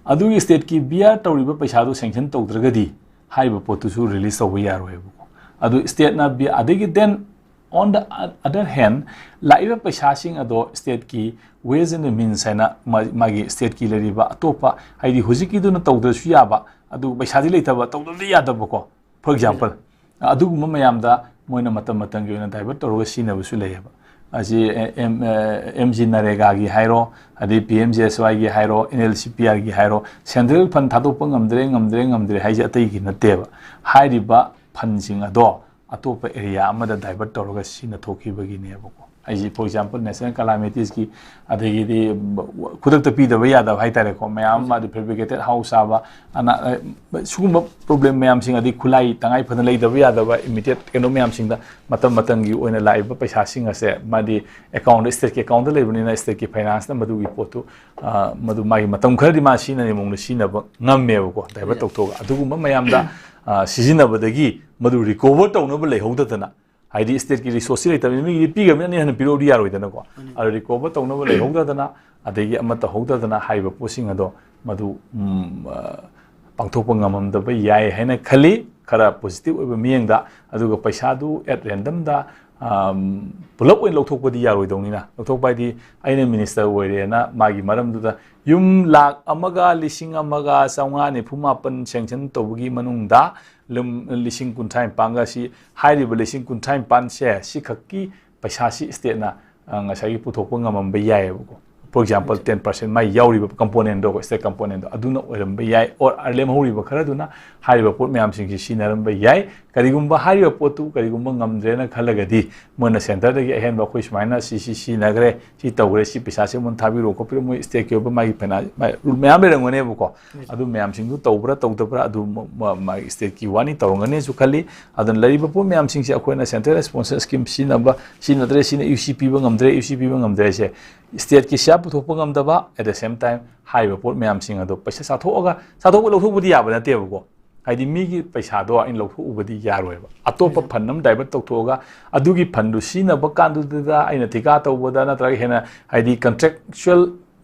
ꯑꯗꯨꯒꯤ stateꯀꯤ bear ꯇꯧꯔꯤꯕ ꯄꯩꯁꯥꯗꯨ sanction ꯇꯧꯗ꯭ꯔꯒꯗꯤ ꯍꯥꯏꯔꯤꯕ ꯄꯣꯠꯇꯨꯁꯨ release ꯇꯧꯕ ꯌꯥꯔꯣꯏꯕꯀꯣ꯫ ꯑꯗꯨ stateꯅ be-, ꯑꯗꯒꯤ then on the other hand, ꯂꯥꯛꯏꯕ ꯄꯩꯁꯥꯁꯤꯡ ꯑꯗꯣ stateꯀꯤ ways and means ꯍꯥꯏꯅ ꯃꯥ-, ꯃꯥꯒꯤ stateꯀꯤ ꯂꯩꯔꯤꯕ ꯑꯇꯣꯞꯄ, ꯍꯥꯏꯗꯤ ꯍꯧꯖꯤꯛꯀꯤꯗꯨꯅ ꯇꯧꯗ꯭ꯔꯁꯨ ꯌꯥꯕ, ꯑꯗꯨ ꯄꯩꯁꯥꯗꯤ ꯂꯩꯇꯕ, ꯇꯧꯗꯕꯗꯤ ꯌꯥꯗꯕꯀꯣ꯫ For example, ꯑꯗꯨꯒꯨꯝꯕ ꯃꯌꯥꯝꯗ ꯃꯣꯏꯅ ꯃꯇꯝ ꯃꯇꯝꯒꯤ ꯑꯣꯏꯅ divert ꯇꯧꯔꯒ ꯁꯤꯖꯤꯟꯅꯕꯁꯨ ꯂꯩꯌꯦꯕ꯫ ꯑꯁꯤ, ꯑꯦ, ꯑꯦꯝ-, ꯑꯦ, MGNREGAꯒꯤ ꯍꯥꯏꯔꯣ, ꯑꯗꯩ PMGSYꯒꯤ ꯍꯥꯏꯔꯣ, NLCPRꯒꯤ ꯍꯥꯏꯔꯣ, central fund ꯊꯥꯗꯣꯛꯄ ꯉꯝꯗ꯭ꯔꯦ, ꯉꯝꯗ꯭ꯔꯦ, ꯉꯝꯗ꯭ꯔꯦ ꯍꯥꯏꯁꯦ ꯑꯇꯩꯒꯤ ꯅꯠꯇꯦꯕ꯫ ꯍꯥꯏꯔꯤꯕ fundꯁꯤꯡ ꯑꯗꯣ ꯑꯇꯣꯞꯄ area ꯑꯃꯗ divert ꯇꯧꯔꯒ ꯁꯤꯖꯤꯟꯅꯊꯣꯛꯈꯤꯕꯒꯤꯅꯦꯕꯀꯣ꯫ ꯑꯩꯁꯤ, for example, national calamitiesꯀꯤ, ꯑꯗꯒꯤꯗꯤ ꯈꯨꯗꯛꯇ ꯄꯤꯗꯕ ꯌꯥꯗꯕ ꯍꯥꯏꯇꯥꯔꯦꯀꯣ, ꯃꯌꯥꯝ ꯑꯃ, ꯑꯗꯩ fabricated house ꯁꯥꯕ, ꯑꯅꯥ-, ꯑ, ꯁꯤꯒꯨꯝꯕ problem ꯃꯌꯥꯝꯁꯤꯡ, ꯑꯗꯩ ꯈꯨꯠꯂꯥꯏ ꯇꯉꯥꯏ ꯐꯗꯅ ꯂꯩꯇꯕ ꯌꯥꯗꯕ immediate ꯀꯩꯅꯣ ꯃꯌꯥꯝꯁꯤꯡꯗ ꯃꯇꯝ ꯃꯇꯝꯒꯤ ꯑꯣꯏꯅ ꯂꯥꯛꯏꯕ ꯄꯩꯁꯥꯁꯤꯡ ꯑꯁꯦ ꯃꯥꯗꯤ account, stateꯀꯤ accountꯇ ꯂꯩꯕꯅꯤꯅ stateꯀꯤ financeꯅ ꯃꯗꯨꯒꯤ ꯄꯣꯠꯇꯨ, ꯑ, ꯃꯗꯨ ꯃꯥꯒꯤ ꯃꯇꯝ ꯈꯔꯗꯤ ꯃꯥ ꯁꯤꯖꯤꯟꯅꯅꯤꯡꯕ ꯃꯑꯣꯡꯗ ꯁꯤꯖꯤꯟꯅꯕ ꯉꯝꯃꯦꯕꯀꯣ, divert ꯇꯧꯊꯣꯛꯑꯒ꯫ ꯑꯗꯨꯒꯨꯝꯕ ꯃꯌꯥꯝꯗ, ꯑ, ꯁꯤꯖꯤꯟꯅꯕꯗꯒꯤ ꯃꯗꯨ recover ꯇꯧꯅꯕ ꯂꯩꯍꯧꯗꯗꯅ, ꯍꯥꯏꯗꯤ stateꯀꯤ resourceꯁꯤ ꯂꯩꯇꯕꯅꯤꯅ ꯃꯤꯒꯤꯗꯤ ꯄꯤꯈ꯭ꯔꯕꯅꯤꯅ ꯑꯅꯤ ꯍꯟꯅ ꯄꯤꯔꯛꯎꯗꯤ ꯌꯥꯔꯣꯏꯗꯅꯀꯣ꯫ ꯑꯗꯨ recover ꯇꯧꯅꯕ ꯂꯩꯍꯧꯗꯗꯅ, ꯑꯗꯒꯤ ꯑꯃ ꯇꯧꯍꯧꯗꯗꯅ ꯍꯥꯏꯔꯤꯕ ꯄꯣꯠꯁꯤꯡ ꯑꯗꯣ ꯃꯗꯨ, ꯎꯝ, ꯑ, ꯄꯥꯡꯊꯣꯛꯄ ꯉꯝꯃꯝꯗꯕ ꯌꯥꯏ ꯍꯥꯏꯅ ꯈꯜꯂꯤ, ꯈꯔ positive ꯑꯣꯏꯕ ꯃꯤꯠꯌꯦꯡꯗ꯫ ꯑꯗꯨꯒ ꯄꯩꯁꯥꯗꯨ at randomꯗ, ꯑꯝ, ꯄꯨꯂꯞ ꯑꯣꯏꯅ ꯂꯧꯊꯣꯛꯄꯗꯤ ꯌꯥꯔꯣꯏꯗꯧꯅꯤꯅ, ꯂꯧꯊꯣꯛꯄ ꯍꯥꯏꯗꯤ ꯑꯩꯅ minister ꯑꯣꯏꯔꯦꯅ ꯃꯥꯒꯤ ꯃꯔꯝꯗꯨꯗ ꯌꯨꯝ ꯂꯥꯈ ꯑꯃꯒ ꯂꯤꯁꯤꯡ ꯑꯃꯒ ꯆꯥꯝꯃꯉꯥ ꯅꯤꯐꯨ ꯃꯥꯄꯟ sanction ꯇꯧꯕꯒꯤ ꯃꯅꯨꯡꯗ ꯂꯨꯝ-, ꯂꯤꯁꯤꯡ ꯀꯨꯟꯊ꯭ꯔꯥ ꯅꯤꯄꯥꯟꯒ ꯁꯤ, ꯍꯥꯏꯔꯤꯕ ꯂꯤꯁꯤꯡ ꯀꯨꯟꯊ꯭ꯔꯥ ꯅꯤꯄꯥꯟꯁꯦ, ꯁꯤꯈꯛꯀꯤ ꯄꯩꯁꯥꯁꯤ stateꯅ, ꯑ, ꯉꯁꯥꯏꯒꯤ ꯄꯨꯊꯣꯛꯄ ꯉꯝꯃꯝꯕ ꯌꯥꯏꯑꯕꯀꯣ꯫ For example, ten percent ꯃꯥꯏ ꯌꯥꯎꯔꯤꯕ component ꯗꯣ, state component ꯗꯣ, ꯑꯗꯨꯅ ꯑꯣꯏꯔꯝꯕ ꯌꯥꯏ, or ꯂꯦꯝꯍꯧꯔꯤꯕ ꯈꯔꯗꯨꯅ ꯍꯥꯏꯔꯤꯕ ꯄꯣꯠ ꯃꯌꯥꯝꯁꯤꯡꯁꯤ ꯁꯤꯖꯤꯟꯅꯔꯝꯕ ꯌꯥꯏ꯫ ꯀꯔꯤꯒꯨꯝꯕ ꯍꯥꯏꯔꯤꯕ ꯄꯣꯠꯇꯨ ꯀꯔꯤꯒꯨꯝꯕ ꯉꯝꯗ꯭ꯔꯦꯅ ꯈꯜꯂꯒꯗꯤ, ꯃꯣꯏꯅ centre ꯗꯒꯤ ꯑꯍꯦꯟꯕ ꯑꯩꯈꯣꯏ ꯁꯨꯃꯥꯏꯅ ꯁꯤ, ꯁꯤ ꯁꯤꯖꯤꯟꯅꯈ꯭ꯔꯦ, ꯁꯤ ꯇꯧꯈ꯭ꯔꯦ, ꯁꯤ ꯄꯩꯁꯥꯁꯦ ꯃꯣꯏꯅ ꯊꯥꯕꯤꯔꯛꯑꯣ ꯈꯣꯠꯄꯤꯔꯛꯑꯣ, ꯃꯣꯏ state ꯀꯤ ꯑꯣꯏꯕ ꯃꯥꯒꯤ ꯐꯅ-, ꯃꯥ-, rule ꯃꯌꯥꯝ ꯂꯩꯔꯝꯒꯅꯦꯕꯀꯣ꯫ ꯑꯗꯨ ꯃꯌꯥꯝꯁꯤꯡꯗꯨ ꯇꯧꯕ꯭ꯔꯥ ꯇꯧꯗꯕ꯭ꯔꯥ, ꯑꯗꯨ ꯃ-, ꯃ-, ꯃꯥꯒꯤ state ꯀꯤ ꯋꯥꯅꯤ, ꯇꯧꯔꯝꯒꯅꯤꯁꯨ ꯈꯜꯂꯤ꯫ ꯑꯗꯨꯅ ꯂꯩꯔꯤꯕ ꯄꯣꯠ ꯃꯌꯥꯝꯁꯤꯡꯁꯦ ꯑꯩꯈꯣꯏꯅ central sponsor scheme ꯁꯤꯖꯤꯟꯅꯕ, ꯁꯤꯖꯤꯟꯅꯗ꯭ꯔꯦ, ꯁꯤꯅ ꯌꯨ ꯁꯤ ꯄꯤꯕ ꯉꯝꯗ꯭ꯔꯦ, ꯌꯨ ꯁꯤ ꯄꯤꯕ ꯉꯝꯗ꯭ꯔꯦ ꯍꯥꯏꯁꯦ, state ꯀꯤ ꯁꯤꯌꯥ ꯄꯨꯊꯣꯛꯄ ꯉꯝꯗꯕ, at the same time ꯍꯥꯏꯔꯤꯕ ꯄꯣꯠ ꯃꯌꯥꯝꯁꯤꯡ ꯑꯗꯣ ꯄꯩꯁꯥ ꯆꯥꯊꯣꯛꯑꯒ, ꯆꯥꯊꯣꯛꯄ ꯂꯧꯊꯣꯛꯄꯗꯤ ꯌꯥꯕ ꯅꯠꯇꯦꯕꯀꯣ꯫ ꯍꯥꯏꯗꯤ ꯃꯤꯒꯤ ꯄꯩꯁꯥꯗꯣ ꯑꯩꯅ ꯂꯧꯊꯣꯛꯎꯕꯗꯤ ꯌꯥꯔꯣꯏꯕ꯫ ꯑꯇꯣꯞꯄ fund ꯑꯃ divert ꯇꯧꯊꯣꯛꯑꯒ, ꯑꯗꯨꯒꯤ fund ꯗꯨ ꯁꯤꯖꯤꯟꯅꯕ ꯀꯥꯟꯗꯨꯗ ꯑꯩꯅ ꯊꯤꯀꯥ ꯇꯧꯕꯗ ꯅꯠꯇ꯭ꯔꯒ ꯍꯦꯟꯅ, ꯍꯥꯏꯗꯤ contractual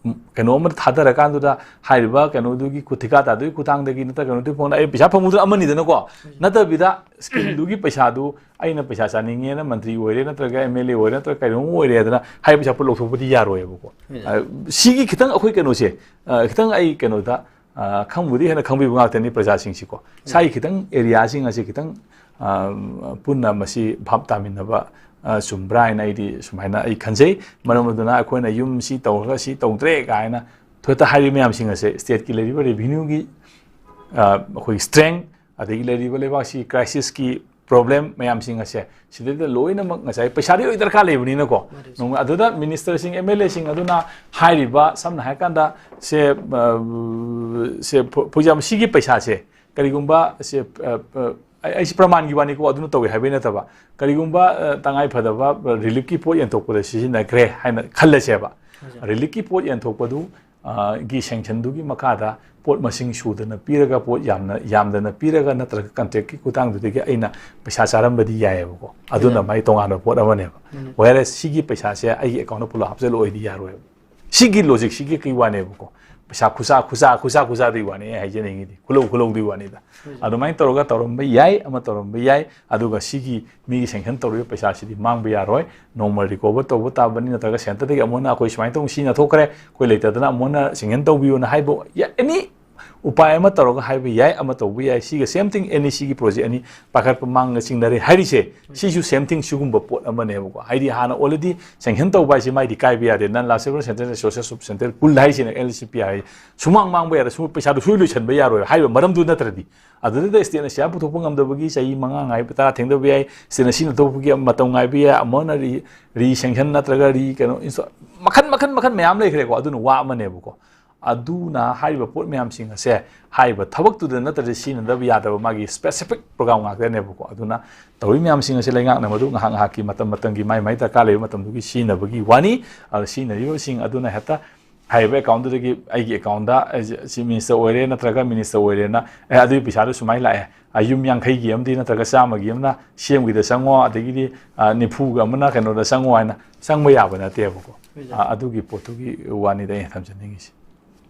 ꯀꯩꯅꯣ ꯑꯃ ꯊꯥꯗꯔꯀꯥꯟꯗꯨꯗ ꯍꯥꯏꯔꯤꯕ ꯀꯩꯅꯣꯗꯨꯒꯤ ꯈꯨ-, ꯊꯤꯀꯥ ꯇꯥꯗꯨꯒꯤ ꯈꯨꯊꯥꯡꯗꯒꯤ ꯅꯠꯇ꯭ꯔꯒ ꯀꯩꯅꯣꯗꯨꯒꯤ ꯐꯪꯗ ꯑꯩ ꯄꯩꯁꯥ ꯐꯪꯕꯗꯨꯅ ꯑꯃꯅꯤꯗꯅꯀꯣ꯫ ꯅꯠꯇꯕꯤꯗ scheme ꯗꯨꯒꯤ ꯄꯩꯁꯥꯗꯨ ꯑꯩꯅ ꯄꯩꯁꯥ ꯆꯥꯅꯤꯡꯉꯦꯅ ꯃꯟꯇ꯭ꯔꯤ ꯑꯣꯏꯔꯦ ꯅꯠꯇ꯭ꯔꯒ ꯑꯦꯝ ꯑꯦꯜ ꯑꯦ ꯑꯣꯏꯔꯦ ꯅꯠꯇ꯭ꯔꯒ ꯀꯩꯅꯣꯝ ꯑꯣꯏꯔꯦ ꯍꯥꯏꯗꯅ ꯍꯥꯏꯔꯤꯕ ꯄꯩꯁꯥ ꯄꯨꯂꯞ ꯂꯧꯊꯣꯛꯄꯗꯤ ꯌꯥꯔꯣꯏꯕꯀꯣ꯫ ꯑ, ꯁꯤꯒꯤ ꯈꯤꯇꯪ ꯑꯩꯈꯣꯏ ꯀꯩꯅꯣꯁꯦ, ꯑ, ꯈꯤꯇꯪ ꯑꯩ ꯀꯩꯅꯣꯗ, ꯑ, ꯈꯪꯕꯨꯗꯤ ꯍꯦꯟꯅ ꯈꯪꯕꯤꯕ ꯉꯥꯛꯇꯅꯤ ꯄ꯭ꯔꯖꯥꯁꯤꯡꯁꯤꯀꯣ꯫ ꯁꯥꯏꯒꯤ ꯈꯤꯇꯪ area ꯁꯤꯡ ꯑꯁꯤ ꯈꯤꯇꯪ, ꯑ, ꯄꯨꯟꯅ ꯃꯁꯤ ꯚꯥꯞ ꯇꯥꯃꯤꯟꯅꯕ, ꯑ, ꯆꯨꯝꯕ꯭ꯔꯥ ꯍꯥꯏꯅ ꯑꯩꯗꯤ ꯁꯨꯃꯥꯏꯅ ꯑꯩ ꯈꯟꯖꯩ꯫ ꯃꯔꯝ ꯑꯗꯨꯅ ꯑꯩꯈꯣꯏꯅ ꯌꯨꯝ ꯁꯤ ꯇꯧꯔꯒ ꯁꯤ ꯇꯧꯗ꯭ꯔꯦ ꯀꯥꯏꯅ ꯊꯣꯏꯇ ꯍꯥꯏꯔꯤꯕ ꯃꯌꯥꯝꯁꯤꯡ ꯑꯁꯦ state ꯀꯤ ꯂꯩꯔꯤꯕ revenue ꯒꯤ, ꯑ, ꯑꯩꯈꯣꯏꯒꯤ strength, ꯑꯗꯒꯤ ꯂꯩꯔꯤꯕ ꯂꯩꯕꯥꯛꯁꯤ crisis ꯀꯤ problem ꯃꯌꯥꯝꯁꯤꯡ ꯑꯁꯦ ꯁꯤꯗꯩꯗ ꯂꯣꯏꯅꯃꯛ ꯉꯁꯥꯏ ꯄꯩꯁꯥꯗꯤ ꯂꯣꯏ ꯗꯔꯀꯥꯔ ꯂꯩꯕꯅꯤꯅꯀꯣ꯫ ꯃꯥꯅꯤ, ꯁꯥꯔ꯫ ꯅꯣꯡꯃ ꯑꯗꯨꯗ minister ꯁꯤꯡ, ꯑꯦꯝ ꯑꯦꯜ ꯑꯦ ꯁꯤꯡ ꯑꯗꯨꯅ ꯍꯥꯏꯔꯤꯕ, ꯁꯝꯅ ꯍꯥꯏꯔꯀꯥꯟꯗ, ꯁꯦ, ꯑ, ꯁꯦ, for, for example, ꯁꯤꯒꯤ ꯄꯩꯁꯥꯁꯦ ꯀꯔꯤꯒꯨꯝꯕ ꯁꯦ, ꯑ, ꯑ, ꯑꯩ, ꯑꯩꯁꯤ ꯄ꯭ꯔꯃꯥꯟꯒꯤ ꯋꯥꯅꯤꯀꯣ, ꯑꯗꯨꯅ ꯇꯧꯋꯤ ꯍꯥꯏꯕꯩ ꯅꯠꯇꯕ, ꯀꯔꯤꯒꯨꯝꯕ, ꯑ, ꯇꯉꯥꯏ ꯐꯗꯕ relief ꯀꯤ ꯄꯣꯠ ꯌꯦꯟꯊꯣꯛꯄꯗ ꯁꯤꯖꯤꯟꯅꯈ꯭ꯔꯦ ꯍꯥꯏꯅ ꯈꯜꯂꯁꯦꯕ꯫ ꯍꯣꯏ, ꯁꯥꯔ꯫ Relief ꯀꯤ ꯄꯣꯠ ꯌꯦꯟꯊꯣꯛꯄꯗꯨ, ꯑ, ꯒꯤ sanction ꯗꯨꯒꯤ ꯃꯈꯥꯗ ꯄꯣꯠ ꯃꯁꯤꯡ ꯁꯨꯗꯅ ꯄꯤꯔꯒ, ꯄꯣꯠ ꯌꯥꯝꯅ, ꯌꯥꯝꯗꯅ ꯄꯤꯔꯒ, ꯅꯠꯇ꯭ꯔꯒ contract ꯀꯤ ꯈꯨꯊꯥꯡꯗꯨꯗꯒꯤ ꯑꯩꯅ ꯄꯩꯁꯥ ꯆꯥꯔꯝꯕꯗꯤ ꯌꯥꯏꯑꯕꯀꯣ, ꯑꯗꯨꯅ ꯌꯥꯏ꯫ ꯃꯥꯏ ꯇꯣꯉꯥꯟꯕ ꯄꯣꯠ ꯑꯃꯅꯦꯕ꯫ ꯎꯝ꯫ Whereas ꯁꯤꯒꯤ ꯄꯩꯁꯥꯁꯦ ꯑꯩꯒꯤ account ꯇ ꯄꯨꯂꯞ ꯍꯥꯞꯆꯜꯂꯛꯑꯣꯗꯤ ꯌꯥꯔꯣꯏꯕ꯫ ꯁꯤꯒꯤ logic ꯁꯤꯒꯤ ꯀꯩ ꯋꯥꯅꯦꯕꯀꯣ, ꯄꯩꯁꯥ ꯈꯨꯁꯥ, ꯈꯨꯁꯥ, ꯈꯨꯁꯥ, ꯈꯨꯁꯥꯗꯨꯒꯤ ꯋꯥꯅꯤ ꯑꯩ ꯍꯥꯏꯖꯅꯤꯡꯉꯤꯗꯤ, ꯈꯨꯂꯧ, ꯈꯨꯂꯧꯗꯨꯒꯤ ꯋꯥꯅꯤꯗ꯫ ꯍꯣꯏ, ꯁꯥꯔ꯫ ꯑꯗꯨꯃꯥꯏꯅ ꯇꯧꯔꯒ ꯇꯧꯔꯝꯕ ꯌꯥꯏ, ꯑꯃ ꯇꯧꯔꯝꯕ ꯌꯥꯏ, ꯑꯗꯨꯒ ꯁꯤꯒꯤ ꯃꯤꯒꯤ sanction ꯇꯧꯔꯤꯕ ꯄꯩꯁꯥꯁꯤꯗꯤ ꯃꯥꯡꯕ ꯌꯥꯔꯣꯏ꯫ ꯅꯣꯡꯃ recover ꯇꯧꯕ ꯇꯥꯕꯅꯤ, ꯅꯠꯇ꯭ꯔꯒ centre ꯗꯒꯤ ꯑꯃꯨꯛ ꯍꯟꯅ ꯑꯩꯈꯣꯏ ꯁꯨꯃꯥꯏꯅ ꯇꯧ, ꯁꯤꯖꯤꯟꯅꯊꯣꯛꯈ꯭ꯔꯦ, ꯑꯩꯈꯣꯏ ꯂꯩꯇꯗꯅ ꯑꯃꯨꯛ ꯍꯟꯅ sanction ꯇꯧꯕꯤꯌꯨꯅ ꯍꯥꯏꯕ ꯌꯥ-, any ꯎꯄꯥꯏ ꯑꯃ ꯇꯧꯔꯒ ꯍꯥꯏꯕ ꯌꯥꯏ, ꯑꯃ ꯇꯧꯕ ꯌꯥꯏ꯫ ꯁꯤꯒ same thing, NEC ꯒꯤ project ꯑꯅꯤ ꯄꯥꯏꯈꯠꯄ ꯃꯥꯡꯒ ꯆꯤꯡꯅꯔꯦ ꯍꯥꯏꯔꯤꯁꯦ, ꯁꯤꯁꯨ same thing, ꯁꯤꯒꯨꯝꯕ ꯄꯣꯠ ꯑꯃꯅꯦꯕꯀꯣ꯫ ꯍꯥꯏꯗꯤ ꯍꯥꯟꯅ already sanction ꯇꯧꯕ ꯍꯥꯏꯁꯦ ꯃꯥꯏꯗꯤ ꯀꯥꯏꯕ ꯌꯥꯗꯦ꯫ Non Lifesaver Centre, Resources of Centre Pool ꯍꯥꯏꯁꯤꯅ LCP ꯍꯥꯏ, ꯁꯨꯃꯥꯡ ꯃꯥꯡꯕ ꯌꯥꯔꯦ, ꯁꯨꯝ ꯄꯩꯁꯥꯗꯣ ꯁꯨꯏ ꯂꯣꯏꯁꯟꯕ ꯌꯥꯔꯣꯏ ꯍꯥꯏꯕ ꯃꯔꯝꯗꯨ ꯅꯠꯇ꯭ꯔꯗꯤ꯫ ꯑꯗꯨꯗ state ꯅ ꯁꯤꯌꯥ ꯄꯨꯊꯣꯛꯄ ꯉꯝꯗꯕꯒꯤ ꯆꯍꯤ ꯃꯉꯥ ꯉꯥꯏꯕ, ꯇꯔꯥ ꯊꯦꯡꯊꯕ ꯌꯥꯏ, state ꯅ ꯁꯤꯅ ꯊꯣꯛꯄꯒꯤ ꯃꯇꯝ ꯉꯥꯏꯕ ꯌꯥꯏ, ꯑꯃꯅ re-, resanction ꯅꯠꯇ꯭ꯔꯒ re-, ꯀꯩꯅꯣ, insta-, ꯃꯈꯟ, ꯃꯈꯟ, ꯃꯈꯟ ꯃꯌꯥꯝ ꯂꯩꯈ꯭ꯔꯦꯀꯣ꯫ ꯑꯗꯨꯅ ꯋꯥ ꯑꯃꯅꯦꯕꯀꯣ꯫ ꯑꯗꯨꯅ ꯍꯥꯏꯔꯤꯕ ꯄꯣꯠ ꯃꯌꯥꯝꯁꯤꯡ ꯑꯁꯦ ꯍꯥꯏꯔꯤꯕ ꯊꯕꯛꯇꯨꯗ ꯅꯠꯇ꯭ꯔꯗꯤ ꯁꯤꯖꯤꯟꯅꯗꯕ ꯌꯥꯗꯕ ꯃꯥꯒꯤ specific program ꯉꯥꯛꯇꯅꯦꯕꯀꯣ꯫ ꯑꯗꯨꯅ ꯇꯧꯔꯤ ꯃꯌꯥꯝꯁꯤꯡ ꯑꯁꯦ ꯂꯩꯉꯥꯛꯅ ꯃꯗꯨ ꯉꯥꯏꯍꯥꯛ ꯉꯥꯏꯍꯥꯛꯀꯤ ꯃꯇꯝ ꯃꯇꯝꯒꯤ ꯃꯥꯏ ꯃꯥꯏ ꯗꯔꯀꯥꯔ ꯂꯩꯕ ꯃꯇꯝꯗꯨꯒꯤ ꯁꯤꯖꯤꯟꯅꯕꯒꯤ ꯋꯥꯅꯤ꯫ ꯑꯗꯨ ꯁꯤꯖꯤꯟꯅꯔꯤꯕꯁꯤꯡ ꯑꯗꯨꯅ ꯍꯦꯛꯇ ꯍꯥꯏꯔꯤꯕ account ꯗꯨꯗꯒꯤ ꯑꯩꯒꯤ account ꯗ ꯑꯩꯁꯦ ꯁꯤ minister ꯑꯣꯏꯔꯦ ꯅꯠꯇ꯭ꯔꯒ minister ꯑꯣꯏꯔꯦꯅ, "ꯑꯦ, ꯑꯗꯨꯒꯤ ꯄꯩꯁꯥꯗꯨ ꯁꯨꯃꯥꯏꯅ ꯂꯥꯛꯑꯦ, ꯑ, ꯌꯨꯝ ꯌꯥꯡꯈꯩꯒꯤ ꯑꯃꯗꯤ ꯅꯠꯇ꯭ꯔꯒ ꯆꯥꯝꯃꯒꯤ ꯑꯃꯅ ꯁꯤ ꯑꯦꯝꯒꯤꯗ ꯆꯪꯉꯣ, ꯑꯗꯒꯤꯗꯤ, ꯑ, ꯅꯤꯐꯨꯒ ꯑꯃꯅ ꯀꯩꯅꯣꯗ ꯆꯪꯉꯣ" ꯍꯥꯏꯅ ꯆꯪꯕ ꯌꯥꯕ ꯅꯠꯇꯦꯕꯀꯣ꯫ ꯑꯣꯖꯥ꯫ ꯑ, ꯑꯗꯨꯒꯤ ꯄꯣꯠꯇꯨꯒꯤ ꯋꯥꯅꯤꯗ ꯑꯩꯅ ꯊꯝꯖꯅꯤꯡꯉꯤꯁꯦ꯫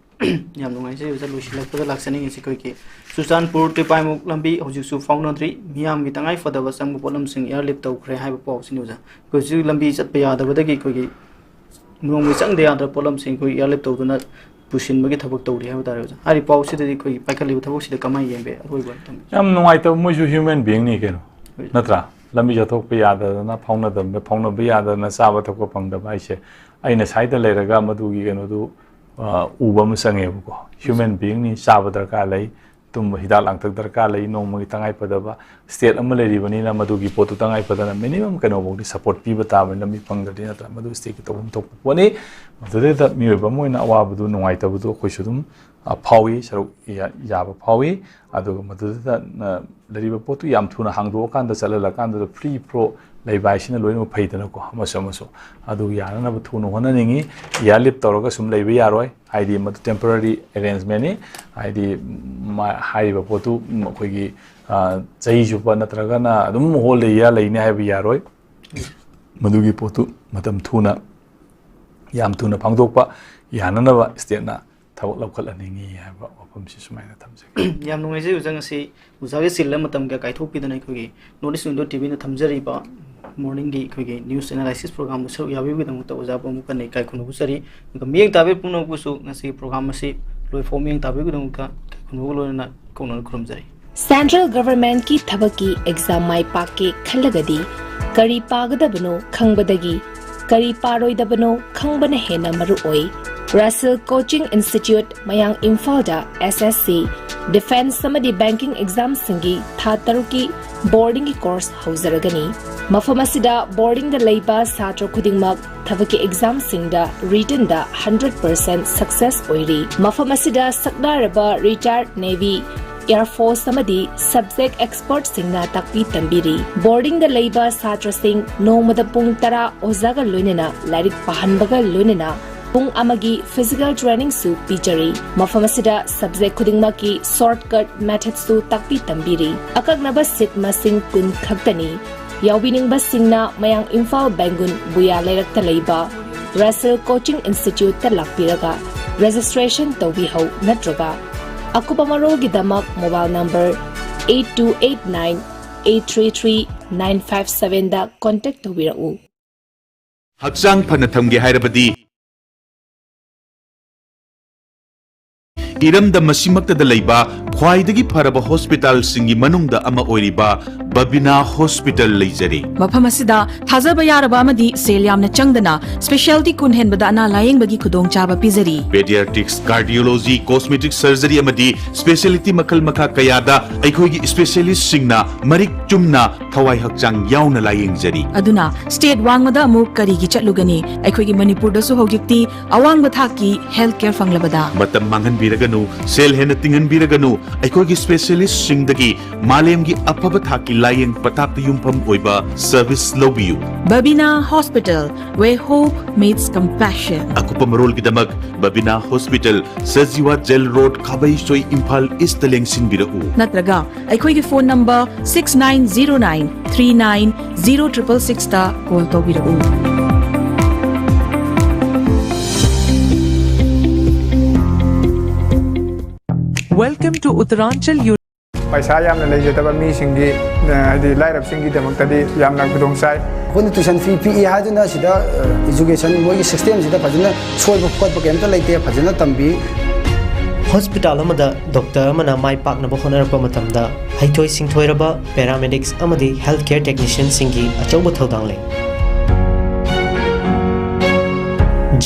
ꯌꯥꯝ ꯅꯨꯡꯉꯥꯏꯖꯩ ꯑꯣꯖꯥ, ꯂꯣꯏꯁꯤꯜꯂꯛꯄꯗ ꯂꯥꯛꯆꯅꯤꯡꯉꯤꯁꯤ ꯑꯩꯈꯣꯏꯒꯤ ꯆꯨꯔꯆꯥꯟꯄꯨꯔ ꯇꯨꯄꯥꯏꯃꯨꯛ ꯂꯝꯕꯤ ꯍꯧꯖꯤꯛꯁꯨ ꯐꯥꯎꯅꯗ꯭ꯔꯤ, ꯃꯤꯌꯥꯝꯒꯤ ꯇꯉꯥꯏ ꯐꯗꯕ ꯆꯪꯕ ꯄꯣꯠꯂꯝꯁꯤꯡ airlift ꯇꯧꯈ꯭ꯔꯦ ꯍꯥꯏꯕ ꯄꯥꯎꯁꯤꯅꯤ ꯑꯣꯖꯥ꯫ ꯍꯧꯖꯤꯛ ꯂꯝꯕꯤ ꯆꯠꯄ ꯌꯥꯗꯕꯗꯒꯤ ꯑꯩꯈꯣꯏꯒꯤ ꯅꯣꯡꯃꯒꯤ ꯆꯪꯗ ꯌꯥꯗ꯭ꯔꯕ ꯄꯣꯠꯂꯝꯁꯤꯡ ꯑꯩꯈꯣꯏ airlift ꯇꯧꯗꯨꯅ ꯄꯨꯁꯤꯟꯕꯒꯤ ꯊꯕꯛ ꯇꯧꯔꯤ ꯍꯥꯏꯕ ꯇꯥꯔꯦ ꯑꯣꯖꯥ꯫ ꯍꯥꯏꯔꯤꯕ ꯄꯥꯎꯁꯤꯗꯗꯤ ꯑꯩꯈꯣꯏꯒꯤ ꯄꯥꯏꯈꯠꯂꯤꯕ ꯊꯕꯛꯁꯤꯗ ꯀꯃꯥꯏꯅ ꯌꯦꯡꯕ ꯌꯥꯏ? ꯑꯔꯣꯏꯕ ꯃꯇꯝꯗ꯫ ꯌꯥꯝ ꯅꯨꯡꯉꯥꯏꯇꯕ, ꯃꯣꯏꯁꯨ human being ꯅꯤ ꯀꯩꯅꯣ, ꯍꯣꯏ꯫ ꯅꯠꯇ꯭ꯔꯥ? ꯂꯝꯕꯤ ꯆꯠꯊꯣꯛꯄ ꯌꯥꯗꯗꯅ, ꯐꯥꯎꯅꯗꯕ, ꯐꯥꯎꯅꯕ ꯌꯥꯗꯗꯅ ꯆꯥꯕ ꯊꯛꯄ ꯐꯪꯗꯕ ꯍꯥꯏꯁꯦ, ꯑꯩꯅ ꯁ꯭ꯋꯥꯏꯗ ꯂꯩꯔꯒ ꯃꯗꯨꯒꯤ ꯀꯩꯅꯣꯗꯨ, ꯑ, ꯎꯕ ꯑꯃ ꯆꯪꯉꯦꯕꯀꯣ꯫ Human being ꯅꯤ, ꯆꯥꯕ ꯗꯔꯀꯥꯔ ꯂꯩ, ꯇꯨꯝꯕ ꯍꯤꯗꯥꯛ ꯂꯥꯡꯊꯛ ꯗꯔꯀꯥꯔ ꯂꯩ, ꯅꯣꯡꯃꯒꯤ ꯇꯉꯥꯏ ꯐꯗꯕ꯫ State ꯑꯃ ꯂꯩꯔꯤꯕꯅꯤꯅ ꯃꯗꯨꯒꯤ ꯄꯣꯠꯇꯨ ꯇꯉꯥꯏ ꯐꯗꯅ minimum ꯀꯩꯅꯣꯐꯥꯎꯗꯤ support ꯄꯤꯕ ꯇꯥꯕꯅꯤ, ꯂꯝꯕꯤ ꯐꯪꯗ꯭ꯔꯗꯤ, ꯅꯠꯇ꯭ꯔꯥ? ꯃꯗꯨ state ꯀꯤ ꯇꯧꯐꯝ ꯊꯣꯛꯄ ꯄꯣꯠꯅꯤ꯫ ꯃꯗꯨꯗꯩꯗ ꯃꯤꯑꯣꯏꯕ ꯑꯃ ꯑꯣꯏꯅ ꯑꯋꯥꯕꯗꯨ, ꯅꯨꯡꯉꯥꯏꯇꯕꯗꯨ ꯑꯩꯈꯣꯏꯁꯨ ꯑꯗꯨꯝ, ꯑ, ꯐꯥꯎꯏ, ꯁꯔꯨꯛ ꯌꯥ-, ꯌꯥꯕ ꯐꯥꯎꯏ꯫ ꯑꯗꯨꯒ ꯃꯗꯨꯗ, ꯑ, ꯂꯩꯔꯤꯕ ꯄꯣꯠꯇꯨ ꯌꯥꯝ ꯊꯨꯅ ꯍꯥꯡꯗꯣꯛꯑꯀꯥꯟꯗ, ꯆꯠꯍꯜꯂꯀꯥꯟꯗꯨꯗ free flow ꯂꯩꯕ ꯍꯥꯏꯁꯤꯅ ꯂꯣꯏꯅꯃꯛ ꯐꯩꯗꯅꯀꯣ, ꯑꯃꯁꯨ ꯑꯃꯁꯨ꯫ ꯑꯗꯨ ꯌꯥꯅꯅꯕ ꯊꯨꯅ ꯍꯣꯠꯅꯅꯤꯡꯉꯤ꯫ Airlift ꯇꯧꯔꯒ ꯁꯨꯝ ꯂꯩꯕ ꯌꯥꯔꯣꯏ, ꯍꯥꯏꯗꯤ ꯃꯗꯨ temporary arrangement ꯅꯤ꯫ ꯍꯥꯏꯗꯤ ꯃꯥ-, ꯍꯥꯏꯔꯤꯕ ꯄꯣꯠꯇꯨ ꯑꯩꯈꯣꯏꯒꯤ, ꯑ, ꯆꯍꯤ ꯆꯨꯞꯄ ꯅꯠꯇ꯭ꯔꯒꯅ ꯑꯗꯨꯝ hold ꯗ ꯏꯌꯥ ꯂꯩꯅꯤ ꯍꯥꯏꯕ ꯌꯥꯔꯣꯏ꯫ ꯃꯗꯨꯒꯤ ꯄꯣꯠꯇꯨ ꯃꯇꯝ ꯊꯨꯅ, ꯌꯥꯝ ꯊꯨꯅ ꯐꯥꯡꯗꯣꯛꯄ ꯌꯥꯅꯅꯕ state ꯅ ꯊꯕꯛ ꯂꯧꯈꯠꯍꯟꯅꯤꯡꯉꯤ ꯍꯥꯏꯕ ꯋꯥꯐꯝꯁꯤ ꯁꯨꯃꯥꯏꯅ ꯊꯝꯖꯒꯦ꯫ ꯌꯥꯝ ꯅꯨꯡꯉꯥꯏꯖꯩ ꯑꯣꯖꯥ, ꯉꯁꯤ ꯑꯣꯖꯥꯒꯤ ꯆꯤꯜꯂ ꯃꯇꯝ ꯀꯌꯥ ꯀꯥꯏꯊꯣꯛꯄꯤꯗꯅ ꯑꯩꯈꯣꯏꯒꯤ North East Window T V ꯅ ꯊꯝꯖꯔꯤꯕ morning ꯒꯤ ꯑꯩꯈꯣꯏꯒꯤ news analysis program ꯗ ꯁꯔꯨꯛ ꯌꯥꯕꯤꯕꯒꯤꯗꯃꯛꯇ ꯑꯣꯖꯥꯕꯨ ꯑꯃꯨꯛ ꯍꯟꯅ ꯏꯀꯥꯏ ꯈꯨꯝꯅꯕ ꯎꯠꯆꯔꯤ꯫ ꯑꯗꯨꯒ ꯃꯤꯠꯌꯦꯡ ꯇꯥꯕꯤꯔꯤꯕ ꯄꯨꯝꯅꯃꯛꯄꯨꯁꯨ ꯉꯁꯤꯒꯤ program ꯑꯁꯤ ꯂꯣꯏꯐꯥꯎ ꯃꯤꯠꯌꯦꯡ ꯇꯥꯕꯤꯕꯒꯤꯗꯃꯛꯇ ꯏꯀꯥꯏ ꯈꯨꯝꯅꯕꯒ ꯂꯣꯏꯅꯅ ꯏꯀꯧꯅꯅ ꯈꯨꯔꯨꯝꯖꯔꯤ꯫ Central Government ꯀꯤ ꯊꯕꯛꯀꯤ exam ꯃꯥꯏ ꯄꯥꯛꯀꯦ ꯈꯜꯂꯒꯗꯤ ꯀꯔꯤ ꯄꯥꯒꯗꯕꯅꯣ ꯈꯪꯕꯗꯒꯤ ꯀꯔꯤ ꯄꯥꯔꯣꯏꯗꯕꯅꯣ ꯈꯪꯕꯅ ꯍꯦꯟꯅ ꯃꯔꯨꯑꯣꯏ꯫ Russell Coaching Institute, ꯃꯌꯥꯡ ꯏꯝꯐꯥꯜꯗ S S C, defence ꯑꯃꯗꯤ banking exam ꯁꯤꯡꯒꯤ ꯊꯥ ꯇꯔꯨꯛꯀꯤ boarding ꯒꯤ course ꯍꯧꯖꯔꯒꯅꯤ꯫ ꯃꯐꯝ ꯑꯁꯤꯗ boarding ꯗ ꯂꯩꯕ ꯁꯥꯇ꯭ꯔ ꯈꯨꯗꯤꯡꯃꯛ ꯊꯕꯛꯀꯤ exam ꯁꯤꯡꯗ written ꯗ hundred percent success ꯑꯣꯏꯔꯤ꯫ ꯃꯐꯝ ꯑꯁꯤꯗ ꯁꯛꯅꯥꯏꯔꯕ retired Navy, Air Force ꯑꯃꯗꯤ subject expert ꯁꯤꯡꯅ ꯇꯥꯛꯄꯤ ꯇꯝꯕꯤꯔꯤ꯫ Boarding ꯗ ꯂꯩꯕ ꯁꯥꯇ꯭ꯔꯁꯤꯡ ꯅꯣꯡꯃꯗ ꯄꯨꯡ ꯇꯔꯥ ꯑꯣꯖꯥꯒ ꯂꯣꯏꯅꯅ ꯂꯥꯏꯔꯤꯛ ꯄꯥꯍꯟꯕꯒ ꯂꯣꯏꯅꯅ ꯄꯨꯡ ꯑꯃꯒꯤ physical training ꯁꯨ ꯄꯤꯖꯔꯤ꯫ ꯃꯐꯝ ꯑꯁꯤꯗ subject ꯈꯨꯗꯤꯡꯃꯛꯀꯤ shortcut method ꯁꯨ ꯇꯥꯛꯄꯤ ꯇꯝꯕꯤꯔꯤ꯫ ꯑꯀꯛꯅꯕ seat ꯃꯁꯤꯡ ꯀꯨꯟ ꯈꯛꯇꯅꯤ꯫ ꯌꯥꯎꯕꯤꯅꯤꯡꯕꯁꯤꯡꯅ ꯃꯌꯥꯡ ꯏꯝꯐꯥꯜ ꯕꯦꯡꯒꯨꯟ ꯕꯨꯌꯥ ꯂꯩꯔꯛꯇ ꯂꯩꯕ Russell Coaching Institute ꯇ ꯂꯥꯛꯄꯤꯔꯒ registration ꯇꯧꯕꯤꯍꯧ ꯅꯠꯇ꯭ꯔꯒ ꯑꯀꯨꯞꯄ ꯃꯔꯣꯜꯒꯤꯗꯃꯛ mobile number eight two eight nine eight three three nine five seven ꯗ contact ꯇꯧꯕꯤꯔꯛꯎ꯫ ꯍꯛꯆꯥꯡ ꯐꯅ ꯊꯝꯒꯦ ꯍꯥꯏꯔꯕꯗꯤ ꯏꯔꯝꯗꯝ ꯑꯁꯤꯃꯛꯇꯗ ꯂꯩꯕ ꯈ꯭ꯋꯥꯏꯗꯒꯤ ꯐꯔꯕ hospital ꯁꯤꯡꯒꯤ ꯃꯅꯨꯡꯗ ꯑꯃ ꯑꯣꯏꯔꯤꯕ ꯕꯕꯤꯅꯥ Hospital ꯂꯩꯖꯔꯤ꯫ ꯃꯐꯝ ꯑꯁꯤꯗ ꯊꯥꯖꯕ ꯌꯥꯔꯕ ꯑꯃꯗꯤ ꯁꯦꯜ ꯌꯥꯝꯅ ꯆꯪꯗꯅ specialty ꯀꯨꯟ ꯍꯦꯟꯕꯗ ꯑꯅꯥ ꯂꯥꯌꯦꯡꯕꯒꯤ ꯈꯨꯗꯣꯡꯆꯥꯕ ꯄꯤꯖꯔꯤ꯫ Pediatrics, cardiology, cosmetic surgery ꯑꯃꯗꯤ specialty ꯃꯈꯜ ꯃꯈꯥ ꯀꯌꯥꯗ ꯑꯩꯈꯣꯏꯒꯤ specialist ꯁꯤꯡꯅ ꯃꯔꯤꯛ ꯆꯨꯝꯅ ꯊꯋꯥꯏ ꯍꯛꯆꯥꯡ ꯌꯥꯎꯅ ꯂꯥꯌꯦꯡꯖꯔꯤ꯫ ꯑꯗꯨꯅ state ꯋꯥꯡꯃꯗ ꯑꯃꯨꯛ ꯀꯔꯤꯒꯤ ꯆꯠꯂꯨꯒꯅꯤ? ꯑꯩꯈꯣꯏꯒꯤ ꯃꯅꯤꯄꯨꯔꯗꯁꯨ ꯍꯧꯖꯤꯛꯇꯤ ꯑꯋꯥꯡꯕ ꯊꯥꯛꯀꯤ health care ꯐꯪꯂꯕꯗ꯫ ꯃꯇꯝ ꯃꯥꯡꯍꯟꯕꯤꯔꯒꯅꯨ, ꯁꯦꯜ ꯍꯦꯟꯅ ꯇꯤꯡꯍꯟꯕꯤꯔꯒꯅꯨ, ꯑꯩꯈꯣꯏꯒꯤ specialist ꯁꯤꯡꯗꯒꯤ ꯃꯥꯂꯦꯝꯒꯤ ꯑꯐꯕ ꯊꯥꯛꯀꯤ ꯂꯥꯌꯦꯡ ꯄꯊꯥꯞꯇ ꯌꯨꯝꯐꯝ ꯑꯣꯏꯕ service ꯂꯧꯕꯤꯌꯨ꯫ Babina Hospital, where hope meets compassion. ꯑꯀꯨꯞꯄ ꯃꯔꯣꯜꯒꯤꯗꯃꯛ Babina Hospital, Sajiwa Jail Road, ꯈꯥꯕꯩꯁꯣꯏ, Imphal East ꯇ ꯂꯦꯡꯁꯤꯟꯕꯤꯔꯛꯎ꯫ ꯅꯠꯇ꯭ꯔꯒ ꯑꯩꯈꯣꯏꯒꯤ phone number six nine zero nine three nine zero triple six ꯇ call ꯇꯧꯕꯤꯔꯛꯎ꯫ Welcome to Uttaranchal Uni- ꯄꯩꯁꯥ ꯌꯥꯝꯅ ꯂꯩꯖꯗꯕ ꯃꯤꯁꯤꯡꯒꯤ, ꯑ, ꯍꯥꯏꯗꯤ ꯂꯥꯏꯔꯕꯁꯤꯡꯒꯤꯗꯃꯛꯇꯗꯤ ꯌꯥꯝꯅ ꯈꯨꯗꯣꯡ ꯆꯥꯏ꯫ ꯑꯩꯈꯣꯏꯅ tuition fee ꯄꯤꯛꯏ ꯍꯥꯏꯗꯨꯅ ꯁꯤꯗ, ꯑ, education ꯃꯣꯏꯒꯤ system ꯁꯤꯗ ꯐꯖꯅ ꯁꯣꯏꯕ ꯈꯣꯠꯄ ꯀꯩꯝꯇ ꯂꯩꯇꯦ, ꯐꯖꯅ ꯇꯝꯕꯤ꯫ ꯍꯣꯁꯄꯤꯇꯥꯜ ꯑꯃꯗ ꯗꯣꯛꯇꯔ ꯑꯃꯅ ꯃꯥꯏ ꯄꯥꯛꯅꯕ ꯍꯣꯠꯅꯔꯛꯄ ꯃꯇꯝꯗ ꯍꯩꯊꯣꯏ ꯁꯤꯡꯊꯣꯏꯔꯕ paramedics ꯑꯃꯗꯤ health care technicianꯁꯤꯡꯒꯤ ꯑꯆꯧꯕ ꯊꯧꯗꯥꯡ ꯂꯩ꯫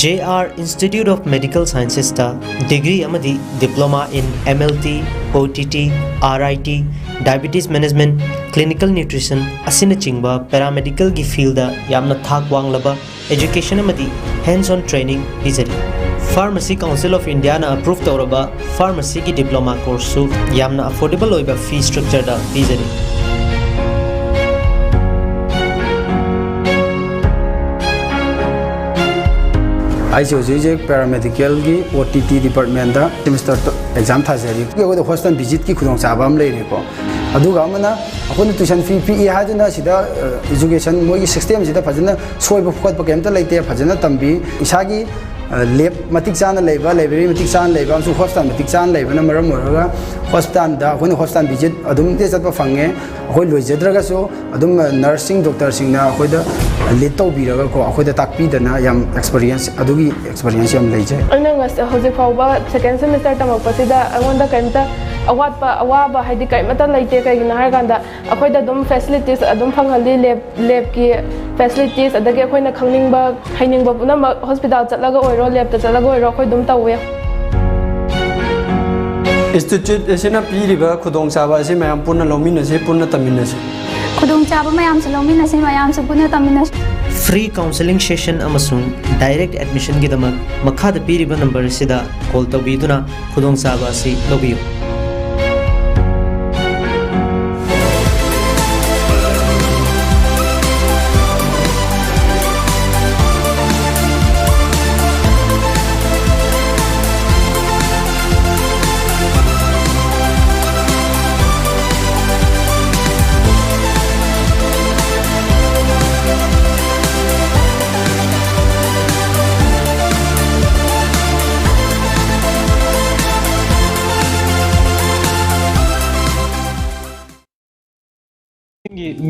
J R Institute of Medical Sciencesꯇ degree ꯑꯃꯗꯤ diploma in M L T, O T T, R I T, diabetes management, clinical nutrition ꯑꯁꯤꯅꯆꯤꯡꯕ paramedicalꯒꯤ fieldꯗ ꯌꯥꯝꯅ ꯊꯥꯛ ꯋꯥꯡꯂꯕ education ꯑꯃꯗꯤ hands-on training ꯄꯤꯖꯔꯤ꯫ Pharmacy Council of Indiaꯅ approve ꯇꯧꯔꯕ pharmacyꯒꯤ diploma courseꯁꯨ ꯌꯥꯝꯅ affordable ꯑꯣꯏꯕ fee structureꯗ ꯄꯤꯖꯔꯤ꯫ ꯑꯩꯁꯦ ꯍꯧꯖꯤꯛ ꯍꯧꯖꯤꯛ paramedicalꯒꯤ O T T departmentꯇ semester exam ꯊꯥꯖꯔꯤ꯫ ꯑꯩꯈꯣꯏꯗ hospital visitꯀꯤ ꯈꯨꯗꯣꯡꯆꯥꯕ ꯑꯃ ꯂꯩꯔꯦꯀꯣ꯫ ꯑꯗꯨꯒ ꯑꯃꯅ ꯑꯩꯈꯣꯏꯅ tuition fee ꯄꯤꯛꯏ ꯍꯥꯏꯗꯨꯅ ꯁꯤꯗ, ꯑ, education ꯃꯣꯏꯒꯤ systemꯁꯤꯗ ꯐꯖꯅ ꯁꯣꯏꯕ ꯈꯣꯠꯄ ꯀꯩꯝꯇ ꯂꯩꯇꯦ, ꯐꯖꯅ ꯇꯝꯕꯤ꯫ ꯏꯁꯥꯒꯤ, ꯑ, lab ꯃꯇꯤꯛ ꯆꯥꯅ ꯂꯩꯕ, library ꯃꯇꯤꯛ ꯆꯥꯅ ꯂꯩꯕ ꯑꯃꯁꯨꯡ hospital ꯃꯇꯤꯛ ꯆꯥꯅ ꯂꯩꯕꯅ ꯃꯔꯝ ꯑꯣꯏꯔꯒ hospitalꯗ ꯑꯩꯈꯣꯏꯅ hospital visit ꯑꯗꯨꯝ ꯆꯠꯄ ꯐꯪꯉꯦ꯫ ꯑꯩꯈꯣꯏ ꯂꯣꯏꯖꯗ꯭ꯔꯒꯁꯨ ꯑꯗꯨꯝ, ꯑ, nursing doctorꯁꯤꯡꯅ ꯑꯩꯈꯣꯏꯗ lead ꯇꯧꯕꯤꯔꯒꯀꯣ, ꯑꯩꯈꯣꯏꯗ ꯇꯥꯛꯄꯤꯗꯅ ꯌꯥꯝ experience, ꯑꯗꯨꯒꯤ experience ꯌꯥꯝ ꯂꯩꯖꯩ꯫ ꯑꯩꯅ ꯉꯁ-, ꯍꯧꯖꯤꯛ ꯐꯥꯎꯕ second semester ꯇꯝꯃꯛꯄꯁꯤꯗ ꯑꯩꯉꯣꯟꯗ ꯀꯔꯤꯝꯇ ꯑꯋꯥꯠꯄ, ꯑꯋꯥꯕ ꯍꯥꯏꯗꯤ ꯀꯔꯤꯃꯇ ꯂꯩꯇꯦ꯫ ꯀꯩꯒꯤꯅꯣ ꯍꯥꯏꯔꯀꯥꯟꯗ ꯑꯩꯈꯣꯏꯗ ꯑꯗꯨꯝ facilities ꯑꯗꯨꯝ ꯐꯪꯍꯜꯂꯤ꯫ Lab, labꯀꯤ facilities, ꯑꯗꯒꯤ ꯑꯩꯈꯣꯏꯅ ꯈꯪꯅꯤꯡꯕ, ꯍꯩꯅꯤꯡꯕ ꯄꯨꯝꯅꯃꯛ hospital ꯆꯠꯂꯒ ꯑꯣꯏꯔꯣ, labꯇ ꯆꯠꯂꯒ ꯑꯣꯏꯔꯣ, ꯑꯩꯈꯣꯏ ꯑꯗꯨꯝ ꯇꯧꯋꯦ꯫ Institute ꯑꯁꯤꯅ ꯄꯤꯔꯤꯕ ꯈꯨꯗꯣꯡꯆꯥꯕ ꯑꯁꯤ ꯃꯌꯥꯝ ꯄꯨꯟꯅ ꯂꯧꯃꯤꯟꯅꯁꯤ, ꯄꯨꯟꯅ ꯇꯝꯃꯤꯟꯅꯁꯤ꯫ ꯈꯨꯗꯣꯡꯆꯥꯕ ꯃꯌꯥꯝꯁꯨ ꯂꯧꯃꯤꯟꯅꯁꯤ, ꯃꯌꯥꯝꯁꯨ ꯄꯨꯟꯅ ꯇꯝꯃꯤꯟꯅꯁꯤ꯫ Free counseling session ꯑꯃꯁꯨꯡ direct admissionꯒꯤꯗꯃꯛ ꯃꯈꯥꯗ ꯄꯤꯔꯤꯕ number ꯑꯁꯤꯗ call ꯇꯧꯕꯤꯗꯨꯅ ꯈꯨꯗꯣꯡꯆꯥꯕ ꯑꯁꯤ ꯂꯧꯕꯤꯌꯨ꯫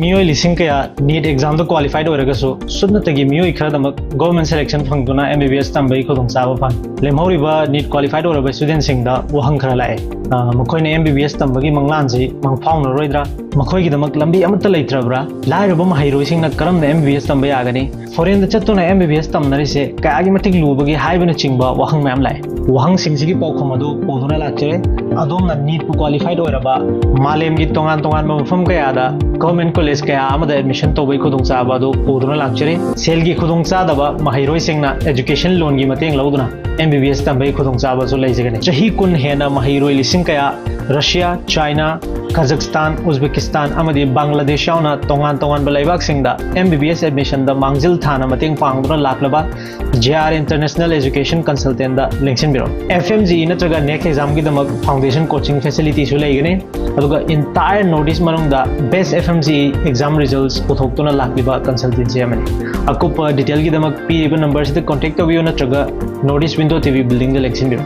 ꯃꯤꯑꯣꯏ ꯂꯤꯁꯤꯡ ꯀꯌꯥ ꯅꯤꯠ ꯑꯦꯛꯖꯥꯝꯗ ꯀ꯭ꯋꯥꯂꯤꯐꯥꯏꯗ ꯑꯣꯏꯔꯒꯁꯨ ꯁꯨꯞꯅꯇꯒꯤ ꯃꯤꯑꯣꯏ ꯈꯔꯗꯃꯛ ꯒꯣꯔꯃꯦꯟ ꯁꯦꯂꯦꯛꯁꯟ ꯐꯪꯗꯨꯅ ꯑꯦꯝ ꯕꯤ ꯕꯤ ꯑꯦꯁ ꯇꯝꯕꯒꯤ ꯈꯨꯗꯣꯡꯆꯥꯕ ꯐꯪꯉꯤ꯫ ꯂꯦꯝꯍꯧꯔꯤꯕ ꯅꯤꯠ ꯀ꯭ꯋꯥꯂꯤꯐꯥꯏꯗ ꯑꯣꯏꯔꯕ ꯏꯁꯇꯨꯗꯦꯟꯁꯤꯡꯗ ꯋꯥꯍꯪ ꯈꯔ ꯂꯥꯛꯑꯦ꯫ ꯑ, ꯃꯈꯣꯏꯅ ꯑꯦꯝ ꯕꯤ ꯕꯤ ꯑꯦꯁ ꯇꯝꯕꯒꯤ ꯃꯪꯂꯥꯟꯁꯤ ꯃꯪꯐꯥꯎꯅꯔꯣꯏꯗ꯭ꯔꯥ? ꯃꯈꯣꯏꯒꯤꯗꯃꯛ ꯂꯝꯕꯤ ꯑꯃꯠꯇ ꯂꯩꯇ꯭ꯔꯕ꯭ꯔꯥ? ꯂꯥꯏꯔꯕ ꯃꯍꯩꯔꯣꯏꯁꯤꯡꯅ ꯀꯔꯝꯅ ꯑꯦꯝ ꯕꯤ ꯕꯤ ꯑꯦꯁ ꯇꯝꯕ ꯌꯥꯒꯅꯤ? ꯐꯣꯔꯦꯟꯗ ꯆꯠꯇꯨꯅ ꯑꯦꯝ ꯕꯤ ꯕꯤ ꯑꯦꯁ ꯇꯝꯅꯔꯤꯁꯦ ꯀꯌꯥꯒꯤ ꯃꯇꯤꯛ ꯂꯨꯕꯒꯦ ꯍꯥꯏꯕꯅꯆꯤꯡꯕ ꯋꯥꯍꯪ ꯃꯌꯥꯝ ꯂꯥꯛꯑꯦ꯫ ꯋꯥꯍꯪꯁꯤꯡꯁꯤꯒꯤ ꯄꯥꯎꯈꯨꯝ ꯑꯗꯨ ꯄꯨꯗꯨꯅ ꯂꯥꯛꯆꯔꯦ꯫ ꯑꯗꯣꯝꯅ ꯅꯤꯠꯄꯨ ꯀ꯭ꯋꯥꯂꯤꯐꯥꯏꯗ ꯑꯣꯏꯔꯕ ꯃꯥꯂꯦꯝꯒꯤ ꯇꯣꯉꯥꯟ ꯇꯣꯉꯥꯟꯕ ꯃꯐꯝ ꯀꯌꯥꯗ ꯒꯣꯔꯃꯦꯟ ꯀꯣꯂꯦꯖ ꯀꯌꯥ ꯑꯃꯗ ꯑꯦꯗꯃꯤꯁꯟ ꯇꯧꯕꯒꯤ ꯈꯨꯗꯣꯡꯆꯥꯕ ꯑꯗꯨ ꯄꯨꯗꯨꯅ ꯂꯥꯛꯆꯔꯤ꯫ ꯁꯦꯜꯒꯤ ꯈꯨꯗꯣꯡꯆꯥꯗꯕ ꯃꯍꯩꯔꯣꯏꯁꯤꯡꯅ ꯑꯦꯖꯨꯀꯦꯁꯟ ꯂꯣꯟꯒꯤ ꯃꯇꯦꯡ ꯂꯧꯗꯨꯅ ꯑꯦꯝ ꯕꯤ ꯕꯤ ꯑꯦꯁ ꯇꯝꯕꯒꯤ ꯈꯨꯗꯣꯡꯆꯥꯕꯁꯨ ꯂꯩꯖꯒꯅꯤ꯫ ꯆꯍꯤ ꯀꯨꯟ ꯍꯦꯟꯅ ꯃꯍꯩꯔꯣꯏ ꯂꯤꯁꯤꯡ ꯀꯌꯥ ꯔꯁꯤꯌꯥ, ꯆꯥꯏꯅꯥ, ꯀꯥꯖꯥꯛꯁꯇꯥꯟ, ꯎꯖꯕꯦꯀꯤꯁꯇꯥꯟ ꯑꯃꯗꯤ ꯕꯪꯒ꯭ꯂꯥꯗꯦꯁ ꯌꯥꯎꯅ ꯇꯣꯉꯥꯟ ꯇꯣꯉꯥꯟꯕ ꯂꯩꯕꯥꯛꯁꯤꯡꯗ ꯑꯦꯝ ꯕꯤ ꯕꯤ ꯑꯦꯁ ꯑꯦꯗꯃꯤꯁꯟꯗ ꯃꯥꯡꯖꯤꯜ ꯊꯥꯅ ꯃꯇꯦꯡ ꯄꯥꯡꯗꯨꯅ ꯂꯥꯛꯂꯕ ꯖꯦ ꯑꯥꯔ ꯏꯟꯇꯔꯅꯦꯁꯅꯦꯜ ꯑꯦꯖꯨꯀꯦꯁꯟ ꯀꯟꯁꯜꯇꯦꯟꯗ ꯂꯦꯡꯁꯤꯟꯕꯤꯔꯣ꯫ ꯑꯦꯐ ꯑꯦꯝ ꯖꯤ ꯏ ꯅꯠꯇ꯭ꯔꯒ ꯅꯦꯛ ꯑꯦꯛꯖꯥꯝꯒꯤꯗꯃꯛ ꯐꯥꯎꯟꯗꯦꯁꯟ ꯀꯣꯆꯤꯡ ꯐꯦꯁꯤꯂꯤꯇꯤꯁꯨ ꯂꯩꯒꯅꯤ꯫ ꯑꯗꯨꯒ ꯏꯟꯇꯥꯌꯔ ꯅꯣꯔꯠ ꯏꯁ ꯃꯅꯨꯡꯗ best F M G E exam results ꯄꯨꯊꯣꯛꯇꯨꯅ ꯂꯥꯛꯂꯤꯕ ꯀꯟꯁꯜꯇꯦꯟꯁꯤ ꯑꯃꯅꯤ꯫ ꯑꯀꯨꯞꯄ ꯗꯤꯇꯦꯜꯒꯤꯗꯃꯛ ꯄꯤꯔꯤꯕ ꯅꯝꯕꯔꯁꯤꯗ ꯀꯣꯟꯇꯦꯛ ꯇꯧꯕꯤꯌꯨ ꯅꯠꯇ꯭ꯔꯒ north east window T V ꯕꯤꯜꯗꯤꯡꯗ ꯂꯦꯡꯁꯤꯟꯕꯤꯔꯣ꯫